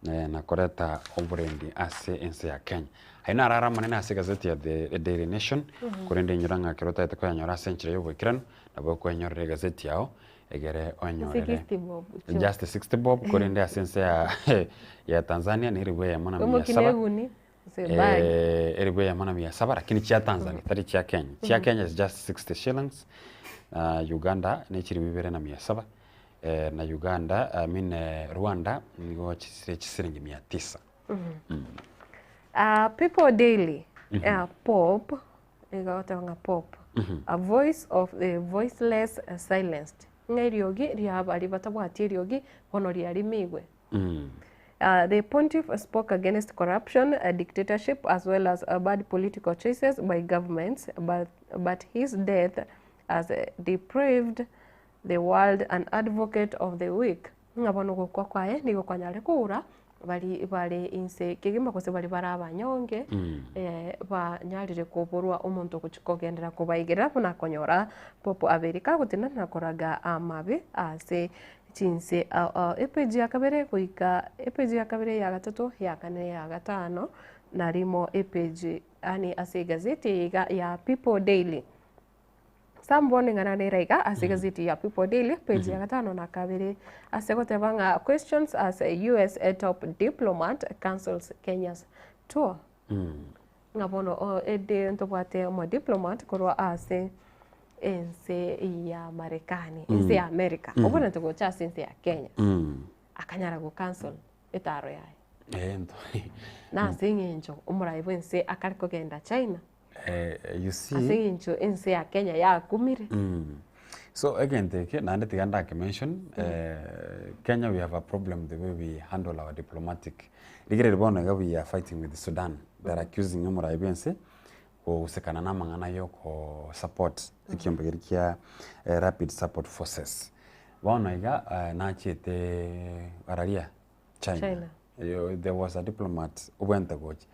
Speaker 15: na koreta oborendi ase ense ya Kenya. Ayio naro are amanene ase egazeti ya The Daily Nation, korende inyora ng'a ekero otagete koyanyora ase enchera y'oboikeranu, nabo okoenyorera egazeti yao egere oenyorere
Speaker 1: 60 bob chio.
Speaker 15: just 60 bob, korende ase ense ya ya Tanzania na eribu eyemo na mia
Speaker 1: Omoki
Speaker 15: saba.
Speaker 1: neguni gose bag.
Speaker 15: Eribu eyemo na mia saba lakini chia Tanzania tari chia Kenya. Chia Kenya is just 60 shillings, Uganda ne chiribu ibere na mia saba. Na Uganda, I mean Rwanda nigo chisire chisiringi mia tisa.
Speaker 1: People Daily, Pope, nigo agoteba ng'a Pope, a voice of the voiceless silenced, ng'a eriogi ria baria batabwati eriogi bono riarimigwe. The pontiff spoke against corruption, dictatorship as well as bad political choices by governments but, but his death has deprived the world an advocate of the weak. Ng'a bono ogokwa kwaye nigo kwanyare koura bari bare inse kegima gose bari bare abanyonge banyarire koborwa omonto ogochia kogenderera kobaigerera buna akonyora Pope abeire kagotenena na koraga amabe ase chinse ao ao. Epeji ya kabere goika epeji ya kabere ya gatato ya kane ya gatano na rimo epeji yaani ase egazeti eye iga ya People Daily. Sam bono ing'ana nere iga ase egazeti ya People Daily page ya gatano na kabere ase goteba ng'a questions as US top diplomat cancels Kenya's tour. Ng'a bono o ede ntobwate omodiplomat korwa ase ense ya Marekani, ense ya America, obwenerete gocha ase ense ya Kenya, akanyara go cancel etaro yaye.
Speaker 15: Eh, nto-
Speaker 1: Na ase eng'encho omorai bwense akare kogenda China,
Speaker 15: Eh, you see
Speaker 1: ase eng'encho ense ya Kenya yakumire.
Speaker 15: So egento eke naende tiga ndake mention eh, Kenya we have a problem the way we handle our diplomatic. Rigereria bono iga we are fighting with Sudan. They are accusing omorai bwense gohusekana na amang'ana ya oko support ekiombe keria kia eh, rapid support forces. Bono iga eh, nachiete araria China.
Speaker 1: China.
Speaker 15: Yo, there was a diplomat obwente gocha.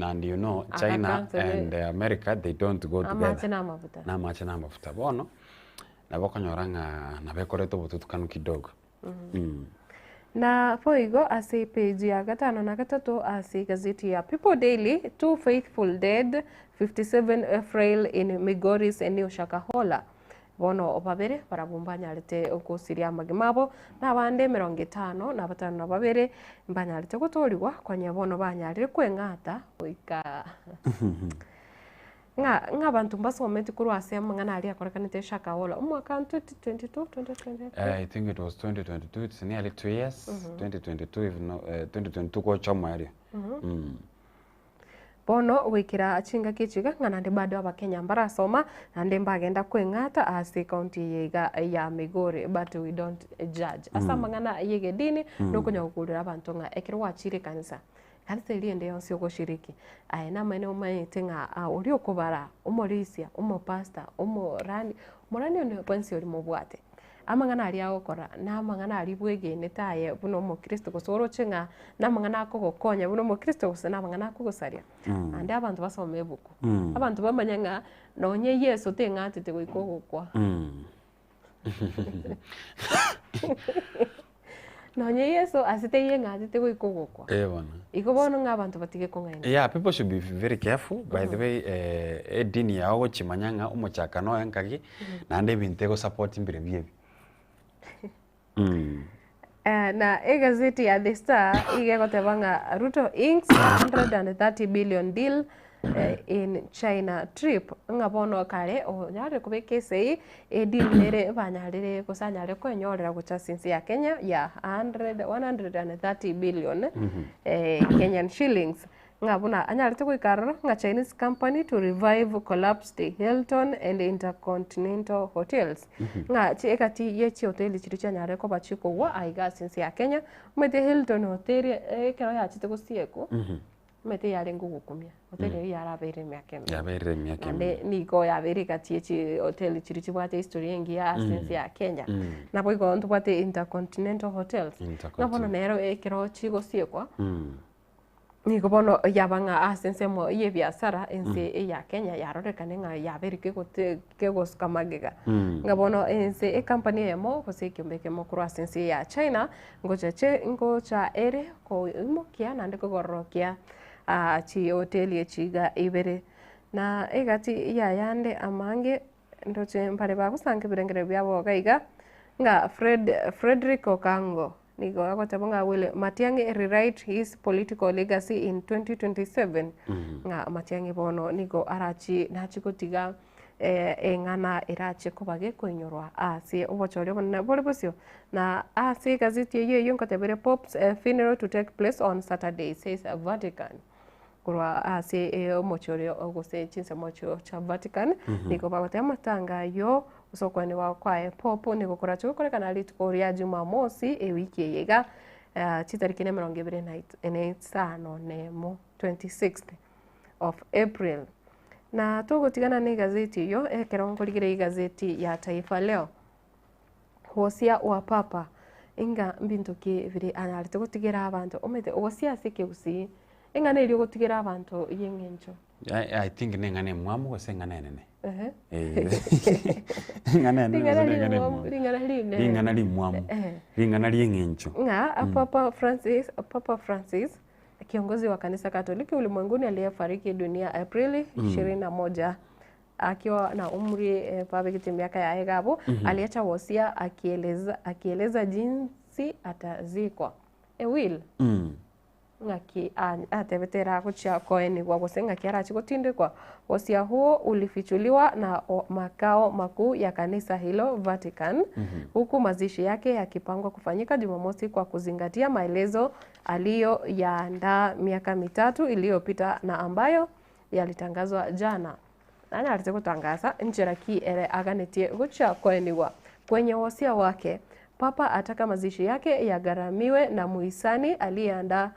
Speaker 15: And you know,
Speaker 1: Aka
Speaker 15: China
Speaker 1: cancel
Speaker 15: and America, they don't go
Speaker 1: Amache
Speaker 15: together.
Speaker 1: na amafuta.
Speaker 15: Na amache na amafuta. Bono, nabo okonyora ng'a nabo ekoreta obotutukanu kidogo.
Speaker 1: Na boigo ase epeji ya gatano na gatato ase egazeti ya People Daily, Two faithful dead, 57 frail in Migori's New Shakahola. Bono babere barabwo mbanyarete gosiria amagima abo, na abande emerongo etano na batano na babere mbanyarete gotoorigwa, konya bono banyarire kweng'ata goika ng'a ng'a abanto mbasometi korwa ase amang'ana aria akorekanete Shakahola omwaka 2022, 2023.
Speaker 15: I think it was 2022, it's nearly 2 years, 2022 if no, 2022 gocha omoerio.
Speaker 1: Bono goikera chingaki echi iga ng'a naende bado abakenya mbarasoma naende mbagenda kweng'ata ase ecounty eye iga ya Migori but we don't judge. Ase amang'ana ya egedini nokonya gokurera abanto ng'a ekero gwachire ekanisa, ekanisa eria ende yonsi ogoshiriki aye namaene omanyete ng'a oria okobara, omorisia, omopastor, omorani, omorani onde bwensi oria mobwate. Amang'ana aria agokora namang'ana aria bwegenete aye buna omokristo gose oroche ng'a namang'ana akogokonya buna omokristo gose namang'ana akogosaria. Naende abanto basome ebuku, abanto bamanye ng'a nonye Yeso teng'atete goika ogokwa. Nonye Yeso ase teyeng'atete goika ogokwa.
Speaker 15: Eh bono.
Speaker 1: Igo bono ng'a abanto batige kong'aina.
Speaker 15: Yeah, people should be very careful. By the way, edini yao ogochimanya ng'a omochakano oye nkaki, naende ebinto egosupport mbire biebi.
Speaker 1: Na egazeti ya The Star iga egoteba ng'a Ruto inks 130 billion deal in China trip ng'a bono kare onyarire kobeka esegi edeal nere banyarire gose anyarire kwenyorera gocha ase ense ya Kenya ya 100 130 billion Kenyan shillings ng'a buna anyarete goika aroro ng'a Chinese company to revive collapsed Hilton and Intercontinental hotels ng'a chi egati ye chihoteli chiria chianyarire koba chikogwa aiga ase ense ya Kenya omanyete Hilton hotel ekero yachete gosiekwa omanyete yarenge ogokumia hoteli eyio yarabeire emiaka emenge
Speaker 15: Yabeire emiaka
Speaker 1: naende
Speaker 15: emenge.
Speaker 1: nigo yabeire egati ye chihoteli chiria chibwate history engiya ase ense ya Kenya. Naboigo ntobwate Intercontinental hotels ng'a bono nero ekero chigosiekwa Nigo bono yaba ng'a ase ensemo y'ebiasara ense ya Kenya yarorekane ng'a yabeire kegote kegosuka magega. Ng'a bono ense ecompany eyemo gose ekiombe ekemo korwa ase ense ya China ngocha che ngocha ere koimokia naende kogororokia chihoteli echi iga ibere. Na egati y'ayande amange ndoche mbare bagosanga ebirengererio biabo iga iga ng'a Fred Fredrick Okango. Nigo agoteba ng'a will Matiang'i rewrite his political legacy in 2027 ng'a Matiang'i bono nigo arachi nachi gotiga eng'ana erache koba gekoinyorwa ase obochori obonene bore bosio. Na ase egazeti eyio eyio nkotebere Pope's funeral to take place on Saturday says Vatican. Korwa ase omochie oria gose chinsemo chia Vatican nigo bagoteba amatanga ayio Gose okwanigwa kwaye Pope nigo korache gokorekana rituko ria Jumamosi ewiki eye iga. Chitariki na emerongo ebere na na isano na emo, 26th of April. Na togotigana na egazeti eyio, ekero nkorigereria egazeti ya Taifa Leo, Wosia wa Papa, inga mbinto ki bire anyarete gotigera abanto, omanyete wosia ase ekegusii, eng'ana eria ogotigera abanto ya eng'encho.
Speaker 15: I, I think neng'ana emwamu gose eng'ana enene.
Speaker 1: Ehe.
Speaker 15: Eh. Eng'ana enene
Speaker 1: Ring'ana
Speaker 15: gose neng'ana
Speaker 1: rimwamu,
Speaker 15: emwamu.
Speaker 1: ring'ana rinene.
Speaker 15: Ring'ana rimwamu.
Speaker 1: Ehe.
Speaker 15: Ring'ana rieng'encho.
Speaker 1: Ng'a Papa Francis, Papa Francis kiongozi wa kanisa Katoliki ulimwenguni aliyefariki dunia Aprili 21 akiwa na umri eh, pabegete emiaka yaye iga abwo, aliacha wosia akieleza, akieleza jinsi atazikwa. A will. Ng'aki atebete ere agochia koenigwa, gose ng'aki arachie gotindekwa? Wosia huo ulifichuliwa na makao makuu ya kanisa hilo Vatican, huku mazishi yake yakipangwa kufanyika Jumamosi kwa kuzingatia maelezo aliyoyaandaa miaka mitatu iliyopita na ambayo yalitangazwa jana. Nanyarete gotangasa nchera ki ere aganetie gochia koenigwa. Kwenye wosia wake, Papa ataka mazishi yake yagharamiwe na muhisani aliyeandaa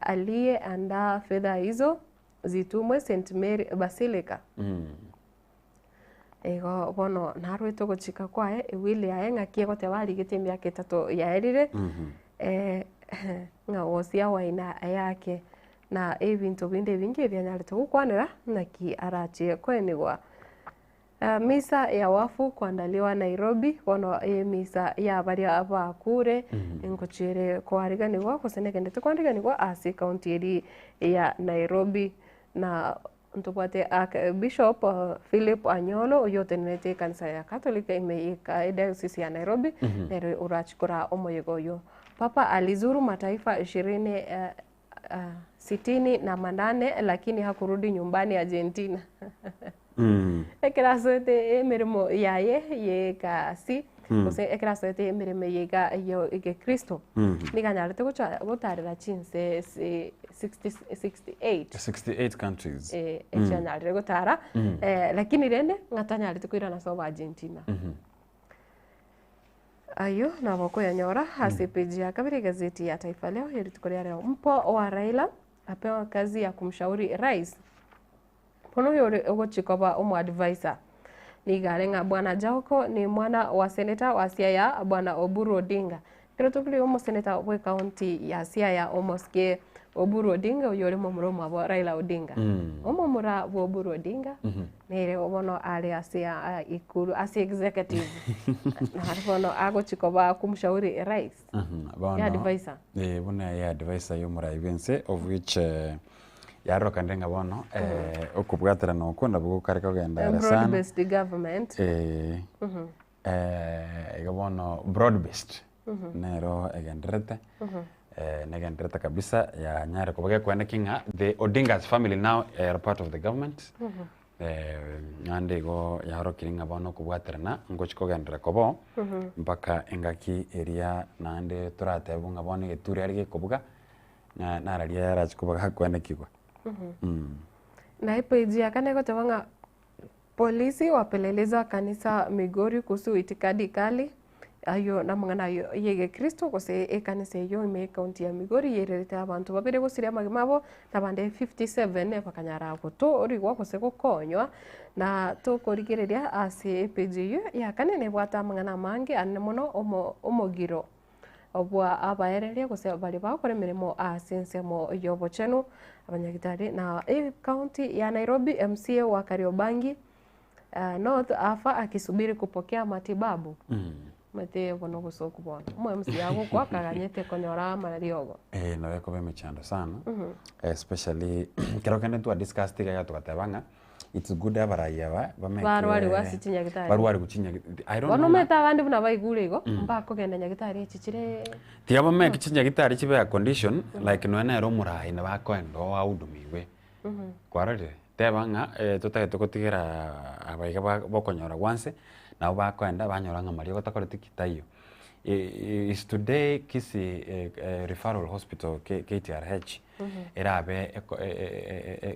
Speaker 1: aliyeandaa fedha hizo zitumwe St Mary Basilica. Igo bono narwete ogochika kwaye ewili yaye ng'aki egoteba arigete emiaka etato yaerire ng'a wosia waina yake na ebinto binde ebinge ebianyarete gokwanera naki arachie koenigwa. Misa ya wafu kuandaliwa Nairobi, bono emisa ya baria bakure ngochiere koariganigwa gose negenderete koariganigwa ase ekaunti eri ya Nairobi. Na ntobwate Archbishop Philip Anyolo oyio otenenerete ekanisa ya Catholic ime ye ediocese ya Nairobi nere orachie koraa omoyega oyio. Papa alizuru mataifa ishirini sitini na manane lakini hakurudi nyumbani Argentina. Ekero asoete emeremo yaye y'egasi gose ekero asoete emeremo eye iga ya egekristo nigo anyarete gocha gotarera chinse si 60 68
Speaker 15: 68 countries.
Speaker 1: Eh, echianyarire gotara lakini rende ng'a tanyarete koirana ase obo Argentina. Ayio nabo okoyanyora ase epeji ya kabere egazeti ya Taifa Leo ye rituko ria rero. Mpo wa Raila apewa kazi ya kumshauri rais. Bono oyo ore ogochia koba omoadvisor nigo are ng'a Bwana Jaoko ni mwana wa senator wa Siaya Bwana Oburu Odinga. Ekero tokorigia omosenator bwe county ya Siaya omosike Oburu Odinga oyio ore momura omwabo Raila Odinga. Omomura bwa Oburu Odinga Nere bono are ase ikuru ase executive naro bono agochi koba kumshauri rais
Speaker 15: Bono
Speaker 1: ye advisor.
Speaker 15: Eh, buna ye advisor ya omorai bwense of which eh, yarokanire ng'a bono eh, okobwaterana okwo nabo gokare kogenda are
Speaker 1: Broad
Speaker 15: sana
Speaker 1: based government.
Speaker 15: Eh, eh, iga bono broad based nero egendererete eh, negendererete kabisa yanyare koba gekoenda ki ng'a the Odinga's family now are part of the government eh, naende igo yaorokire ng'a bono okobwaterana ngochi kogenderera kobo mpaka engaki eria naende toratebwe ng'a bono egeturi aria gekobuga ng'a nararia yarachi koba gakoenekigwa.
Speaker 1: Na epage ya kane egoteba ng'a Polisi wapeleleza kanisa Migori kuhusu itikadi kali, ayio namang'ana ayio y'egekristo gose ekanisa eyio ime ekaunti ya Migori yererete abanto babere gosiria amagima abo na abande 57 bakanyara gotoorigwa gose gokonywa na tokorigereria ase epage eyio ya kane nebwate amang'ana amange anene mono omo omogiro. Bwa abaereria gose baria bagokora emeremo ase ensemo y'obochenu, abanyagitari na ecounty ya Nairobi MCA wa Kariobangi North afa akisubiri kupokea matibabu. Omanyete obo nobosoku bono. Omo MCA agokwa akaganyete konyora amariogo.
Speaker 15: Eh, nabo ekoba emechando sana especially ekero kende twa discussed iga iga togateba ng'a it's good abarai aba bameke
Speaker 1: Barwarigwe ase chinyagitari.
Speaker 15: barwarigwe chinyagitari I don't
Speaker 1: Bono
Speaker 15: know ng'a
Speaker 1: omanyete abande buna baigure igo, mbakogenda nyagitari echi chire
Speaker 15: Tiga bameke chinyagitari chibe air condition like nonya nere omorai nabo akoenda oo ahudumiwe. Kwarorire? Teba ng'a totagete gotigera aba iga ba bokonyora gwanse, nabo bakoenda banyora ng'a mariogo takoreti ki? Taiyo. Is today Kisii Referral Hospital KTRH erabe eko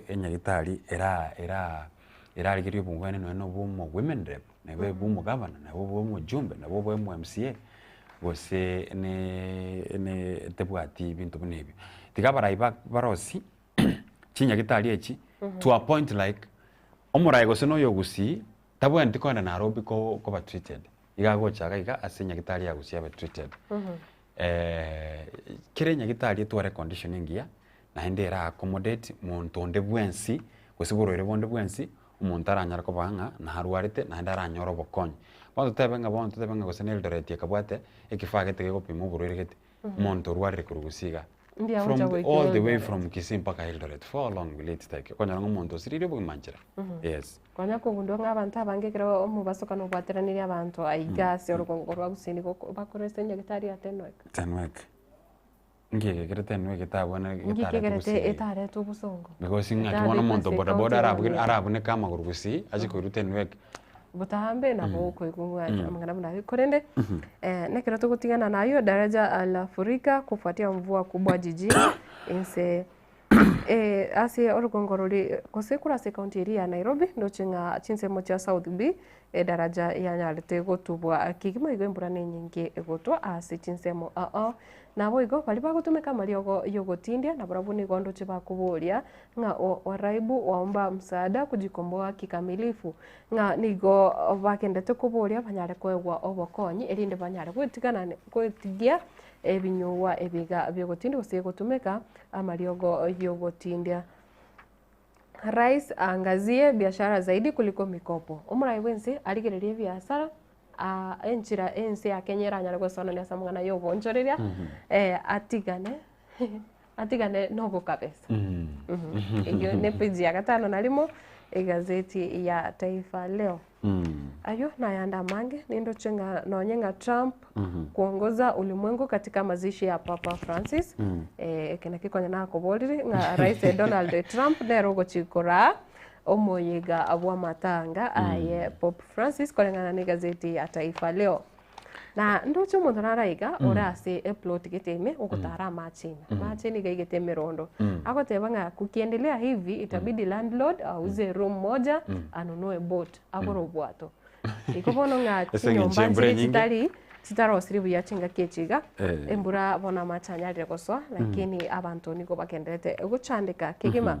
Speaker 15: enyagitari era era erarigerie obong'aini nonya na obwa omo women rep, nabo bwa omogavana, nabo bwa omojumbe, nabo bwa omo MCA. gose ne ne tebwati binto buna ebio. Tiga abarai ba barosie chinyagitari echi to a point like omorai gose na oyo ogusii tabwenereti kogenda Nairobi ko koba treated, iga agocha iga iga ase enyagitari ya Gusii abe treated. Kera enyagitari etware econdition engiya naende era accommodate monto onde bwensi gose borwaire bonde bwensi omonto aranyare koba ng'a narwarete naende aranyore obokonyi. Bono totebe ng'a bono totebe ng'a gose na Eldoret ekabwate ekifaa gete gegopima oborwaire gete, omonto orwarire korwa Gusii igaa,
Speaker 1: Mbuya
Speaker 15: from
Speaker 1: gocha
Speaker 15: the
Speaker 1: goika
Speaker 15: all the way
Speaker 1: Eldoret.
Speaker 15: from Kisii mpaka Eldoret, for how long will it take? Okonyora ng'a omonto osiririe obogima nchera, yes.
Speaker 1: Konya kogundua ng'a abanto abange ekero omobasokano obwateranirie abanto aiga ase orogongo rwa Gusii nigo bakorwa ase enyagitari ya Tenwek.
Speaker 15: Tenwek. Nki egekere Tenwek etabwane
Speaker 1: Nki
Speaker 15: etaretwe
Speaker 1: kegerete
Speaker 15: Gusii iga?
Speaker 1: etaretwe obosongo?
Speaker 15: Because ng'aki bono
Speaker 1: Etaretwe
Speaker 15: omonto
Speaker 1: ase
Speaker 15: boda
Speaker 1: ekaunti
Speaker 15: boda
Speaker 1: ya
Speaker 15: arabugere
Speaker 1: Nyamira.
Speaker 15: arabuneke amagoro Gusii ache koirwa Tenwek.
Speaker 1: Botambe nabo okoigwa ng'a amang'ana buna ayio. Korende nekero togotigana nayio daraja lafurika kufuatia mvua kubwa jijini inse ase orogongo rori gose korwa ase ekaunti eria ya Nairobi ndoche ng'a chinsemo chia South B edaraja yanyarete gotubwa kegima igo embura nenyinge egotwa ase chinsemo ao ao. Naboigo baria bagotumeka amariogo yogotindia nabarabwo nigo ndoche bakoboria ng'a waraibu waomba msaada kujikomboa kikamilifu ng'a nigo bagendete koboria banyare koegwa obokonyi erinde banyare goetigana goetigia ebinyugwa ebiga biogotindia gose gotumeka amariogo yogotindia. Rais aangazie biashara zaidi kuliko mikopo. Omorai bwense arigererie ebiasara enchera ense ya Kenya eranyare gosoanania ase amang'ana ya oboonchoreria atigane atigane na obokabesa. Eyio ne page ya gatano na rimo egazeti ya Taifa Leo. Ayio nayande amange nindoche ng'a nonye ng'a Trump kuongoza ulimwengu katika mazishi ya Papa Francis eke nakio konya nakoborire ng'a Rais Donald Trump nere ogochi koraa omoyega bw'amatanga aye Pope Francis koreng'ana na egazeti ya Taifa Leo. Na ndoche omonto naro iga ore ase eplot gete ime ogotara amache ime. Amache nigo aigete emerondo. Agoteba ng'a kukiendelea hivi itabidi landlord auze room moja anunue boat agore obwato. Igo bono ng'a
Speaker 15: Ase eng'encho
Speaker 1: chinyomba
Speaker 15: y'embura
Speaker 1: nchire
Speaker 15: enyinge.
Speaker 1: chitari chitarosiri buya chingaki echi iga,
Speaker 15: Eh.
Speaker 1: embura bono amache anyarire gosoa lakini abanto nigo bagendererete gochandeka kegima.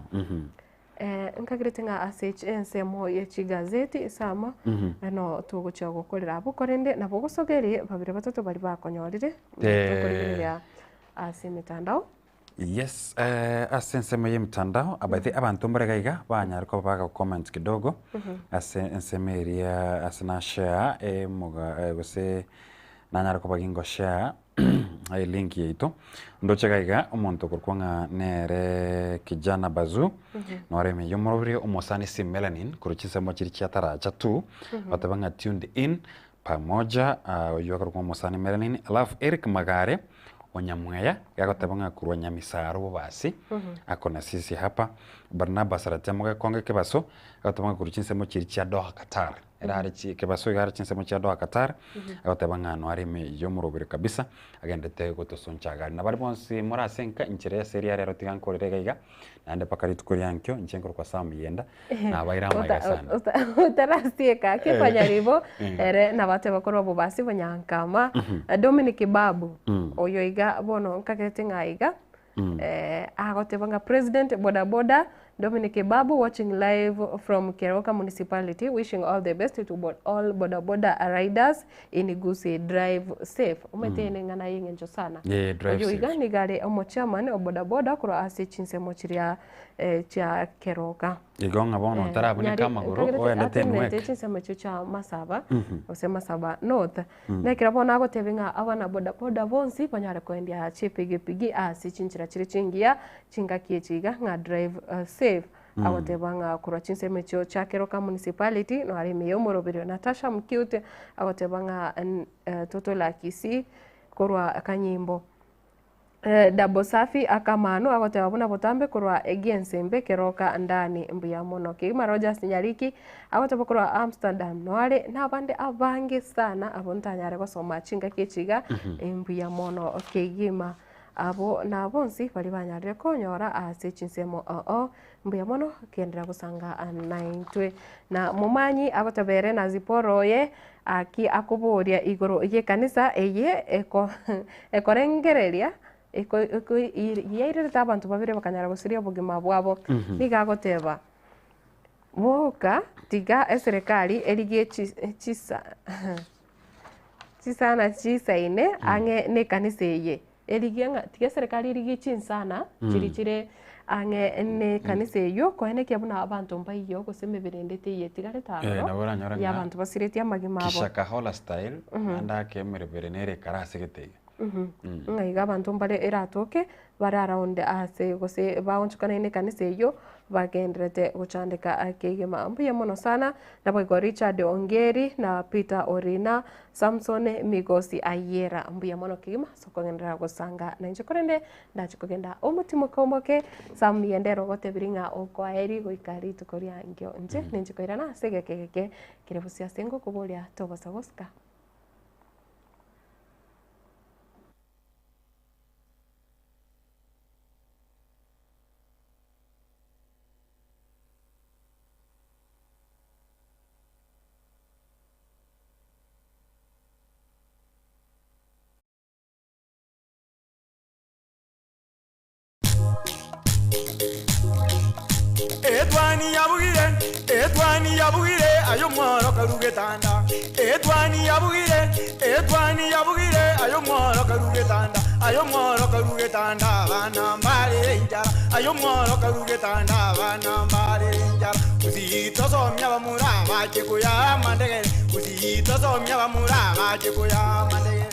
Speaker 1: Nkagerete ng'a ase ensemo ye chigazeti sama no togochia gokorera abwo, korende nabo ogosogerie babere batato baria bakonyorire tokorigereria ase emetandao.
Speaker 15: Yes, ase ensemo ye emetandao abaete abanto mbare iga iga banyare koba bago comment kidogo ase ensemo eria ase na share emoga gose nanyare koba gingo share elink yaito, ndoche iga iga omonto okorokwa ng'a nere Kijana Bazuu, nore ime y'omorobiri omosani ase melanin korwa chinsemo chiria chia Taracha tu, goteba ng'a tuned in pamoja, oywo akorokwa omosani melanin, alafu Eric Magare o Nyamweya, iga agoteba ng'a korwa Nyamisaro Bobasi, ako na sisi hapa, Barnabas Ratemo Gekonge Kebaso, agoteba ng'a korwa chinsemo chiria chia Doha Qatar. Ere are chi kebaso iga are chinsemo chia Doha Qatar, agoteba ng'a ano are ime y'omorobere kabisa, agendete gotosoncha agari. Na baria bonsi more ase enka, inchera ase eria rero tiga nkorere iga iga, naende mpaka rituko ria nkio, inche nkorokwa Sam Yenda, nabaire amaiga sana.
Speaker 1: Otarasieka ake kwanyaribo ere nabateba korwa bobasi bonyankama Dominic Babu oyo iga bono nkagerete ng'a iga Agoteba ng'a President boda boda Dominic Babu watching live from Keroka Municipality wishing all the best to all boda boda riders in Gusii drive safe. Omanyete eye neng'ana yeng'encho sana.
Speaker 15: Yeah, drive
Speaker 1: Oyo iga
Speaker 15: safe.
Speaker 1: nigo are omochairman o boda boda korwa ase chinsemo chiria chia Keroka.
Speaker 15: Igo ng'a bono otarabuneka amagoro oendete
Speaker 1: Atenenete
Speaker 15: enwek.
Speaker 1: chinsemo echio chia Masaba gose Masaba North. Nekero bono agotebia ng'a abana bodaboda bonsi banyare koendia chipigipigi ase chinchera chire chingiya chingaki echi iga ng'a drive safe. Agoteba ng'a korwa chinsemo echio chia Keroka Municipality naro ime ya omoroberio Natasha Mkiute agoteba ng'a Totola Kisii korwa Kanyimbo. Double Safi akamanu agoteba buna botambe korwa egiensembe keroka ndani mbuya mono kegima Rogers Nyariki agoteba korwa Amsterdam noare nabande abange sana abwo ntanyare gosoma chingaki echi iga mbuya mono kegima. Abwo nabonsi baria banyarire konyora ase chinsemo oo. Mbuya mono genderera gosanga naintwe. Na momanyi agotebere na Zipora oye aki akoboria igoro y'ekanisa eye eko ekorengereria eko eko yairerete abanto babere bakanyara gosiria obogima bwabo. Nigo agoteba, boka tiga eserekari erigie chi chisa chisana chisaine ang'e nekanisa eye. Erigie ng'a tiga eserekari erigie chinsana chiria chire ang'e nekanisa eyio, koenekia buna abanto mbaiyo gose emebere ende teiyo etigarete
Speaker 15: Eh,
Speaker 1: aroro,
Speaker 15: nabo oranyore
Speaker 1: ya
Speaker 15: ng'a
Speaker 1: abanto basiretie amagima abo.
Speaker 15: Kishakahola style, naende ake emerebere nere ekare ase gete iga.
Speaker 1: Ng'a iga abanto mbare eratoke bare around ase gose baonchokanaine ekanisa eyio bagendererete gochandeka kegima. Mbuya mono sana naboigo Richard Ongeri na Peter Orina, Samson Migosi Ayiera mbuya mono kegima ase okogenderera gosanga nainche korende ndache kogenda omotimoke omoke Sam Yendero ogotebirie ng'a okoaeri goika rituko ria nkio inche ninche koirana ase egeka egeke kere bosio ase ngokoboria togosa gosika.
Speaker 14: Etwani yabugire, etwani yabugire, aye omworo karu getanda. Etwani yabugire, etwani yabugire, aye omworo karu getanda. Aye omworo karu getanda, abana mbarere enchara. Aye omworo karu getanda, abana mbarere enchara. Gusii tosomia abamura abache koya amandegere. Gusii tosomia abamura abache koya amandegere.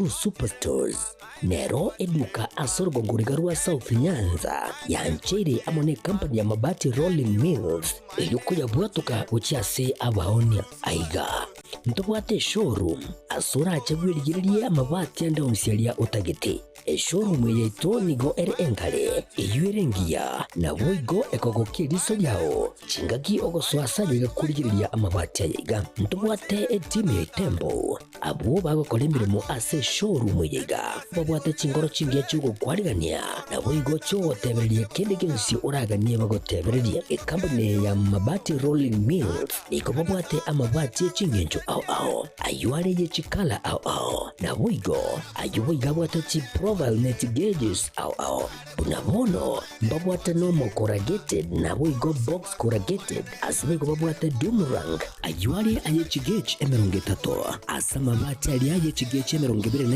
Speaker 2: Superstores nero eduka ase orogongo riga rwa South Nyanza yancheire amo ne company ya Mabati Rolling Mills erio koyabwatoka gochia ase abaonia. Aiga ntobwate eshowroom ase orache bwerigererie amabati ande onsi aria otagete. Eshowroom eye yaito nigo ere enkare, eyio ere engiya, naboigo ekogokia eriso riao chingaki ogosoa ase aye iga korigereria amabati aya iga. Ntobwate etimu ya Itembo, abwo bagokora emeremo ase eshowroom eye iga, babwate chingoro chingiya chi'ogokwarigania, naboigo chi'ogotebereria kende gionsi oraganie bagotebererie. Ekampuni eye ya Mabati Rolling Mills nigo babwate amabati e chingencho ao ao, ayio are ye chikala ao ao, naboigo Ayio boigo abwate chiprofile ne chigeges ao ao. Buna bono mbabwate normal corrugated naboigo box corrugated ase boigo babwate doom rank. Ayio are aye chigauge 30. Ase amabati aria aye chigauge 23 na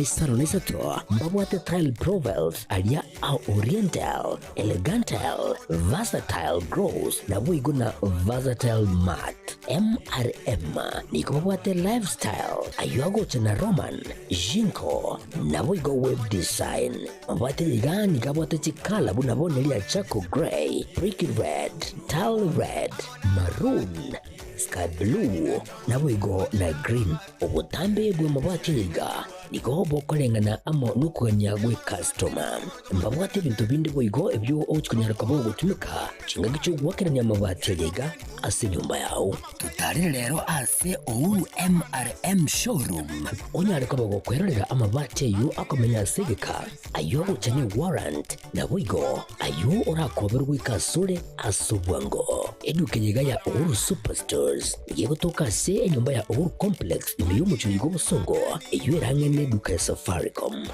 Speaker 2: 3 mbabwate tile profiles aria a oriental, elegantal, versatile gloss naboigo na versatile matte. MRM nigo babwate lifestyle ayio agocha na Roman, Jinko, naboigo web design. Mabwate iga nigo abwate chikala buna bono eria charcoal grey, brick red, tile red, maroon, sky blue, naboigo na green. Obotambe bw'amabati aya iga nigo bokoreng'ana amo nokogania gw'ekastoma. Mbabwate ebinto binde boigo ebio ogochia konyara koba ogotumeka chingaki chi'ogoakerania amabati aya iga ase enyomba yao. Totarere rero ase Uhuru MRM Showroom onyare koba gokwerorera amabati ayio akomenya ase egeka, ayio agocha ne warrant, naboigo ayio orakoberwe goika asore ase obwango. Eduka eye iga ya Uhuru Superstores nigo egotoka ase enyomba ya Uhuru Complex ime y'omochie oiga obosongo, eyio ere ang'e neduka ya Safaricom.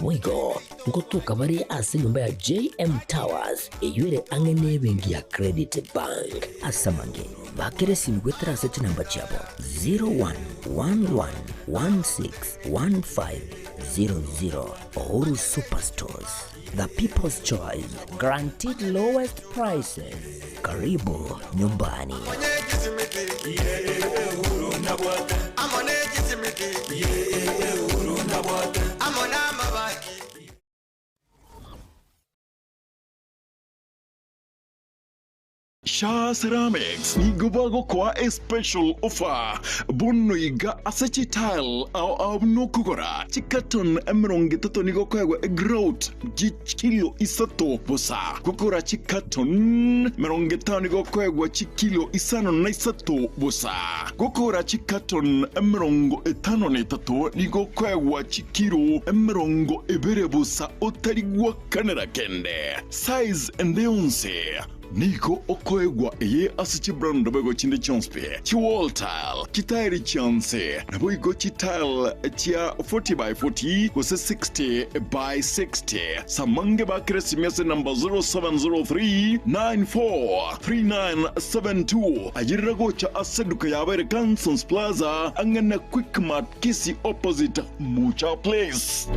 Speaker 2: Boigo ngotoka bare ase enyomba ya JM Towers eyio ere ang'e nebenki ya Credit Bank. Ase amange, bakera esimi goetera ase chinamba chiabo 0111161500. Uhuru Superstores, the people's choice, guaranteed lowest prices. Karibu nyumbani.
Speaker 6: Sha Ceramics nigo bagokoa a special offer bono iga ase chitile ao ao buna okogora chicarton 30 nigo okoegwa egrout chikilo isato bosa. Gokora chicarton 50 nigo okoegwa chikilo 53 bosa. Gokora chicarton 53 nigo okoegwa chikilo 20 bosa otari gwakanera kende. Size ende yonsi. Nigo okoegwa eye ase chibrand boigo chinde chionsi pi, chiwall tile, chitairi chionsi, naboigo chitile chia 40 by 40 gose 60 by 60. Samange bakere esimi ase number 0703 94 3972. Ayerera gocha ase eduka yabo ere Cansons Plaza ang'e na Quickmart Kisii opposite Mucha Place.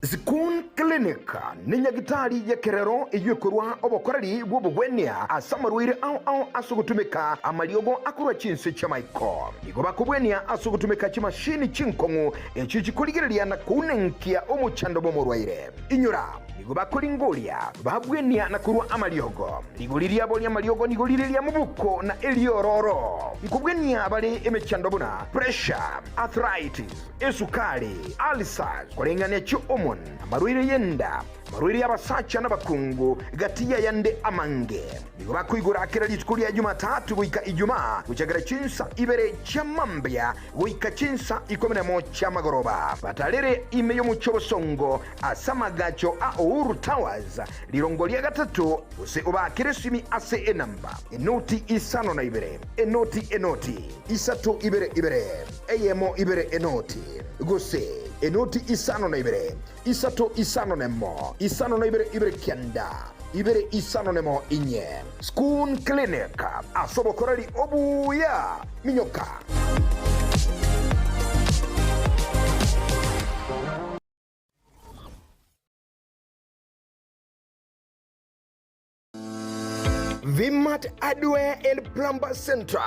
Speaker 7: Zikun Clinic nenyagitari y'ekerero eyio ekorua obokoreri bw'obogwenia ase amarwaire ao ao ase ogotumeka amariogo akorwa chinse chi'amaiko. Nigo bakobwenia ase ogotumeka chimashini chinkong'u echio chikorigereria na kounenkia omochando bw'omorwaire. Inyora, nigo bakoringoria, babwenia na korua amariogo. Rigori riabo ri'amariogo nigo rire ria mobuko na eriororo. Nkobwenia bare emechando buna pressure, arthritis, esukari, ulcers, koreng'ania chi'hormone, amarwaire y'enda, amarwaire y'abasacha n'abakungu, gati y'ayande amange. Nigo bakoigora kera rituko ria Jumatatu goika Ijumaa, gochakera chinsa ibere chia mambia goika chinsa ikomi nemo chi'amagoroba. Batarere ime y'omochie obosongo ase amagacho a Uhuru Towers, rirongo ria gatato, gose obaakere esimi ase enamba, enoti 52, enoti enoti, isato ibere ibere, eyemo ibere enoti, gose enoti 52, isato 51, 52 ibere kianda, ibere 54 inye. Skoon Clinic, ase obokoreri obuya, minyoka. Vmart Hardware and Plumber Centre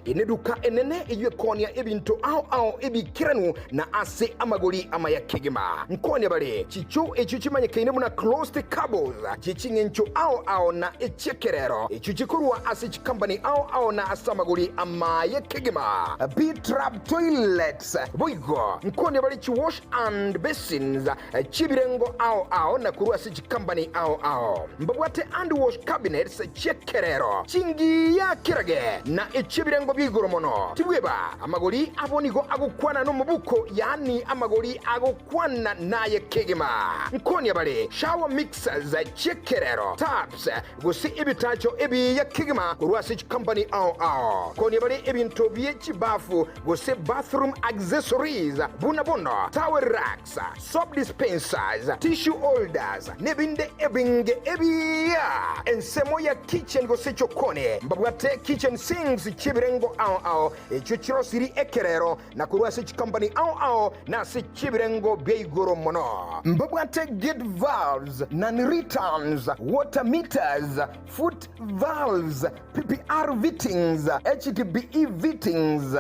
Speaker 7: neduka enene eyio ekoonia ebinto ao ao ebikeranu na ase amagori amaya kegima. Nkoonia bare chichoo echio chimanyekaine buna closed cables chie ching'encho ao ao na echiekerero echio chikorwa ase chikambani ao ao na ase amagori amaye kegima. B-trap toilets boigo nkoonia bare chiwash and basins chi'ebirengo ao ao na korwa ase chikambani ao ao. Mbabwate hand wash cabinets chi'ekerero, chingiya kerage, na echi'ebirengo bia igoro mono. Tibweba, amagori abo nigo agokwana nomobuko, yaani amagori agokwana naye kegima. Nkonia bare shower mixers chi'ekerero, taps, gose ebitacho ebiya kegima korwa ase chikambani ao ao. Nkonia bare ebinto bie chibafu gose bathroom accessories buna bono towel racks, soap dispensers, tissue holders, nebinde ebinge ebiya. Ensemo ya kitchen gose chokoni mbabwate kitchen sinks chi'ebirengo ao ao echio chirosiri ekerero na korwa ase chikompani ao ao na ase chi'ebirengo bia igoro mono. Mbabwate gate valves, non-returns, water meters, foot valves, PPR fittings, HDPE fittings,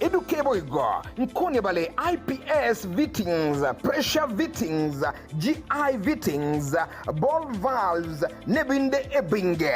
Speaker 7: eduke boigo nkonia bale IPS fittings, pressure fittings, GI fittings, ball valves, nebinde ebinge.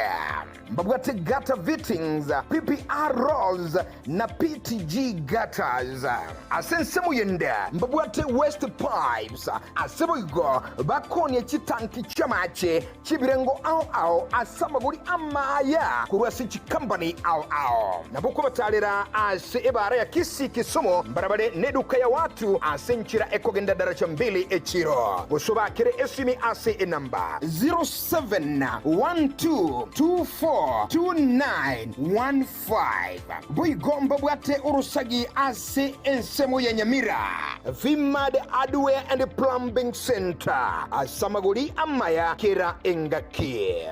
Speaker 7: Mbabwate gutter fittings, PPR rolls na PTG gutters. Ase ensemo yende mbabwate waste pipes ase boigo bakonia chitanki chi'amache chi'ebirengo ao ao ase amagori amaya korwa ase chikambani ao ao. Nabo kobatarera ase ebara ya Kisii Kisumu mbarabare neduka ya watu ase enchera ekogenda daraja mbili echiro. Gose obakere esimi ase enamba 0712242915. Boigo mbabwate orosagi ase ensemo ya Nyamira, Vimad Hardware and Plumbing Centre, ase amagori amaya kera engaki.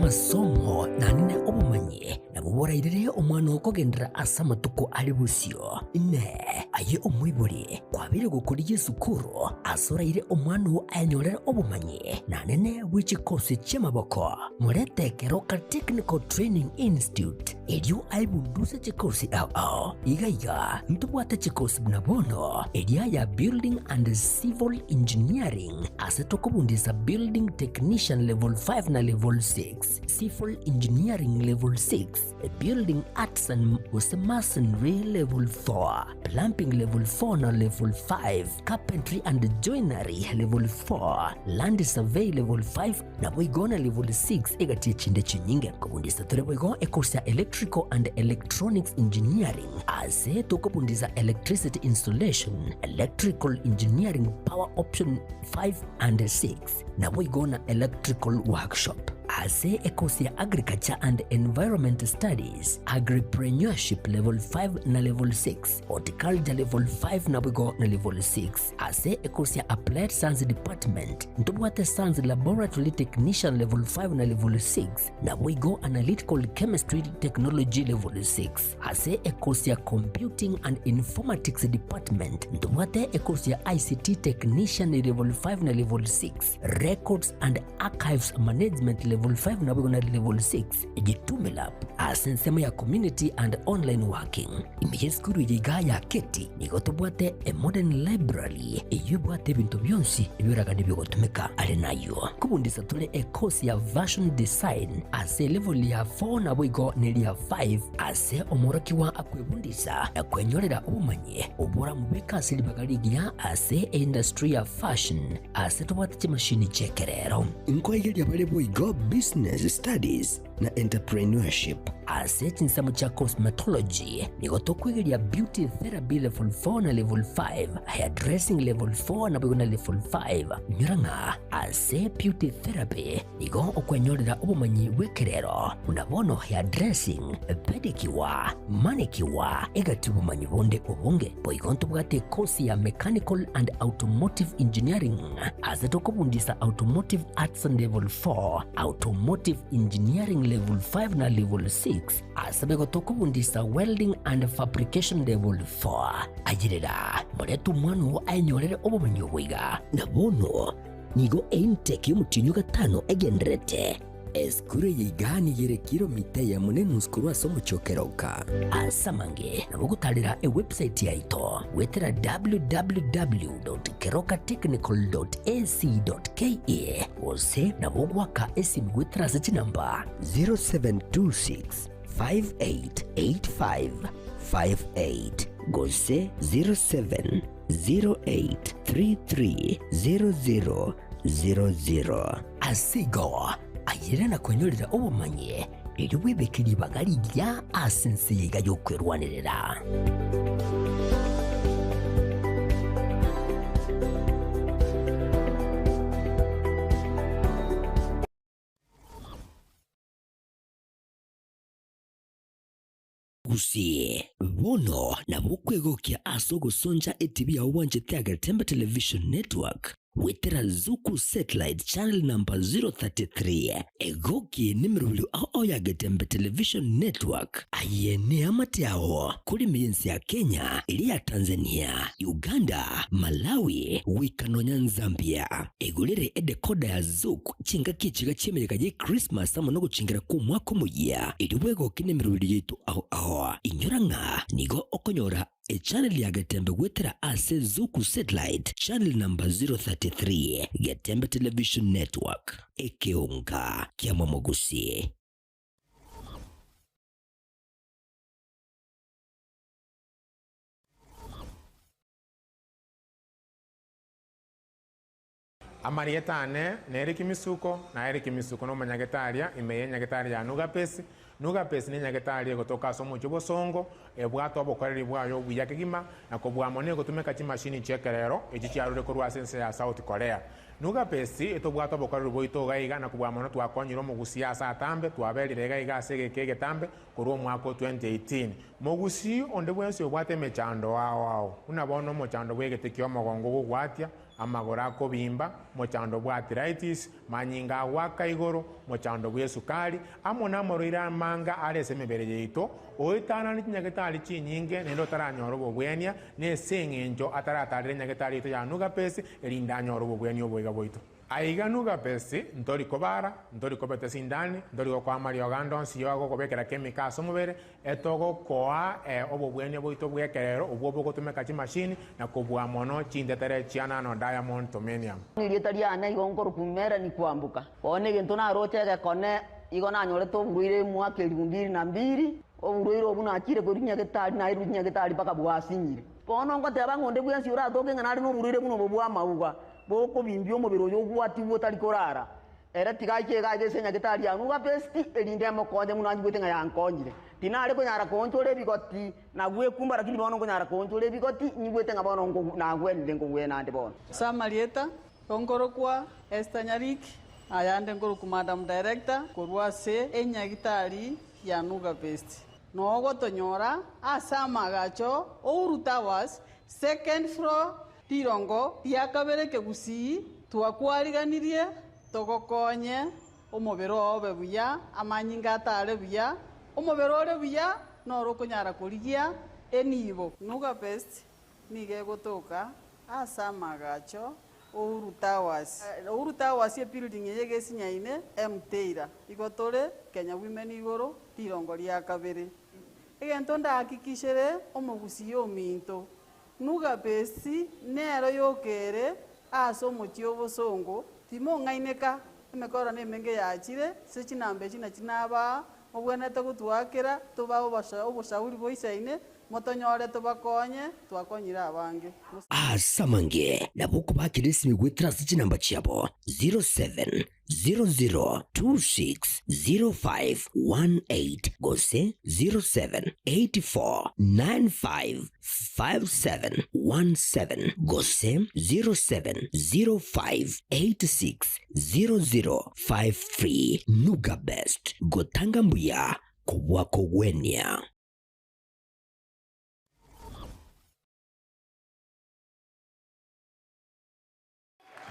Speaker 2: Amasomo naende obomanyi nabwo borairere omwana oo kogenderera ase amatuko are bosio. Inee! Aye omoibori, kwabeire gokorigia esukuru ase oraire omwana oo ayenyorere obomanyi naende bwe chikosi chi'amaboko? Morete Keroka Technical Training Institute erio aebunduse chikosi ao ao. Iga iga ntobwate chikosi buna bono eria ya Building and Civil Engineering ase tokobundisa Building Technician Level 5 na Level 6, Civil Engineering Level 6, Building Arts and gose Masonry Level 4, Plumbing Level 4 na Level 5, Carpentry and Joinery Level 4, Land Survey Level 5 Naboigo na level 6 egati echinde chinyinge. Kobundisa tore boigo ecourse ya Electrical and Electronics Engineering ase tokobundisa Electricity Installation, Electrical Engineering Power Option 5 and 6 naboigo na Electrical Workshop. Ase ecourse ya Agriculture and Environment Studies, Agripreneurship level 5 na level 6, Horticulture level 5 naboigo na level 6. Ase ekosi ya Applied Science Department, ntobwate Science Laboratory Technician Level 5 na Level 6, naboigo Analytical Chemistry Technology Level 6. Ase ekosi ya Computing and Informatics Department, ntobwate ekosi ya ICT Technician Level 5 na Level 6, Records and Archives Management Level 5 naboigo na Level 6. Jitume Lab ase ensemo ya Community and Online Working. Ime y'esukuru eye igaa ya Keti nigo tobwate a modern library eyio ebwate ebinto bionsi ebioragani bigotumeka. Are nayio nkobundisa tore e course ya Fashion Design ase elevel ya 4 naboigo neria 5 ase omworokigwa akwebundisa na kwenyorera obomanyi oboramobeke ase ribaga rigiya ase eindustry ya fashion ase tobwate chimashini chi'ekerero. Nkoigeria bare boigo Business Studies na Entrepreneurship. Ase chinsemo chia Cosmetology, nigo tokwegeria Beauty Therapy Level 4 na Level 5, Hairdressing Level 4 naboigo na Level 5. Inyora ng'a ase Beauty Therapy nigo okwenyorera obomanyi bw'ekerero buna bono hairdressing, pedicure, manicure, egati obomanyi bonde obonge. Boigo ntobwate ekosi ya Mechanical and Automotive Engineering ase tokobundisa Automotive Arts Level 4, Automotive Engineering Level 5 na Level 6, ase boigo tokobundisa Welding and Fabrication Level 4. Ayerera, morete omwana oo aenyorere obomanyi obo iga. Na bono nigo eintake y'omotienyi o gatano egendererete. Esukuru eye iga nigo ere kilomita eyemo na enusu korwa ase omochie o Keroka. Ase amange nabo ogotarera ewebsite yaito goetera www.kerokatechnical.ac.ke gose nabo ogoaka esimi goetera ase chinamba 0726 588558 gose 0708330000. Ase igo, ayere na kwenyorera obomanyi, erio bwebeke ribaga rigiya ase ense eye iga y'okwerwanerera. Gusii, bono nabo okwegokia ase ogosoncha etibi yao bwanchete Agetembe Television Network goetera Zuku Satellite Channel number 033. Egoki nemerobio ao ao ya Getembe Television Network. Aye neamate ao kore ime y'ense ya Kenya, eria ya Tanzania, Uganda, Malawi, goika nonya Nzambia. Egorere edecoder ya Zuku Chingaki echiga chi'emeyega ye Krismasi amo nogochengera kw'Omwaka Omoyia, erio bwegoke nemeroberi yaito ao ao. Inyora ng'a nigo okonyora echannel ya Getembe goetera ase Zuku Satellite channel number 033, Getembe Television Network, ekeonga kia Momogusi.
Speaker 9: Amarieta ane nere Kimisuko, na ere Kimisuko nomonyagetaria ime y'enyagetari ya Nugapesi. Nugapesi nenyagetari egotoka ase omochie obosongo, ebwate obokoreri bwaye obuya kegima, na kobua mono egotumeka chimashini chi'ekerero echi chiarure korwa ase ense ya South Korea. Nuga Best etobwate obokoreri bwaito iga iga na kobua mono twakonyire omogusii ase atambe, twaberire iga iga ase egeka egetambe korwa omwaka o 2018. Mogusii onde bwensi obwate emechando ao ao, buna bono omochando bw'egete ki'omogongo ogogwatia, amagoro akobimba, mochando bwa arthritis, manyinga agoaka igoro, mochando bw'esukari, amo namarwaire amanga are ase emebere yaito, oetanane chinyagetari chinyinge naende otaranyora obobwenia, nese eng'encho ataratarera enyagetari yaito ya Nuga Best, erinde anyore obobwenia oboiga bwaito. Aiga Nuga Best, ntori kobara, ntori kobeta esindani, ntori gokoa amariogo ande onsi y'ogokobekera chemical ase omobere, etogokoa obobwenia bwaito bw'ekerero obwo bogotumeka chimashini na kobua mono chintetere chia nano diamond tomenium.
Speaker 10: Erieta riane igo nkorokwa Melanie Kwamboka. Bono egento naroche egekone, igo nanyorete oborwaire omwaka elifu mbili na mbili, oborwaire obwo nachire korwa nyagetari nairwe nyagetari mpaka bwasinyire. Bono ngoteba ng'a onde bwensi oratoke ng'a nare noborwaire buna obo bw'amauga, bokobimbia omobere oyo ogwatigwe otari korara, ere tiga aiche iga aiga ase enyagetari ya Nuga Best, erinde emokonye buna anyigwete ng'a yankonyire. Tinare konyara koonchora ebigoti na gwekumba, lakini bono nkonyara koonchora ebigoti, nyigwete ng'a bono nagwenire nkogwena ande bono.
Speaker 11: Ase amarieta, nkorokwa Esther Nyariki, ayande nkorokwa Madam Director korwa ase enyagitari ya Nuga Best. Nogotonyora ase amaagacho Uhuru Towers, second floor, rirongo ria kabere kegusii, twakwariganirie togokonye omobere oo obe buya, amanyinga atare buya, omobere ore buya noro okonyara korigia enibo. Nuga Best nigo egotoka ase amaagacho Uhuru Towers. Uhuru Towers ebuilding eye egesinyaine Mteira. Igo tore Kenya Women igoro rirongo ria kabere. Egento ndahakikishere omogusii ominto, Nuga Best nero yokere ase omochie obosongo, timong'aineka, emekoro nemenge yachire, ase chinamba echi nachi nabaa, mobwenerete gotwakera, tobae oboshauri boisaine, Motonyore tobakonye, twakonyire abange.
Speaker 2: Ase amange nabo okobakera esimi goetera ase chinamba chiabo 0700260518 gose 0784955717 gose 0705860053. Nuga Best, gotanga mbuya kobua kogwenia.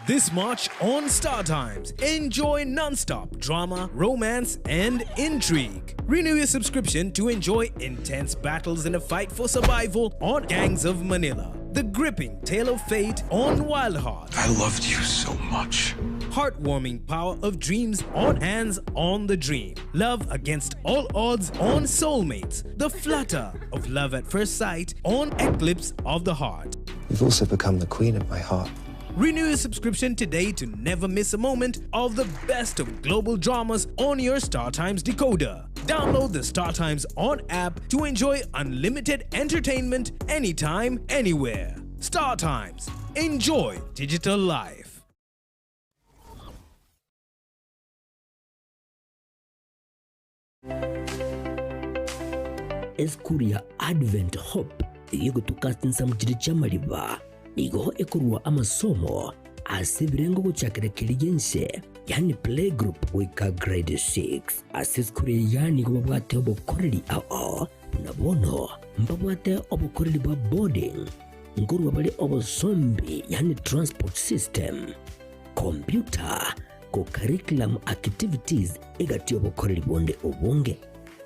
Speaker 12: This March on Star Times, enjoy non-stop drama, romance, and intrigue. Renew your subscription to enjoy intense battles in a fight for survival on Gangs of Manila. The gripping tale of fate on Wild Heart.
Speaker 6: I loved you so much.
Speaker 12: Heartwarming power of dreams on Hands on the Dream. Love against all odds on Soulmates. The flutter of love at first sight on Eclipse of the Heart.
Speaker 24: You've also become the queen of my heart.
Speaker 12: Renew your subscription today to never miss a moment of the best of global dramas on your Star Times decoder. Download the Star Times On app to enjoy unlimited entertainment anytime, anywhere. Star Times. Enjoy digital life.
Speaker 2: Esukuru ya Advent Hope eyio egotuka ase chinsemo chiria chi'amariba nigo ekorua amasomo ase ebirengo gochakera keria gi'ense yaani playgroup goika grade 6. Ase esukuru eye iga nigo babwate obokoreri ao buna bono mbabwate obokoreri bwa boarding, nkorua bare obosombi yaani transport system, computer, co-curriculum activities egati y'obokoreri bonde obonge.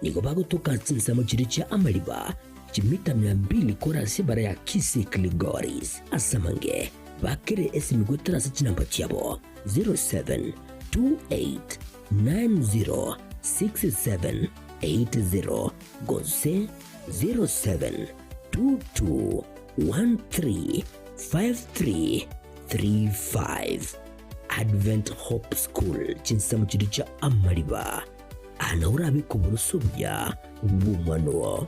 Speaker 2: Nigo bagotoka chinsemo chiria chia amariba chimita mia mbili korwa ase ebara ya Kisii Kilgoris. Ase amange, bakere esimi goetera ase chinamba chiabo 0728906780 gose 0722135335. Advent Hope School, chinsemo chiria chia amariba, aa nao orabeke oboroso obuya bw'omwana oo.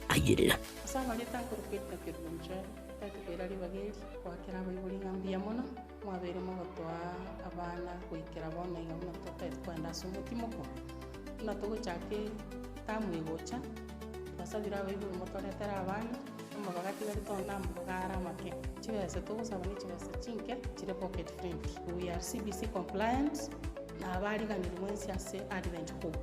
Speaker 2: Ayerera.
Speaker 25: Ase amarieta nkorokwa Edna Kerubo Mchwere, tari koira ribaga eri goakera abaibori ng'a mbuya mono, mwabeire mogotoa abana goikera bono iga buna totagete kogenda ase omotimoko. Buna togochaka etamu egocha, twasabire abaibori motoretere abana. Amabaga atigarete onde amabaga are amake. Chibesa togosaba ne chibesa chinke chire pocket friendly. We are CBC compliant na abariganiri mwensi ase Advent Hope.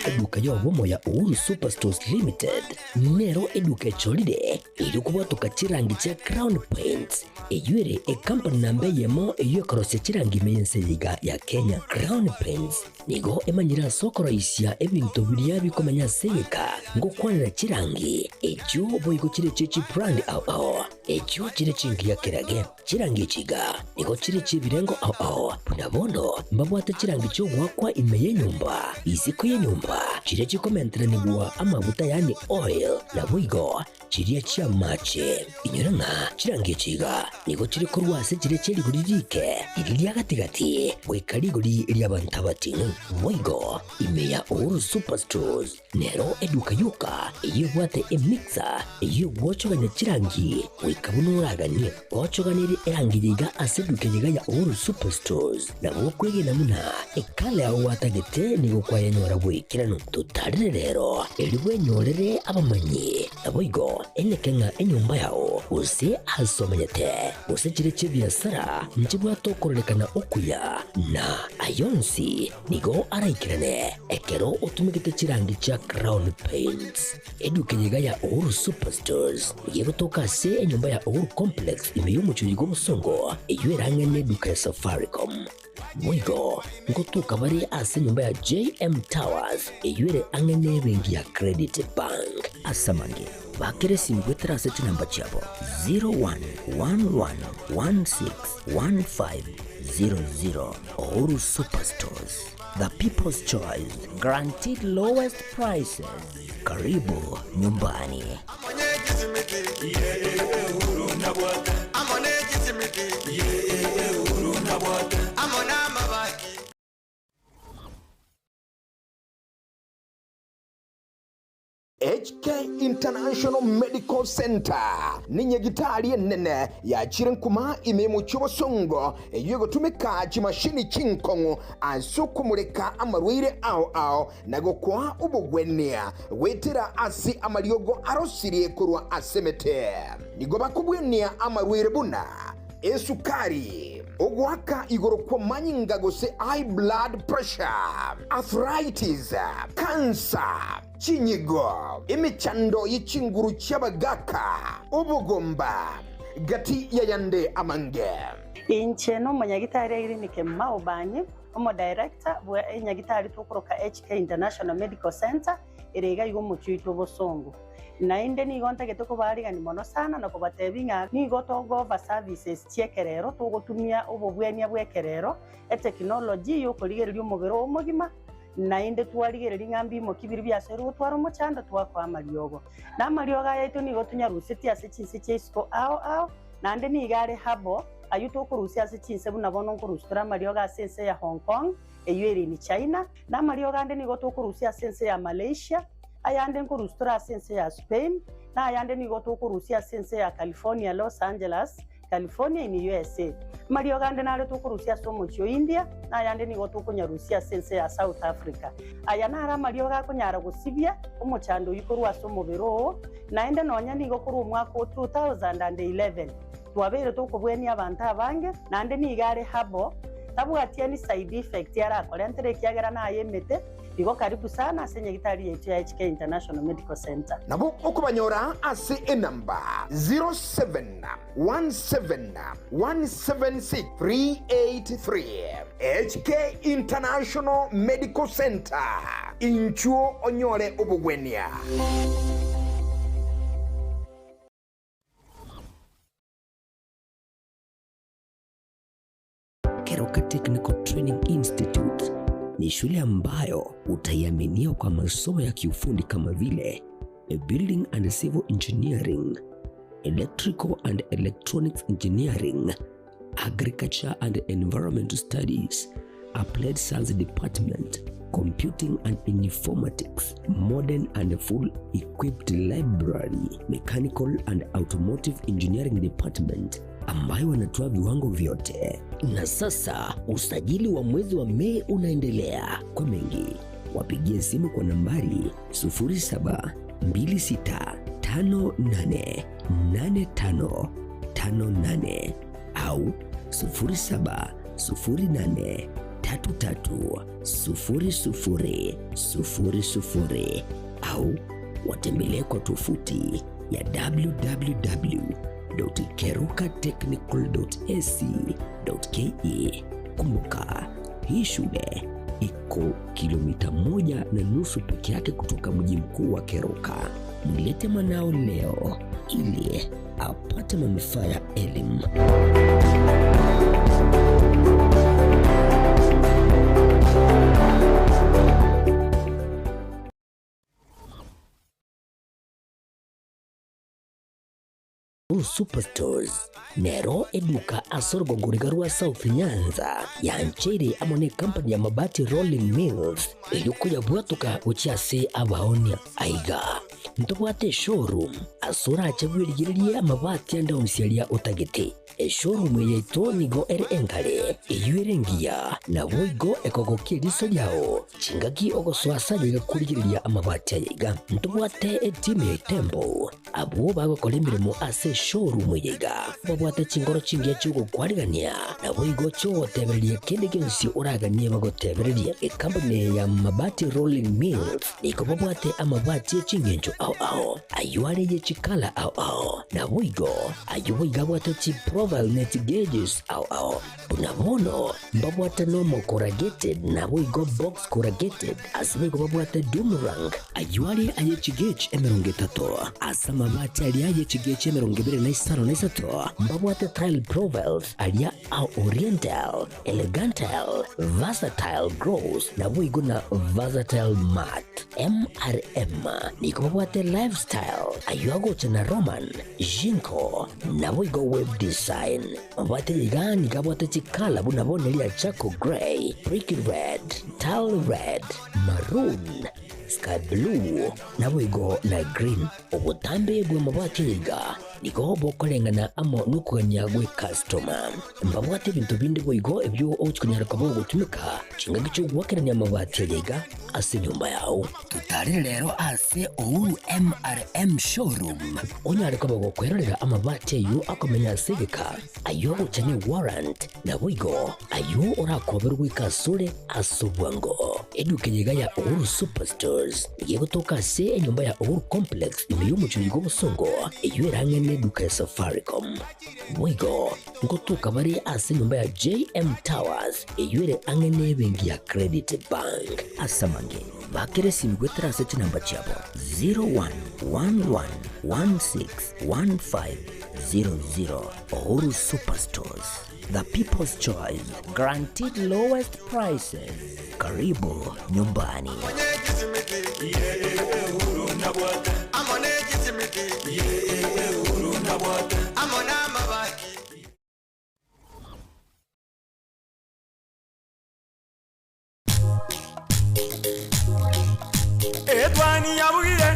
Speaker 2: Eduka y'obomo ya Uhuru Superstores Limited nero eduka echorire erio kobwatoka chirangi chia Crown Paints eyio ere ekampani namba eyemo eyio ekorosia chirangi ime y'ense eye iga ya Kenya. Crown Paints nigo emanyire ase okoroisia ebinto biria bikomenya ase egeka ngokwanera chirangi echio boigo chire chie chibrand ao ao echio chire chingiya kerage. Chirangi echi iga nigo chire chi'ebirengo ao ao, buna bono mbabwate chirangi chi'ogoakwa ime y'enyomba, isiko y'enyomba, chiria chikomenteranigwa amaguta yaani oil, naboigo chiria chi'amache. Inyora ng'a chirangi echi iga nigo chire korwa ase chiria chie rigori riike, riria ria gati-gati, goika rigori ri'abanto abating'u. Boigo ime ya Uhuru Superstores Nero eduka yoka eyio ebwate emixer eyio egwochogania chirangi goika buna oraganie. Ochoganerie erangi yaiga ase eduka eyeiga ya Uhuru Superstores nabo okwegena buna ekala yao gwatagete nigo kwayenyora boikeranu. Totarire rero erio bwenyorere abamanyi naboigo eneke ng'a enyomba yao gose ase omenyete gose chire chi'ebiasara nchibwate okororekana okuya na ayonsi Nigo araikerane ekero otumegete chirangi chia Crown Paints. Eduka eye iga ya Uhuru Superstores nigo egotoka ase enyomba ya Uhuru Complex ime y'omochie oyo bw'obosongo eyio ere ang'e n'eduka ya Safaricom. Boigo ngotoka bare ase enyomba ya JM Towers eyio ere ang'e n'ebenki ya Credit Bank. Ase amange, bakera esimi goetera ase chinamba chiabo 0111161500. Uhuru Superstores, the people's choice, guaranteed lowest prices. Karibu nyumbani.
Speaker 7: HK International Medical Centre nenyagitari enene yachire nkuma ime y'omochie obosongo eyio egotumeka chimashini chinkong'u ase okomureka amarwaire ao ao na gokoa obogwenia goetera ase amariogo arosirie korwa ase emete. Nigo bakobwenia amarwaire buna esukari, ogoaka igoro kw'amanyinga gose high blood pressure, arthritis, cancer, chinyigo, emechando ye chinguru chi'abagaaka, obogomba, gati y'ayande amange.
Speaker 13: Inche nomonyagitari Irene Kemuma Obanyi, omodirector bwe enyagitari tokoroka HK International Medical Centre ere iga iga omochie oito obosongo. Naende nigo ntagete kobaarigania mono sana na kobatebia ng'a nigo togo-offer services chi'ekerero, togotumia obobwenia bw'ekerero, etekinoloji y'okorigereria omobere oo omogima, Naende twarigereria ng'a mbimoki biria biasoire gotwara omochando, twakoa amariogo. Na amariogo aya aito nigo tonyarusetie ase chinse chia isiko ao ao, naende nigo are herbal, ayio tokorusia ase chinse buna bono nkorusia tore amariogo ase ense ya Hong Kong, eyio ere in China, na amariogo ande nigo tokorusia ase ense ya Malaysia, ayande nkorusia tore ase ense ya Spain, na ayande nigo tokorusia ase ense ya California, Los Angeles, California in USA. Amariogo ande nare tokorusia ase omochie o India, na ayande nigo tokonyarusia ase ense ya South Africa. Aya naro amariogo akonyara gosibia omochando oyio korwa ase omobere oo, naende nonya nigo korwa omwaka o 2011 twabeire tokobwenia abanto abange, naende nigo are herbal, tabwati any side effect arakorentere ekiagera naye emete. Igo karibu sana ase nyagitari yaito ya HK International Medical Centre.
Speaker 7: Nabo okobanyora ase enamba 0717176383. HK International Medical Centre, inchuo onyore obogwenia.
Speaker 2: Keroka Technical Training Institute ni shule ambayo utaiaminia kwa masomo ya kiufundi kama vile Building and Civil Engineering, Electrical and Electronics Engineering, Agriculture and Environment Studies, Applied Science Department, Computing and Informatics, Modern and Full Equipped Library, Mechanical and Automotive Engineering Department ambayo wanatoa viwango vyote. Na sasa usajili wa mwezi wa Mei unaendelea. Kwa mengi wapigie simu kwa nambari 0726588558 au 0708330000 au watembelee kwa tovuti ya www.kerukatechnical.ac.ke. Kumbuka, hii shule iko kilomita 1.5 peke yake kutoka mji mkuu wa Keroka. Mlete mwanao leo ili apate manufaa ya elimu. Superstores nero eduka ase orogongo riga rwa South Nyanza yancheire amo ne company ya Mabati Rolling Mills erio koyabwatoka gochia ase abaonia. Aiga ntobwate eshowroom ase orache bwerigererie amabati ande onsi aria otagete. Eshowroom eye yaito nigo ere enkare, eyio ere engiya, naboigo ekogokia eriso riao chingaki ogosoa ase aye iga korigereria amabati aya iga. Ntobwate etimu ya Itembo Abwo bagokora emeremo ase eshowroom eye iga babwate chinkoro chingiya chi'ogokwarigania, naboigo chi'ogotebereria kende gionsi oraganie bagotebererie. Ekampuni eye ya Mabati Rolling Mills nigo babwate amabati e chingencho ao ao, ayio are ye chikala ao ao, naboigo ayio boigo abwate chiprofile ne chigauges ao ao. Buna bono mbabwate nomo corrugated naboigo box corrugated, ase boigo babwate doom rank, ayio are aye chigauge 30, ase amabati aria aye chigauge 25, mbabwate tile profiles aria a oriental, elegantal, versatile gloss naboigo na versatile matte. MRM nigo babwate lifestyle, ayio agocha na Roman, Jinko, naboigo web design. Mabwate iga nigo abwate chikala buna bono eria charcoal grey, brick red, tile red, maroon, sky blue, naboigo na green. Obotambe bw'amabati aya iga nigo bokoreng'ana amo nokogania gw'ecustoma. Mbabwate ebinto binde boigo ebio ogochia konyara koba ogotumeka chingaki chi'ogoakerania amabati aya iga ase enyomba yao. Totarire rero ase Uhuru MRM Showroom onyare koba gokwerorera amabati ayio akomenya ase egeka, ayio agocha ne warrant, naboigo ayio orakoberwe goika asore ase obwango. Eduka eye iga ya Uhuru Superstores nigo egotoka ase enyomba ya Uhuru Complex ime y'omochie oiga obosongo, eyio ere ang'e neduka ya Safaricom. Boigo ngotoka bare ase enyomba ya JM Towers eyio ere ang'e nebenki ya Credit Bank. Ase amange, bakera esimi goetera ase chinamba chiabo 0111161500. Uhuru Superstores, the people's choice, guaranteed lowest prices. Karibu nyumbani.
Speaker 14: Etwani yabugire,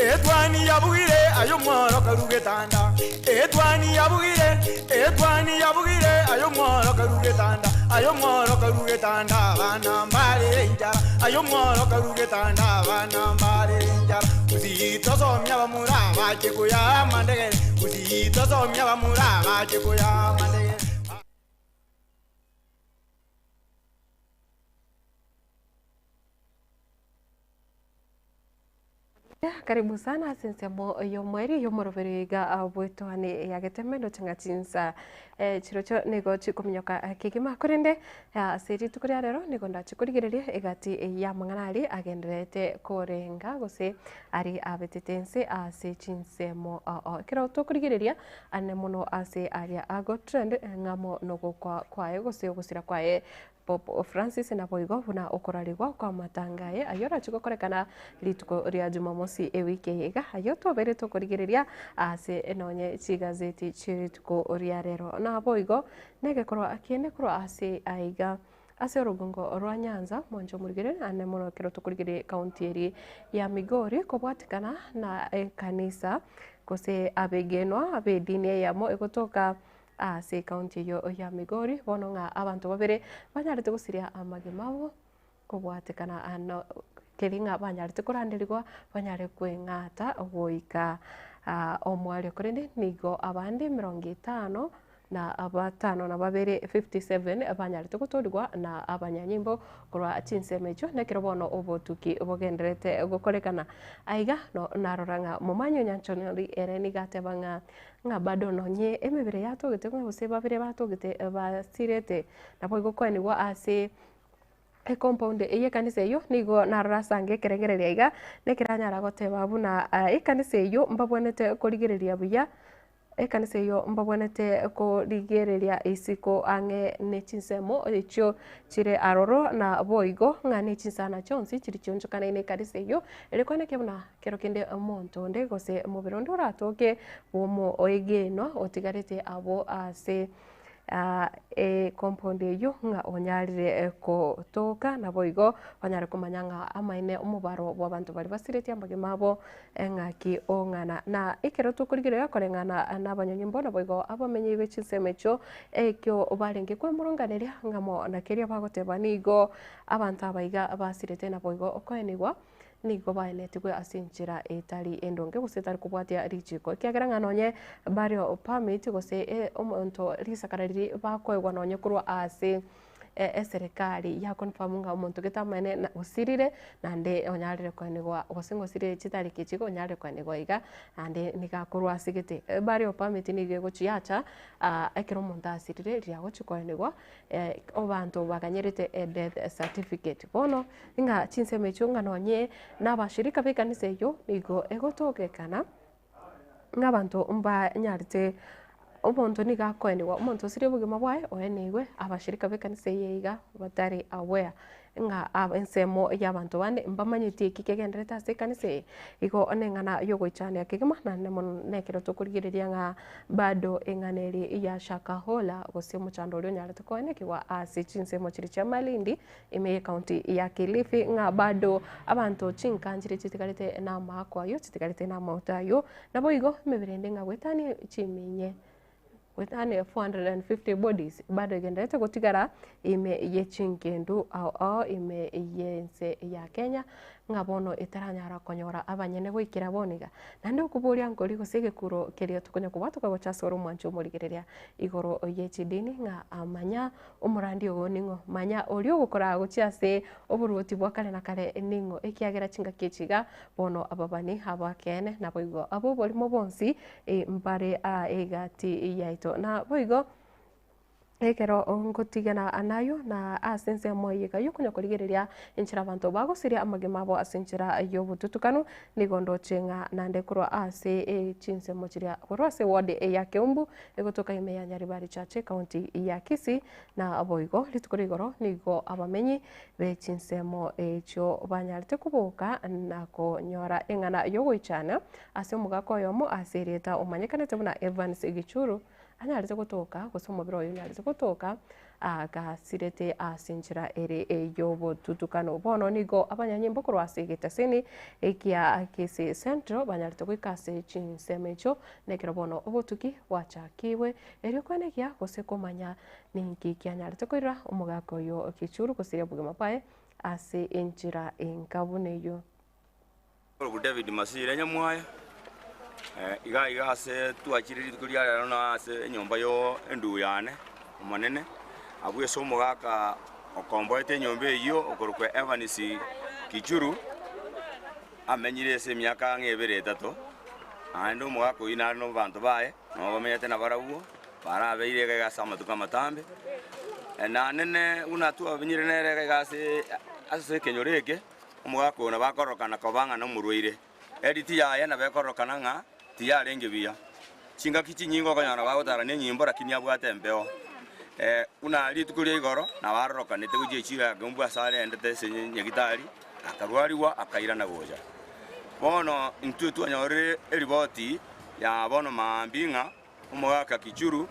Speaker 14: etwani yabugire, ayo mworo karugetanda. Etwani yabugire, etwani yabugire, ayo mworo karugetanda. Ayo mworo karugetanda, abana mbare enchara. Ayo mworo karugetanda, abana mbare enchara. Usitosomia bamura bache kuya mandegere. Usitosomia bamura bache kuya mandegere.
Speaker 1: Karibu sana ase ensemo y'omoerio y'omoroberi iga bw'etwani ya Geteme ndoche ng'a chinsa chirochio nigo chikominyoka kegima korende ase rituko ria rero nigo ndache korigereria egati y'amang'ana aria agendererete korenga gose aria abetete ense ase chinsemo ao. Ekero tokorigereria ane mono ase aria agotrend ng'amo nogokwa kwaye gose ogosira kwaye Pope Francis naboigo buna okorarigwa kw'amatanga aye ayio orache gokorekana rituko ria Jumamosi ewiki eye iga, ayio twabeire tokorigereria ase nonye chigazeti chie rituko ria rero. Naboigo negekorwa kende korwa ase aiga. Ase orogongo rwa Nyanza, mwanche omorigere ane mono ekero tokorigereria ekaunti eria ya Migori kobwatikana na ekanisa gose abegenwa b'edini eyemo egotoka ase ekaunti eyio ya Migori bono ng'a abanto babere banyarete gosiria amagima abo kobwatekana ano keri ng'a banyarete koranderigwa banyare kweng'ata goika omwario korende nigo abande emerongo etano na batano na babere, 57, banyarete gotoorigwa na abanyanyimbo korwa chinsemo echio, nekero bono obotuki bogendererete gokorekana. Aiga no narora ng'a momanyi onyanchonori ere nigo ateba ng'a ng'a bado nonye emebere yatogete ng'a gose babere batogete basirete, naboigo koenigwa ase ecompound eye ekanisa eyio nigo narora ase ange ekerengererio aiga, nekero anyara goteba buna ekanisa eyio mbabwenerete korigereria buya. Ekanisa eyio mbabwenerete korigereria isiko ang'e ne chinsemo echio chire aroro, na boigo ng'a ne chinsana chionsi chiria chionchokanaine ekanisa eyio, erio kwaneke buna kero kende omonto onde gose omobere onde oratoke bw'omoegenwa otigarete abwo ase ecompound eyio ng'a onyarire gotoka, naboigo banyare komanya ng'a amaene omobaro bw'abanto baria basiretie amagima abo eng'aki ong'ana. Na ekero tokorigereria koreng'ana nabanyanyimbo naboigo abamenyi be chinsemo echio, ekio barenge kwemurunganeria ng'a mo na keria bagoteba nigo abanto aba iga basirete naboigo okoenigwa. nigo baenetigwe ase enchera etari endonge gose etari kobwatia richiko, ekiagera ng'a nonye bario permit gose omonto risakara riria bakoegwa nonye korwa ase eserekari ya confirm ng'a omonto gete amaene na osirire naende onyarire koenigwa gose ng'a osirire chitariki echi iga onyarire koenigwa iga naende nigo akorwa ase gete. Bario permit nigo egochi yacha ekero omonto asirire riria agochi koenigwa abanto baganyerete edeath certificate. Bono ng'a chinsemo echio ng'a nonye nabashirika b'ekanisa eyio nigo egotogekana ng'a abanto mbanyarete omonto nigo akoenigwa, omonto osirie obogima bwaye oenigwe abashirika b'ekanisa eye iga batari aware ng'a ensemo y'abanto bande mbamanyeti eki kegendererete ase ekanisa eye. Igo neng'ana yogoichania kegima naende mono nekero tokorigereria ng'a bado eng'ana eria ya Shakahola gose omochando oria onyarete koenekigwa ase chinsemo chiria chia Malindi ime y'ecounty ya Kilifi ng'a bado abanto chinka nchiria chitigarete namaako ayio, chitigarete namauta ayio, naboigo emebere ende ng'a goetania chiminye goetania 450 bodies bado egendererete gotigara ime ye chingendu ao ao ime y'ense ya Kenya, ng'a bono etaranyara konyora abanyene goikera bono iga. Naende okoboria nkori gose egekuro keria tokonya kobwatoka gocha ase ore omwancho omorigereria igoro ye chidini ng'a manya Omorandi ogo ning'o? Manya oria ogokoraa gochia ase oboruoti bwa kare na kare ning'o? Ekiagera chingaki echi iga bono ababani ab'ekeene naboigo ab'oborimo bonsi mbare aa egati yaito. Naboigo ekero ngotigana nayio na ase ensemo eye iga y'okonya korigereria enchera abanto bagosiria amagima abo ase enchera y'obotutukanu, nigo ndoche ng'a naende korwa ase chinsemo chiria korwa ase eward ya Keumbu Egotoka ime ya Nyaribari Church, Ekaunti ya Kisii, na boigo rituko ria igoro nigo abamenyi be chinsemo echio banyarete koboka na konyora eng'ana y'ogoichana ase omogaka oyomo ase erieta omanyekanete buna Evans Gichuru anyarete gotoka gose omobere oye onyarete gotoka agasirete ase enchera ere ey'obotutukano. Bono nigo abanyanyimbo korwa ase egetaseni ekia Kisii Central banyarete goika ase chinsemo echio Na ekero bono obotuki bwachakigwe, erio kwenegia gose komanya ninki kianyarete koirera omogaka oyo Gichuru gosiria obogima bwaye ase enchera enka buna eyio.
Speaker 16: Korokwa David Masira Nyamwaya, iga iga ase twachire rituko ria rero na ase enyomba yo endugu yane omonene, abwo ase omogaka okomboete enyomba eyio okorokwa Evans Gichuru. Amenyire ase emiaka ang'e ebere etato, naende omogaka oyio nare nabanto baye, nabo bamenyete nabarabwo, barabeire iga iga ase amatuko amatambe. Naende buna twamenyire nere iga iga ase ase ekenyoro eke, omogaka oyo nabo akororokana koba ng'a nomorwaire. Eriti yaye nabo ekororokana ng'a tiyarenge buya. Chingaki chinyinge okonyora nabo agotara nenyimbo lakini abwate embeo. Buna rituko ria igoro nabo arorokanete gochia echiro ya Keumbu ase arendete ase nyagitari, akarwarigwa akairana gocha. Bono intwe twanyorire eriboti ya bono maambia ng'a omogaka Kichuru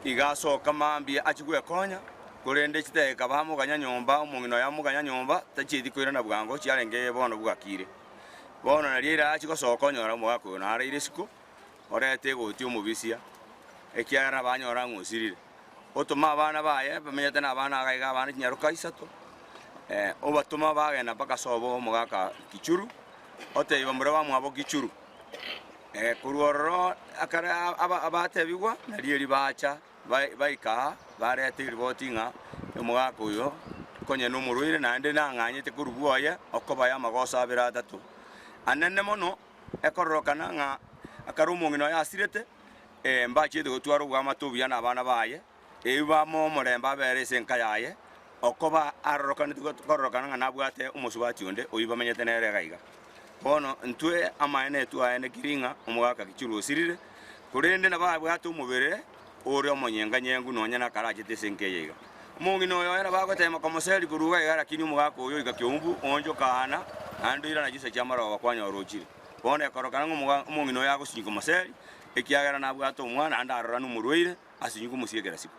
Speaker 16: iga asoka maambia achie gwekonya. Korende chidakika bamoganya nyomba, omong'ina oye amoganya nyomba, tachieti koirana bwango, chiarenge bono bwakire. Bono nario eira achia gosoka onyora omogaka oyo naraire isiko, orete egoti omobisia, ekiagera nabanyora ng'a osirire. Otoma abana baye, bamenyete na abana iga iga abana chinyaroka isato, obatoma bagenda mpaka sobo omogaka Kichuru, otebia bamura bamwabo Kichuru. Korwa ororo ekero abatebigwa, nario erio bacha. Baika aa, bareta eriboti ng'a omogaka oyo konya nomorwaire, naende nang'anyete korwa bwoye okobaya amagoso abere atato. Anene mono ekororokana ng'a ekero omong'ina oye asirete, mbachiete gotwara oboamate obuya nabana baye, erio bamoe omorembe abere ase enka yaye, okoba arorokaneti kororokana ng'a nabwate omosubati onde oyio bamenyete nere iga iga. Bono intwe amaene twaenekiri ng'a omogaka Kichuru osirire, korende nabo abwate omobere ore omonyenganyengu nonya nakarachete ase enka eye iga. Omong'ina oyo oye nabo agotema komoseria korwa iga iga lakini omogaka oyo oika kiombu oonchoka aana naende oirana chinsa chi'amarogoba kwanyora ochire. Bono ekorokana ng'a omong'ina oyo agosinywa komoseria, ekiagera nabwate omwana naende arorane omorwaire, asinywe komosiekera siko.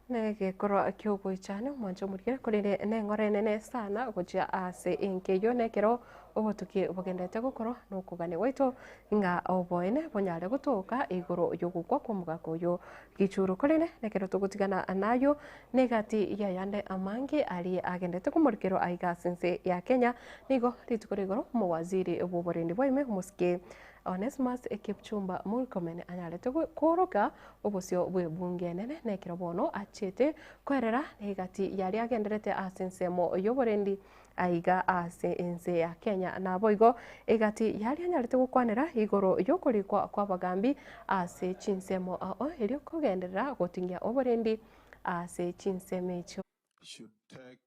Speaker 1: Negekorwa ki'ogoichania omwancho omorigere, korende neng'ora enene sana gochia ase enka eyio, nekero obotuki bogenderete gokorwa nokogania gwaito ng'a oboene bonyare gotoka igoro y'ogokwa kw'omogaka oyo Gichuru. Korende nekero togotigana nayio negati y'ayande amange aria agenderete komorikerwa aiga ase ense ya Kenya, nigo rituko rigoro omowaziri bw'oborendi bwaime omosike Onesmus Kipchumba Murkomen anyarete kooroka obosio bw'ebunge enene nekero bono achiete koerera negati yaria agenderete ase ensemo y'oborendi aiga ase ense ya Kenya. Naboigo egati yaria anyarete gokwanera igoro y'okorikwa kw'abagambi ase chinsemo ao erio kogenderera gotingia oborendi ase chinsemo echio.
Speaker 8: Should take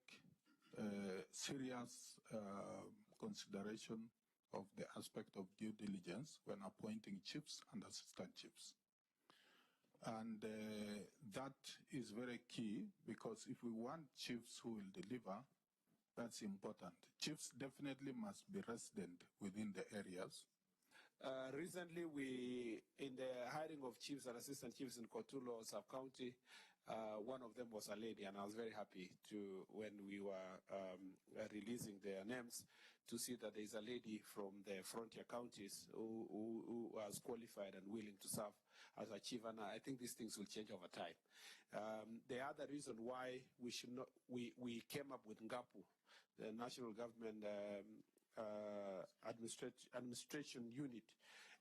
Speaker 8: serious consideration of the aspect of due diligence when appointing chiefs and assistant chiefs. And uh, that is very key because if we want chiefs who will deliver, that's important. Chiefs definitely must be resident within the areas.
Speaker 17: Uh, recently, we, in the hiring of chiefs and assistant chiefs in Kotulo sub-county, uh, one of them was a lady, and I was very happy to, when we were um, releasing their names, to see that there is a lady from the frontier counties who, who, who was qualified and willing to serve as a chief. And I think these things will change over time. Um, the other reason why we should not, we, we came up with NGAPU, the National Government um, uh, administrat- Administration Unit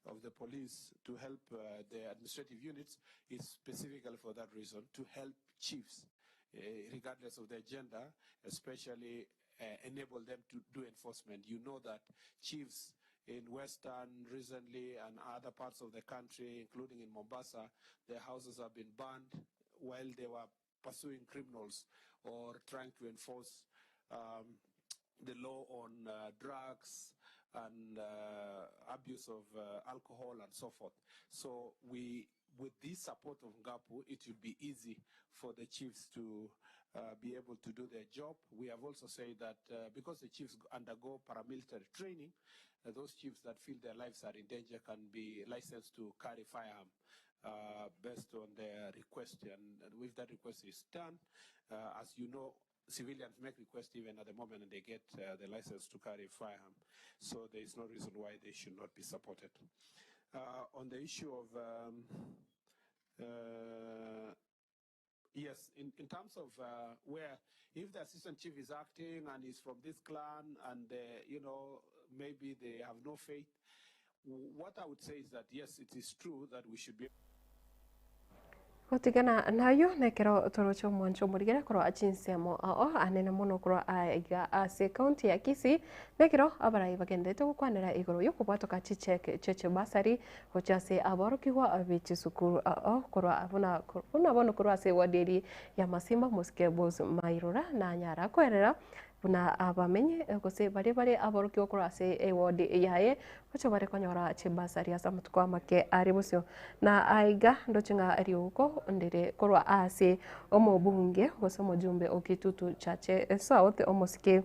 Speaker 17: of the police to help uh, the administrative units is specifically for that reason, to help chiefs, uh, regardless of their gender, especially uh, enable them to do enforcement. You know that chiefs in Western recently and other parts of the country, including in Mombasa, their houses have been burned while they were pursuing criminals or trying to enforce um, the law on uh, drugs and uh, abuse of uh, alcohol and so forth. So we, with this support of Ngapu, it will be easy for the chiefs to uh, be able to do their job. We have also said that uh, because the chiefs undergo paramilitary training, uh, those chiefs that feel their lives are in danger can be licensed to carry firearm uh, based on their request. And if that request is done, uh, as you know, civilians make requests even at the moment and they get uh, the license to carry firearm. So there is no reason why they should not be supported. Uh, on the issue of um, uh, Yes, in, in terms of uh, where if the assistant chief is acting and is from this clan and, uh, you know, maybe they have no faith, what I would say is that, yes, it is true that we should be
Speaker 1: Gotigana nayio nekero toroche omwancho omorigere korwa chinsemo ao anene mono korwa aiga ase ekaunti ya Kisii nekero abarai bagenderete gokwanera igoro yokobwatoka chicheke chie chibasari gochia ase aborokigwa be chisukuru ao korwa buna buna bono korwa ase eward eria ya Masimba Mosike Bos Mairura nanyara koerera Buna abamenyi gose baria bare aborokigwa korwa ase eward yaye, gochia bare konyora chibasari ase amatuko amake are bosio. Na aiga ndoche ng'a riuko ndire korwa ase omobunge gose omojumbe o Kitutu Chache South omosike.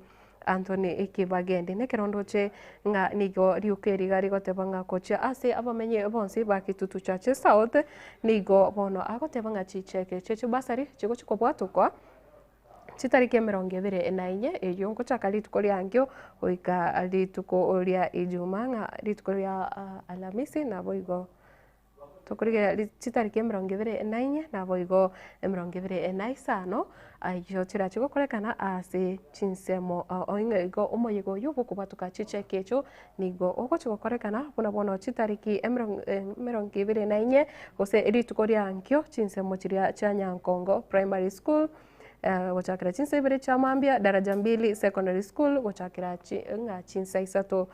Speaker 1: Anthony Kibagendi. Nekero ndoche ng'a nigo riuko eri iga rigoteba ng'a gochia ase abamenyi bonsi ba Kitutu Chache South, nigo bono agoteba ng'a chicheke chie chibasari chigochi kobwatokwa chitariki emerongo ebere na inye, eyio ngochaka rituko ria ankio goika rituko ria Ijumaa ng'a rituko ria Alhamisi naboigo. Tokorigereria chitariki emerongo ebere na inye, naboigo emerongo ebere na isano, ayio chirache gokorekana ase chinsemo ng'a igo omoyega oyio bw'okobwatoka chicheki echio nigo ogochi gokorekana buna bono chitariki emerongo emerongo ebere na inye, gose rituko ria ankio chinsemo chiria chia Nyankongo Primary School, gochakera chinsa ibere chia mambia, Daraja Mbili Secondary School gochakera chi ng'a chinsa isato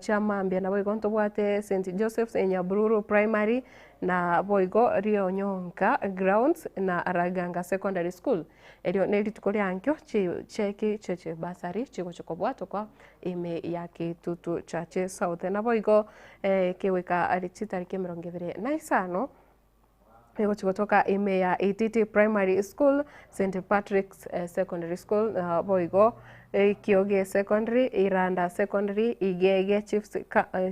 Speaker 1: chia mambia. Naboigo ntobwate St Joseph's Nyabururu Primary, naboigo Rionyonka Grounds na Raganga Secondary School. Erio ne rituko ria ankio chicheki chie chibasari chigochi kobwatokwa ime ya Kitutu Chache South. Naboigo kegoika are chitariki emerongo ebere na isano, Egochi gotoka ime ya Ititi Primary School, St Patrick's Secondary School, boigo Kioge Secondary, Iranda Secondary, Igege Chiefs,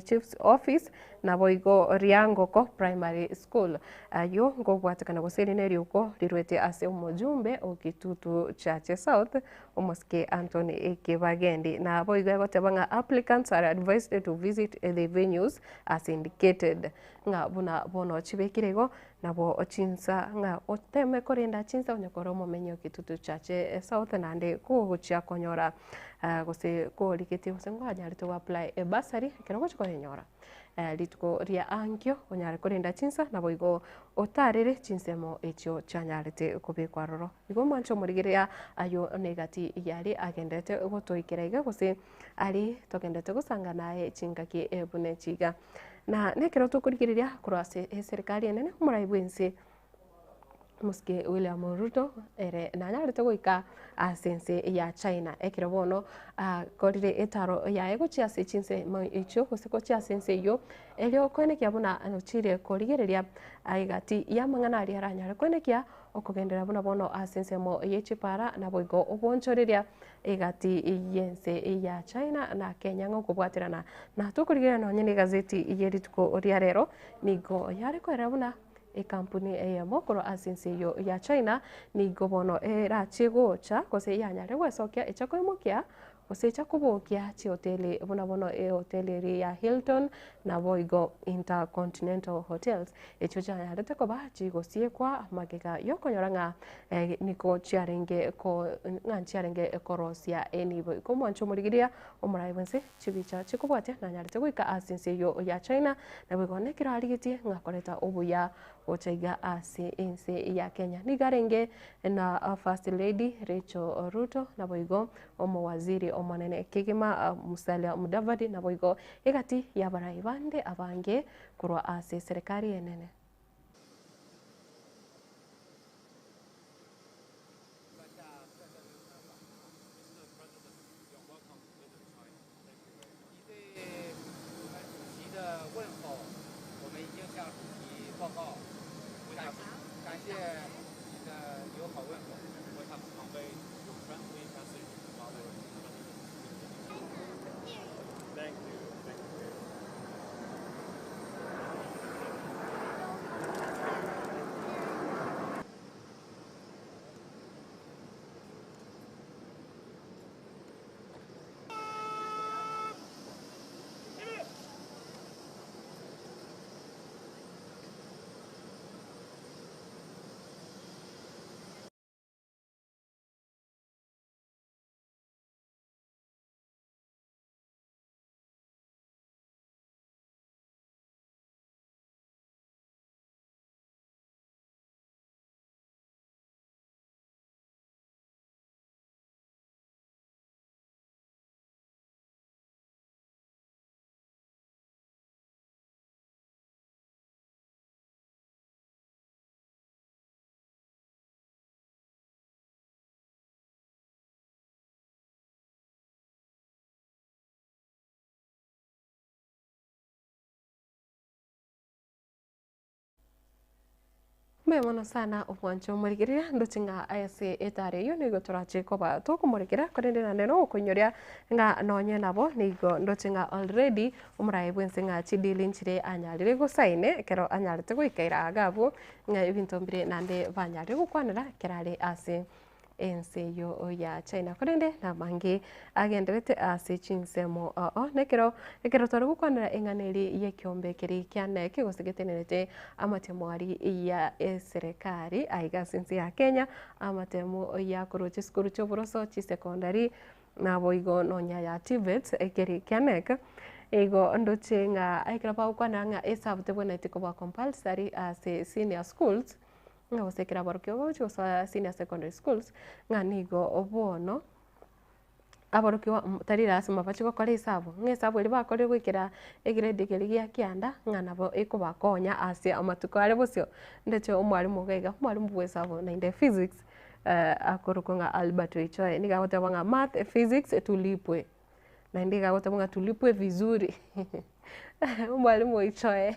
Speaker 1: Chiefs Office, naboigo Riangoko Primary School. Ayio nkobwatekana gose eri neriuko riruete ase omojumbe o Kitutu Chache South, omosike Anthony Kibagendi. Naboigo egoteba ng'a applicants are advised to visit the venues as indicated. Ng'a buna bono chibekire igo, nabo chinsa ng'a oteme korenda chinsa onye kore omomenyi o Kitutu Chache South naende kogochia konyora gose korigetie gose ngwanyarete go apply ebursary ekero ogochia koyenyora rituko ria ankio onyare korenda chinsa naboigo otarere chinsemo echio chianyarete kobekwa aroro. Igo mwanche omorigereria ayio negati yaria agenderete gotoikera iga gose aria togenderete gosanga naye chingaki buna echi iga. Na nekero tokorigereria korwa ase eserikari enene omorai bwense omosike William Ruto ere nanyarete goika ase ense ya China ekero bono akorire etaro yaye gochia ase chinsemo echio gose gochia ase ense eyio erio koenekia buna ochire korigereria egati y'amang'ana aria aranyare koenekia okogenderera buna bono ase ensemo ye chipara naboigo obonchoreria Egati y'ense ya China na Kenya ng'a okobwaterana na tokorigereria nonye na egazeti ye rituko ria rero nigo yare koerera buna ekampuni eyemo korwa ase ense eyio ya China nigo bono erachie gocha gose yanyare gwesokia echa koimokia gose echa kobokia chihoteli buna bono ehoteli eria ya Hilton naboigo Intercontinental Hotels echio chianyarete koba chigosiekwa magega yokonyora ng'a Nigo chiarenge ko ng'a nchiarenge korosia enibo. Igo omwancho omorigereria omoraai bwense chibicha chikobwatia nanyarete goika ase ense eyio ya China, naboigo nekero arigetie ng'a koreta obuya gocha iga ase ense ya Kenya. Nigo arenge na First Lady Rachel Ruto, naboigo omowaziri omonene kegima Musalia Mudavadi, naboigo egati y'abarai bande abange korwa ase eserekari enene. Mbuya mono sana omwancho omorigereria ndoche ng'a ase etara eyio nigo torache koba tokomorekera korende naende nogokoinyoria ng'a nonye nabo nigo ndoche ng'a already omoraai bwense ng'a chideal nchire anyarire gosaine ekero anyarete goika ira iga abwo ng'a ebinto mbire naende banyarire gokwanera ekero are ase ense eyio ya China. Korende namange agenderete ase chinsemo oo, na ekero ekero tware gokwanera eng'ana eria y'ekeombe keria kia NEC gose getenerete amatemo aria ya eserekari aiga ase ense ya Kenya, amatemo ya korwa chisukuru chi'oboroso, chisekondari, naboigo nonya ya TVETs ekeri kia NEC, igo ndoche ng'a ekero bagokwanera ng'a esabu tebwenereti koba compulsory ase senior schools, Ng'a gose ekero aborokigwa bagochia gosoa senior secondary schools, ng'a nigo bono aborokigwa tari lasima bachie gokora esabu, ng'a esabu eria bakorire goikera egrade keria gia kianda, ng'a nabo ekobakonya ase amatuko are bosio. Ndeche omwalimu iga iga, omwalimu bwa esabu naende physics, akorokwa ng'a Albert Oichoe, nigo agoteba ng'a math, physics tulipwe. Naende iga agoteba ng'a tulipwe vizuri omwalimu oichoe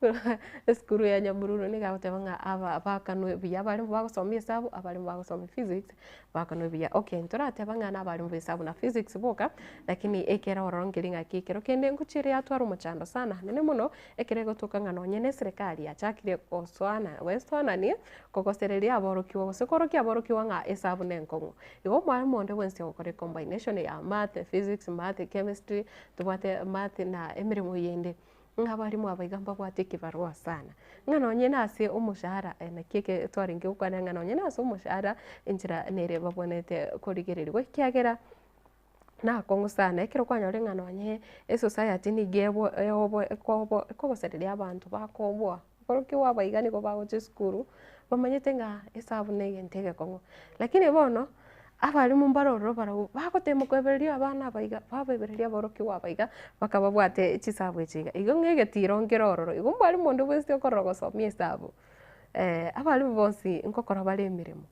Speaker 1: korwa esukuru ya Nyabururu nigo agoteba ng'a aba bakanwe buya abarimu bagosoma esabu, abarimu bagosoma physics, bakanwe buya. Okay, ntorateba ng'a na abarimu ba esabu na physics boka, lakini ekero ororo nkeri ng'aki ekero kende ngochia ere yatwara omochando sana nene mono, ekero egotoka ng'a nonye na eserekari yachakire gosoana goesoanania, kogosereria aborokigwa gose korokia aborokigwa ng'a esabu na enkong'u. Igo omwalimu onde bwensi ogokora ecombination ya math, physics, math, chemistry, tobwate math na emeremo eyende, ng'a abalimu aba iga mbabwate ekebarua sana. Ng'a nonye na ase omoshahara naki eke twarenge gokwana ng'a nonye na ase omoshahara, enchera nere babwenerete korigererigwa ekiagera, nakong'u sana ekero kwanyorire ng'a nonye esociety nigo ebo eobo ekobo ekogosereria abanto bakoboa. Aborokigwa aba iga nigo bagocha esukuru, bamanyete ng'a esabu na egento egekong'u. Lakini bono, abalimu mbare ororo barabwo bagotema koebereria abana aba iga, babebereria aborokigwa aba iga, mpaka babwate chisabu echi iga. Igo ng'a egetiro nkere ororo, igo omwalimu onde bwensi okorora gosomia esabu, abalimu bonsi nkokora bare emeremo,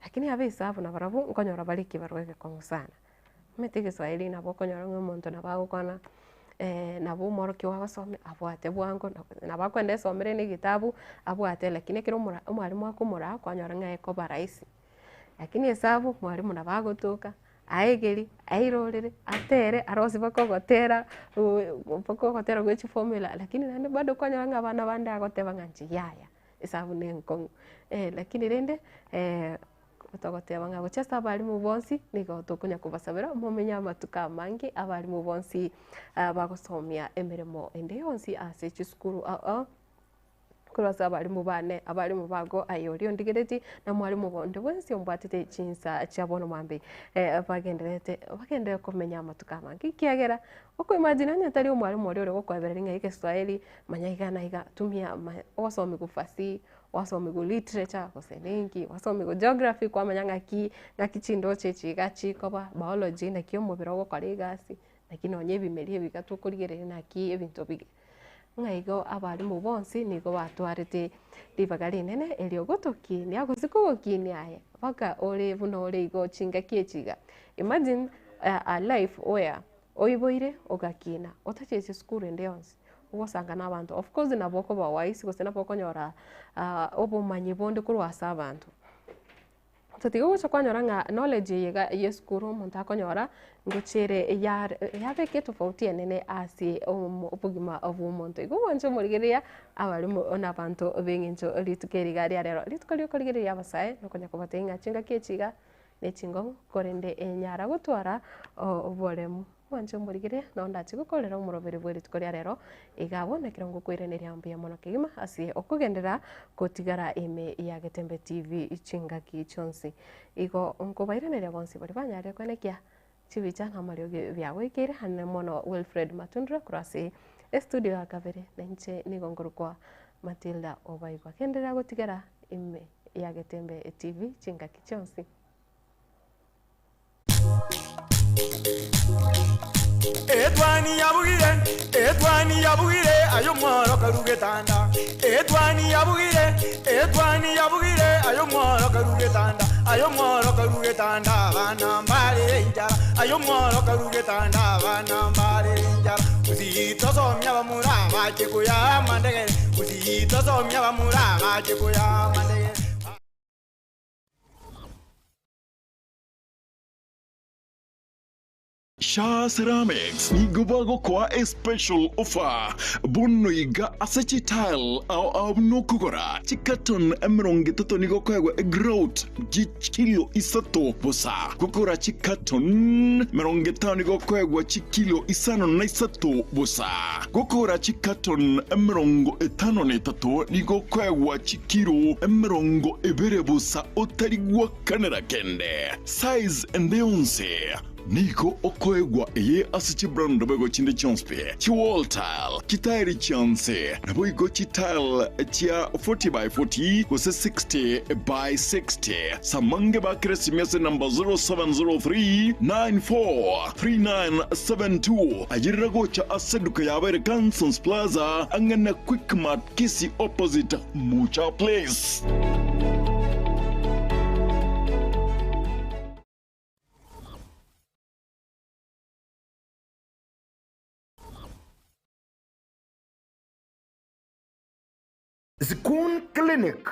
Speaker 1: lakini abe esabu nabarabwo nkonyora bare ekebarua egekong'u sana. Omanyete egeswahili nabo okonyora ng'a omonto nabo agokwana nabo omworokia agosomia abwate bwango, nabo akoenda esomere na egetabu abwate lakini ekero omora omwalimu akomoraa kwanyora ng'a ekoba rahisi. Lakini esabu mwalimu nabo agotoka, aegerie, airorere, atere, arosie mpaka ogotera mpaka ogotera gwa echiformula lakini naende bado kwanyora ng'a abana bande agoteba ng'a inche yaya, esabu na enkong'u. Lakini rende togoteba ng'a gochia ase abalimu bonsi, nigo tokonya kobasabera momenye amatuko amange, abalimu bonsi bagosomia emeremo ende yonsi ase chisukuru ao ao, korwa ase abalimu bane, abalimu bago aye oria ondigeretie, na mwalimu bonde bwensi ombwatete chinsa chia bono mambia bagendererete bagenderere komenya amatuko amange ekiagera, okoimagine onye tari omwalimu oria ore gokoebereria ng'a egeswahili manya iga na iga, tumia ma ogosomiwa fasihi. Gwasomiwa literature gose ninki, gwasomiwa geography kwamanya ng'aki ng'aki chindoche echi iga chikoba, biology naki omobere ogokora egasi, naki nonye ebimeri ebi iga tokorigereria naki ebinto bire. Ng'a igo abalimu bonsi nigo batwarete ribaga rinene erio gotokinia gose kogokinia aye mpaka ore buna ore igo chingaki echi iga. Imagine a life where oiboire ogakina otachieti esukuru ende yonsi. Ogosanga na abanto, of course nabo okoba wise gose nabo okonyora obomanyi bonde korwa ase abanto. Totiga gocha kwanyora ng'a knowledge eye iga ya esukuru omonto akonyora, ngochia ere yare yabeka etofauti enene ase omo obogima bwa omonto. Igo mwanche omorigereria abarimu na abanto ba eng'encho rituko eri iga ria rero. Rituko ria okorigereria abasae, nokonya kobatebia ng'a chingaki echi iga, na echingong'u korende enyara gotwara oboremu. Mwanche omorigereria, nao ndache gokorera omoroberi bwe rituko ria rero, iga abwo nekero ngokoiraneria mbuya mono kegima ase okogenderera gotigara ime ya Getembe TV chingaki chionsi. Igo nkobairaneria bonsi baria banyarire koenekia chibicha na amariogi biagoikeire ane mono Wilfred Matundura korwa ase estudio ya kabere, na inche nigo nkorokwa Matilda Obaigwa. Genderera gotigara ime ya Getembe TV chingaki chionsi.
Speaker 14: Etwani yabugire, etwani yabugire, aye omworo karu getanda. Etwani yabugire, etwani yabugire, aye omworo karu getanda. Aye omworo karu getanda, abana mbare enchara. Aye omworo karu getanda, abana mbare enchara. Gusii tosomia abamura aba. bache koya mandegere gusitosomia bamura bache koya mandegere.
Speaker 6: Sha Ceramics nigo bagokoa a special offer bono iga ase chitile ao ao buna okogora chicarton 30 nigo okoegwa egrout chikilo isato bosa. Gokora chicarton 50 nigo okoegwa chikilo 53 bosa. Gokora chicarton 53 nigo okoegwa chikilo 20 bosa otari gwakanera kende. Size ende yonsi. Nigo okoegwa eye ase chibrand boigo chinde chionsi pi, chiwall tile, chitairi chionsi, naboigo chitile chia 40 by 40 gose 60 by 60. Samange bakere esimi ase number 0703 94 3972. Ayerera gocha ase eduka yabo ere Cansons Plaza ang'e na Quickmart Kisii opposite Mucha Place.
Speaker 7: Zikun Clinic.